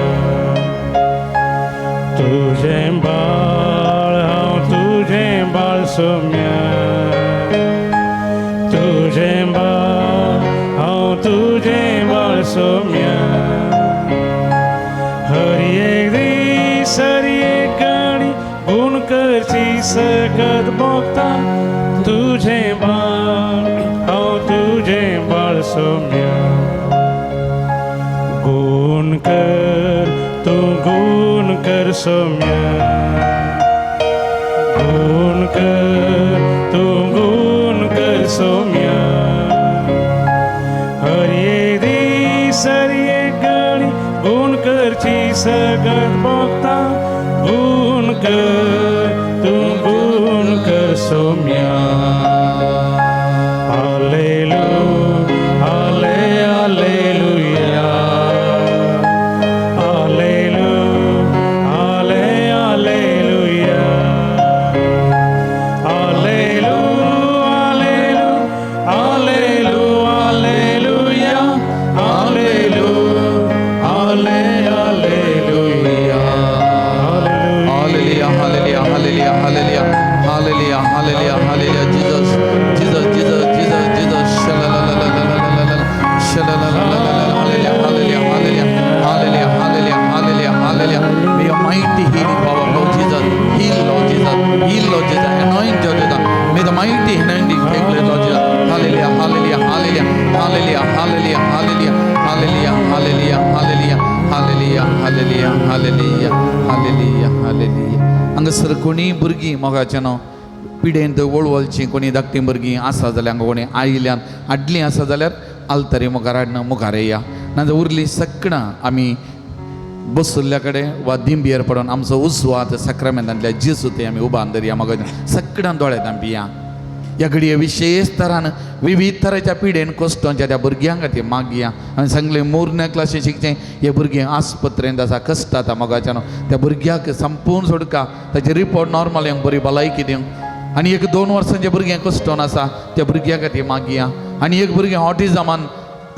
तुजें बाळ हांव तुजें बाळ सोम्या, तुजें बाळ हांव तुजें बाळ सोम्या. हर एक दीस हर एक गाडी गुण करची सकत भोगता. तुजें बाळ हांव तुजें बाळ सोम्या. गुण कर तूं गुण कर सोम्या, गुण कर तूं गुण कर सोम्या. हर एक दीस हर एक घडी गुण करची सगत भोगता. गुण कर तूं गुण कर सोम्या. हांगासर कोणी भुरगीं मोगाचें न्हू पिडेंत वळवळचीं कोणी धाकटीं भुरगीं आसा जाल्यार हांगा कोणी आयिल्ल्यान हाडलीं आसा जाल्यार आलतरी मुखार हाडना मुखार येया. नाजाल्यार उरलीं सगळां आमी बसुल्ल्या कडेन वा दिंबयेर पडून आमचो उजवात साक्रामेंतांतल्या जेजू ते आमी उबान धरया. मोगाचें सगळ्यां दोळे धांपिया. ह्या घडये विशेश तरान विविध तरेच्या पिडेन कश्टांच्या त्या भुरग्यां खातीर मागया. आनी सांगलें मोर्न क्लासी शिकचें हे भुरगें आस्पत्रेंत आसा, कश्ट जाता मोगाच्यान. त्या भुरग्याक संपूर्ण सोडका, ताचे रिपोर्ट नॉर्मल येवंक, बरी भलायकी दिवंक. आनी एक 2 वर्सांचें भुरगें कश्टोन आसा त्या भुरग्या खातीर मागया. आनी एक भुरगें ऑटिजमान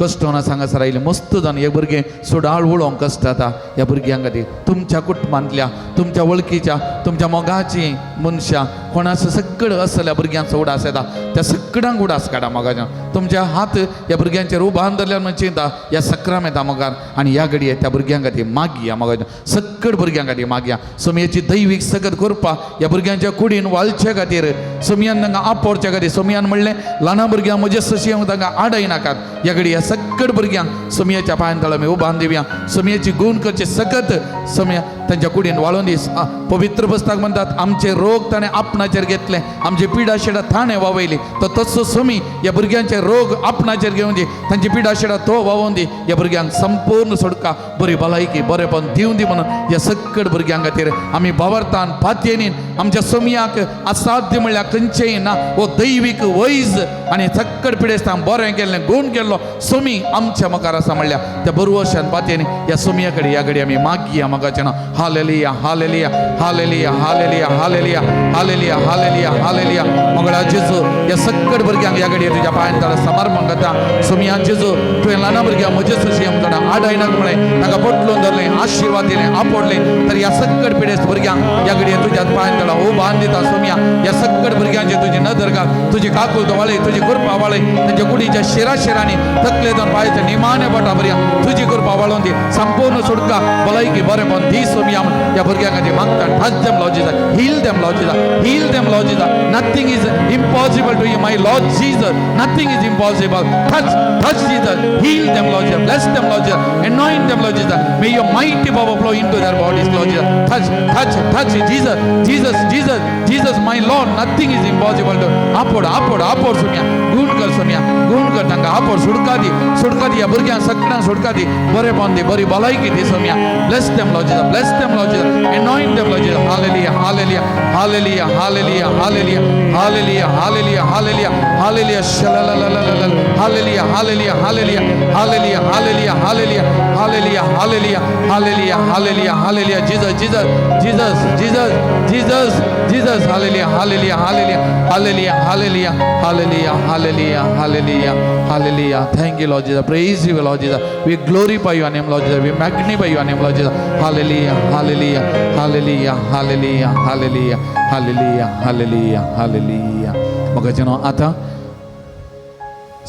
कश्टोन आसा हांगासर आयलें मस्त जावन एक भुरगें सुडाळ उलोवंक कश्ट जाता ह्या भुरग्यां खातीर. तुमच्या कुटुंबांतल्या तुमच्या वळखीच्या तुमच्या मोगाची मनशां कोणाचो सगळं असल्या भुरग्यांचो उडास येता त्या सगळ्यांक उडास काडा मोगाच्या तुमच्या हात ह्या भुरग्यांचेर उबान धरल्यार म्हण चिंता ह्या सक्रामेता मोगान आनी ह्या घडये त्या भुरग्यां खातीर मागया मोगाच्या सगळ भुरग्यां खातीर मागया सोमयेची दैवीक सगत करपा ह्या भुरग्यांच्या कुडीन वाळचे खातीर सोमयान तांकां आपोवच्या खातीर सोमयान म्हणलें ल्हान भुरग्यांक म्हजे सशी तांकां आडयनाकात ह्या घडये ह्या सगळ भुरग्यांक सोमयेच्या पांयान तळा आमी उबान दिवया सोमयेची गुण करचे सकत सोमया तांच्या कुडीन वाळून दीस पवित्र पुस्तक म्हणतात आमचे रोग ताणें आपणाचेर घेतले आमची पिडा शिडा ताणें वावयली तो तसो सोमी ह्या भुरग्यांचे रोग आपणाचेर घेवन दी तांची पिडा शिडा तो वावोवन दी ह्या भुरग्यांक संपूर्ण सोडका बरी भलायकी बरेपण दिवन दी म्हणून ह्या सगळ भुरग्यां खातीर आमी भावार्थान पातयेनीन आमच्या सोमयाक असाध्य म्हणल्यार खंयचेय ना हो दैवीक वैज आनी सगळ पिडेस्तांक बरें केल्लें गुण केल्लो सोमी आमच्या मुखार आसा म्हणल्यार त्या बरवशान पातयेनी ह्या सोमया कडेन ह्या घडी आमी मागया मोगाचें नांव hallelujah hallelujah hallelujah hallelujah hallelujah hallelujah hallelujah hallelujah Mangala जेजू ह्या सगळ भुरग्यांक ह्या घडये तुज्या पांयान ताका समर्पण करता सोमया जेजू तुवें ल्हान भुरग्यांक म्हजे सशी आमकां आडायनाक म्हळें ताका पोटलून धरलें आशिर्वाद दिलें आपडलें तर ह्या सगळ पिडेस्त भुरग्यांक ह्या घडये तुज्या पांयान ताका उबान दिता सोमया ह्या सगळ भुरग्यांचे तुजी नदर घाल तुजी काकूत वाळय तुजी कृपा वाळय तांच्या कुडीच्या शिरा शिरांनी तकले दोन पांयाच्या निमाणे बोटा भुरग्यांक तुजी कृपा वाळोवन दी संपूर्ण सुटका भलायकी बरेपण दी सोमया म्हण ह्या भुरग्यां खातीर मागता touch them Lord Jesus heal them Lord Jesus heal them Lord Jesus nothing is impossible to you my Lord Jesus nothing is impossible touch touch Jesus heal them Lord Jesus bless them Lord Jesus anoint them Lord Jesus may your mighty power flow into their bodies Lord Jesus touch touch touch Jesus Jesus Jesus Jesus my Lord nothing is impossible to आपोड आपोड आपोड Saumya गुण कर सोम्या गुण कर तांकां आपोड सुटका दी सुटका दी ह्या भुरग्यांक सगळ्यांक सुटका दी बरेपण दी बरी भलायकी दी Saumya bless them Lord Jesus bless them Lord Jesus anoint them Lord Jesus hallelujah hallelujah hallelujah hallelujah hallelujah hallelujah hallelujah hallelujah hallelujah शलालालालाला hallelujah hallelujah hallelujah hallelujah hallelujah hallelujah hallelujah hallelujah hallelujah hallelujah hallelujah Jesus Jesus Jesus Jesus Jesus Jesus hallelujah hallelujah hallelujah hallelujah hallelujah hallelujah hallelujah hallelujah hallelujah thank you Lord Jesus praise you Lord Jesus we glorify your name Lord Jesus we magnify your name Lord Jesus hallelujah hallelujah hallelujah hallelujah hallelujah hallelujah hallelujah hallelujah मगाचें न्हू आतां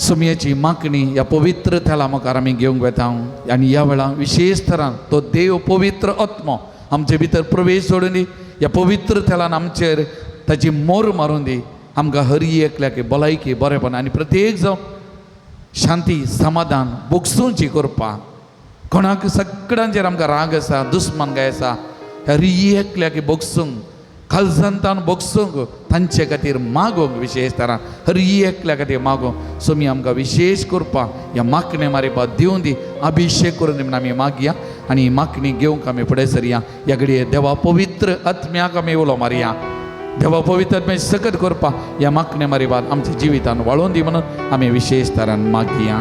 सुमयेची मागणी ह्या पवित्र थळा मुखार आमी घेवंक वेता आनी ह्या वेळार विशेश तरान तो देव पवित्र आत्मो आमचे भितर प्रवेश सोडून दी ह्या पवित्र थळान आमचेर ताची मोर मारून दी आमकां हरी एकल्याक भलायकी बरेपण आनी प्रत्येक जावं शांती समाधान बोगसुची करपा कोणाक सगळ्यांचेर आमकां राग आसा दुस्मानकाय आसा हरी एकल्याक बोगसूंक खालसांतान बोगसूंक तांचे खातीर मागोंक विशेश तरान हरी एकल्या खातीर मागोंक सोमी आमकां विशेश करपा ह्या मागणे मारिपा दिवन दी अभिशेक करून दी म्हण आमी मागया आनी मागणी घेवंक आमी फुडें सरया ह्या घडये देवा पवित्र आत्म्याक आमी उलो मारया देवा पवित्र आत्म्या सकत करपा ह्या मागणे मारिपात आमच्या जिवितान वाळोवन दी म्हणून आमी विशेश तरान मागया.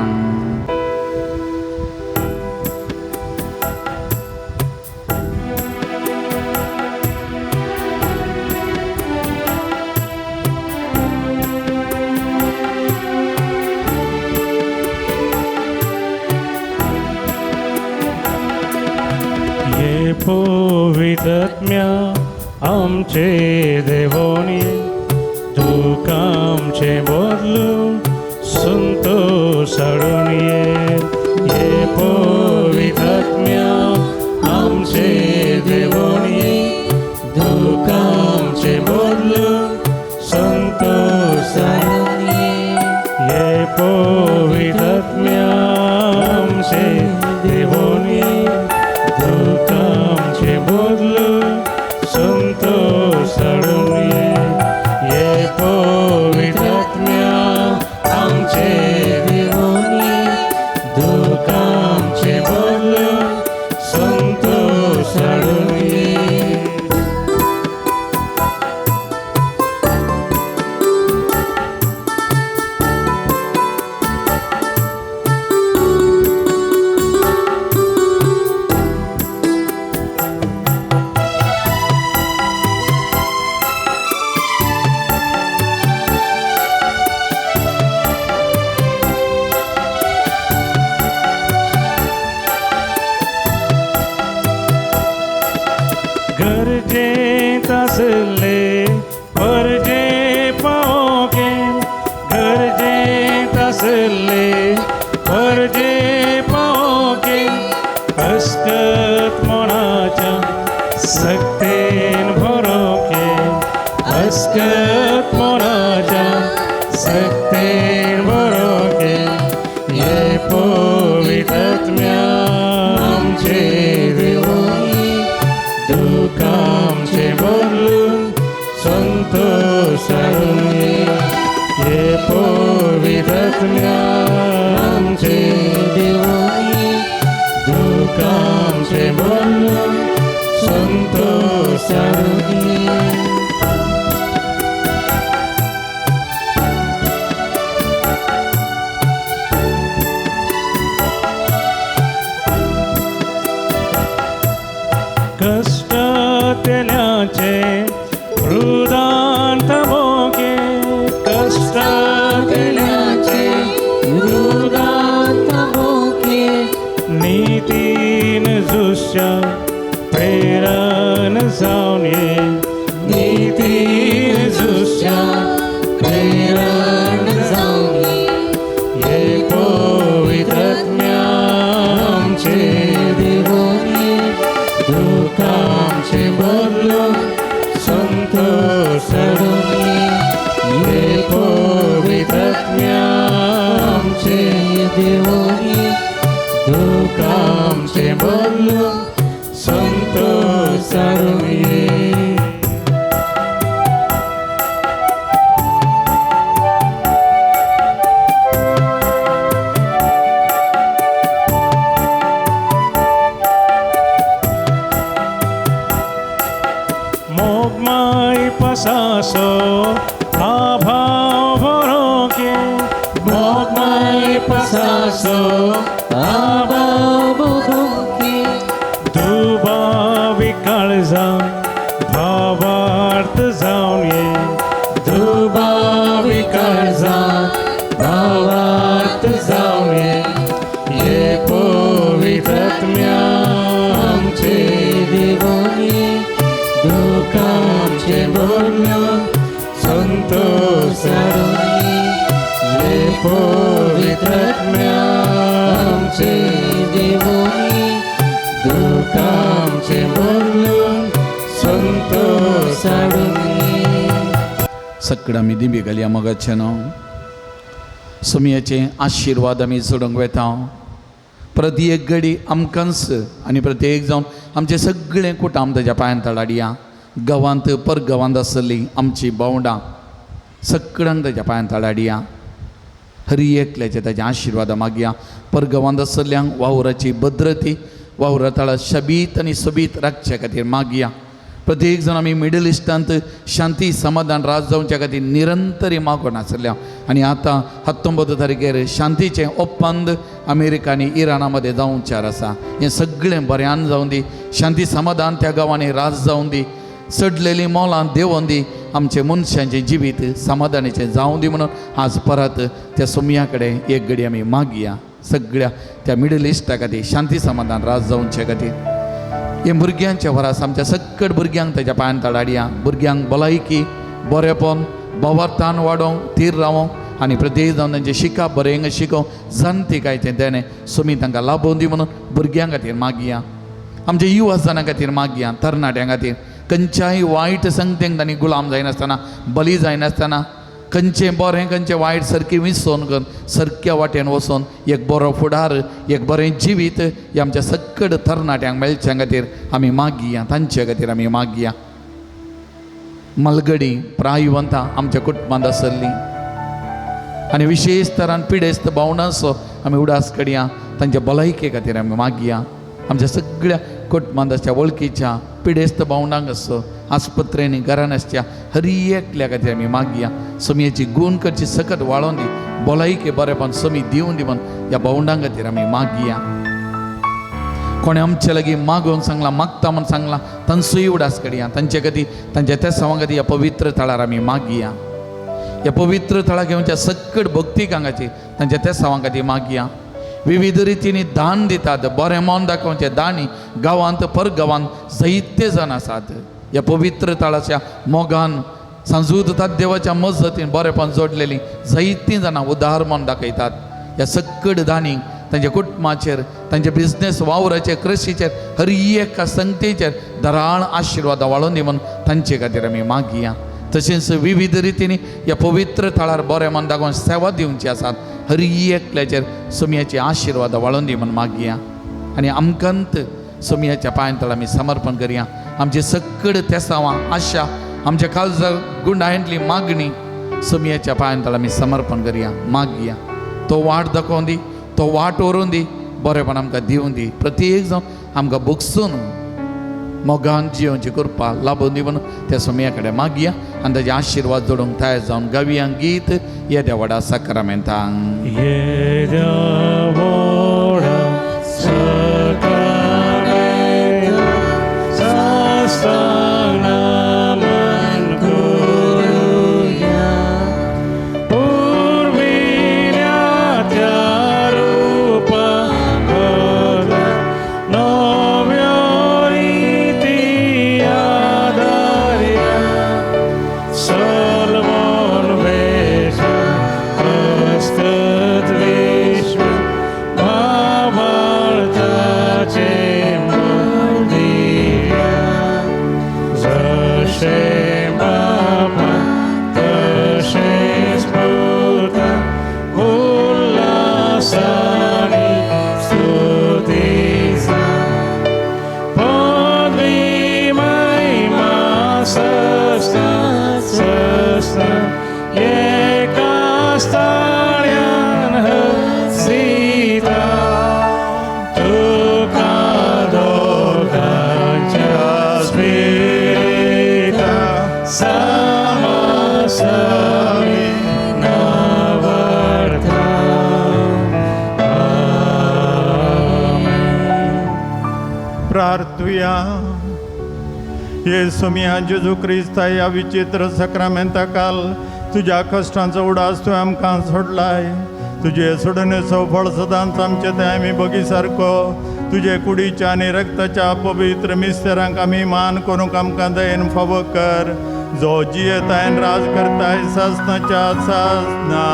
ये पवित्रत्म्या आमचे देवोनी तुका आमचे बदलून संतोष हाडून ये. ये पवित्रत्म्या आमचे देवोनी तुका आमचे बदलून संतोष हाडून ये. ये पवित्रत्म्या आमचे देवोनी तुका आमचे बदलून संतोष हाडून ये. ये पवित्रत्म्या आमचे देवोनी तुका आमचे बदलून संतोष हाडून ये. गरजेंत आसले परजे पावोके, गरजेंत आसले परजे पावोके, अस्कत मनाच्या सक्तेन भरोके, अस्कत मनाच्या सक्तेन भरोके, ये पवित्रात्म्या आमचे देवोनी, दुखामचे बदलून संतोष हाडून ये, ये पवित्रात्म्या आमचे देवोनी, दुखामचे बदलून संतोष हाडून ये. कष्टतेल्याचे रुदांत मोगे, कष्टतेल्याचे रुदांत मोगे, नीतीन जुश्या प्रेरण जावन ये, नीतीन जुश्या प्रेरण जावन ये, ये पवित्रात्म्या आमचे देवोनी, दुखांचे बदलून संतोष हाडून ये, ये पवित्रात्म्या आमचे देवोनी, दुखांचे बदलून संतोष हाडून ये. मोगमाय पसासो आभाव भरोके, मोगमाय पसासो आभाव भरोके, दुबावी काळजा भावार्थ जावन ये, दुबावी काळजा भावार्थ जावन ये, ये पवित्रात्म्या आमचे देवोनी, दुखांचे बदलून संतोष हाडून ये, ये पवित्रात्म्या आमचे देवोनी, दुखांचे बदलून संतोष हाडून ये. सगळं आमी दिंबी घालया मोगाचें न्हू सुमयाचे आशिर्वाद आमी जोडूंक वेता. प्रति एक घडी आमकांच आनी प्रत्येक जावन आमचें सगळें कुटाम ताज्या पांयान तळाडया. गांवांत परगांवांत आसली आमची भावंडां सगळ्यांक ताज्या पांयान तळाडया. हरी एकल्याचे ताज्या आशिर्वादा मागया. परगांवांत आसल्ल्यांक वावराची भद्रती वावरा तळा शबीत आनी सोबीत राखचे खातीर मागया. प्रत्येक जाण आमी मिडल इस्टांत शांती समाधान राज जावच्या खातीर निरंतर मागून आसल्या. आनी आतां 19 तारखेर शांतीचें ओपंद अमेरिका आनी इराणा मदें जावच्यार आसा. हें सगळें बऱ्यान जावं दी, शांती समाधान त्या गांवांनी राज जावं दी, चडलेलीं मोलां देंवोन दी, आमचें मनशांचें जिवीत समाधानाचें जावं दी म्हणून आज परत त्या सोमया कडेन एक घडी आमी मागया. सगळ्या त्या मिडल इस्टा खातीर शांती समाधान राज जावचे खातीर हे भुरग्यांच्या वरास आमच्या सकट भुरग्यांक ताच्या पांयान तळाडया. भुरग्यांक भलायकी बरेपण भावार्थान वाडोवंक थीर रावोंक आनी प्रत्येक जावन तांचें शिकप बरें शिकोवंक जाणती काय तें तेणें सुमी तांकां लाभोवन दी म्हणून भुरग्यां खातीर मागया. आमच्या युवा जाणां खातीर मागया, तरणाट्यां खातीर खंयच्याय वायट संगतेंक तांणी गुलाम जायनासतना बली जायनासतना खंयचें बरें खंयचें वायट सारकें विसोन करून सारक्या वाटेन वचोन एक बरो फुडार एक बरें जिवीत हें आमच्या सकट तरणाट्यांक मेळच्या खातीर आमी मागया. तांचे खातीर आमी मागया. मलगडी प्रायवंतां आमच्या कुटुंबांत आसल्लीं आनी विशेश तरान पिडेस्त भावनांचो आमी उडास कडया. तांच्या भलायके खातीर आमी मागया. आमच्या सगळ्या कुटुंबांत आसच्या वळखीच्या पिडेस्त भावनांक आसो आस्पत्रेनी घरान आसच्या हरी एकल्या खातीर आमी मागया. समियाची गूण करची सकत वाळोवन दी, भलायके बरेपण समी दिवन दी म्हण ह्या भावंडां खातीर आमी मागया. कोणें आमचे लागीं मागोवन सांगलां मागता म्हण सांगलां तांचोय उडास कडया. तांचे खातीर तांच्या त्या सवां खातीर ह्या पवित्र थळार आमी मागया. ह्या पवित्र थळाक घेवच्या सकट भक्तिकांगाची तांच्या त्या सवां खातीर मागया. विविध रितींनी दान दितात, बरें मन दाखोवचें दानी गांवांत परगांवांत जायते जाण आसात. ह्या पवित्र ताळाच्या मोगान सांजूद देवाच्या मजतीन बरेपण जोडलेली जायतीं जाणां उदार म्हूण दाखयतात. ह्या सक्कड दानी तांच्या कुटुंबाचेर, तांच्या बिजनेस वावराचेर, कृशीचेर, हर एका संगतेचेर दराळ आशिर्वाद वाळोवन दी म्हूण तांचे खातीर आमी मागया. तशेंच विविध रितींनी ह्या पवित्र थळार बरें मन दाखोवन सेवा दिवची आसात हर एकल्याचेर सोमयाचे आशिर्वाद वाळोवन दी म्हूण मागया. आनी आमकांत सोमयाच्या पांयांतळ आमी समर्पण करया. आमचे सक्कड तेसावां आशा, आमच्या काळजा गुंडायंतली मागणी सोमयाच्या पांयांतळ आमी समर्पण करया, मागया. तो वाट दाखोवन दी, तो वाट व्हरून दी, बरेपण आमकां दिवन दी. प्रत्येक जावन आमकां भोगसून मोगान जियोवची कृपा लाबून दी म्हणून त्या सोमया कडेन मागया आनी ताजे आशिर्वाद जोडूंक तयार जावन गावया गीत येद्या व्हडा साक्रामेंतांक. येद्या व्हडा साक्रामेंतांक साश्टांग नमन करुया. पुर्विल्या त्या रुपा बदल नव्या रिती आदार्या. सलमोन वेश असत विश्व भावार्थाचे मूळ दिया. जशें बापा तशेंच पुता उल्हासानी स्तुती जा. पदवी महिमा सस्ता सस्ता एका स्थान्यान हसिता. तुका दोगांच्या स्पिरिता समासमी नवर्ता. प्रार्थुया. येसू मिया जेजू क्रिस्ता ह्या विचित्र साक्रामेंता काल तुज्या कश्टांचो उडास तुवें आमकां सोडलाय. तुजे सोडणेचो फळ सदांच आमचे ते आमी बगी सारको तुजे कुडीच्या आनी रक्ताच्या पवित्र मिस्तेरांक आमी मान करूंक आमकां दयेन फावो कर, जो जियेतायन राज करताय सासनाच्या सासना.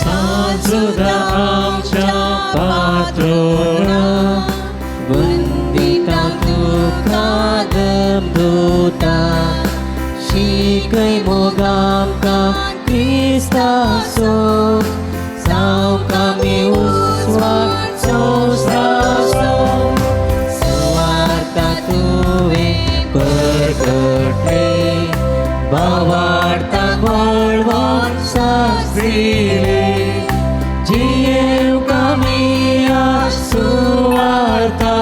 सांजुदा आमच्या पात्रोना वंदिता तुका दमदूता. शिकय मोगामकां क्रिस्ताचो जावंक आमी उजवाड संवसाराचो. सुवार्ता तुवें परगटली भावार्ता बळवंत साक्ष दिली. जियेवंक आमी सुवार्ता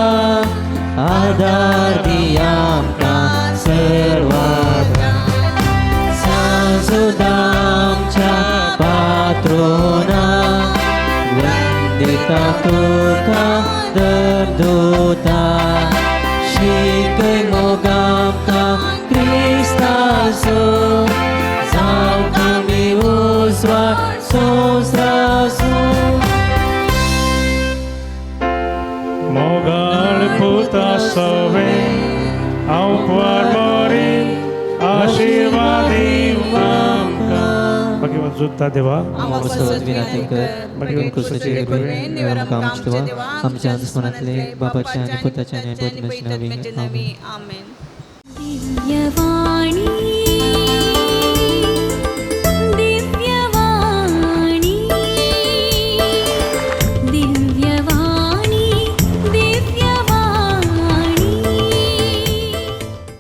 आदार दी आमकां सर्वांक. सांजुदा आमच्या पात्रोना वंदिता तुका दमदूता. शिकय मोगामकां क्रिस्ताचो जावंक आमी उजवाड संवसाराचो. मोगाळ पुता सवे हांव बरी आशिर्वादी आमकां. भगवंत जुत्ता देवा विनंती कर आमच्या दुस्मनातले बापाच्या आणि पुताच्या आणि पवित्र आत्म्याच्या नावे. आमेन. दिव्यवाणी.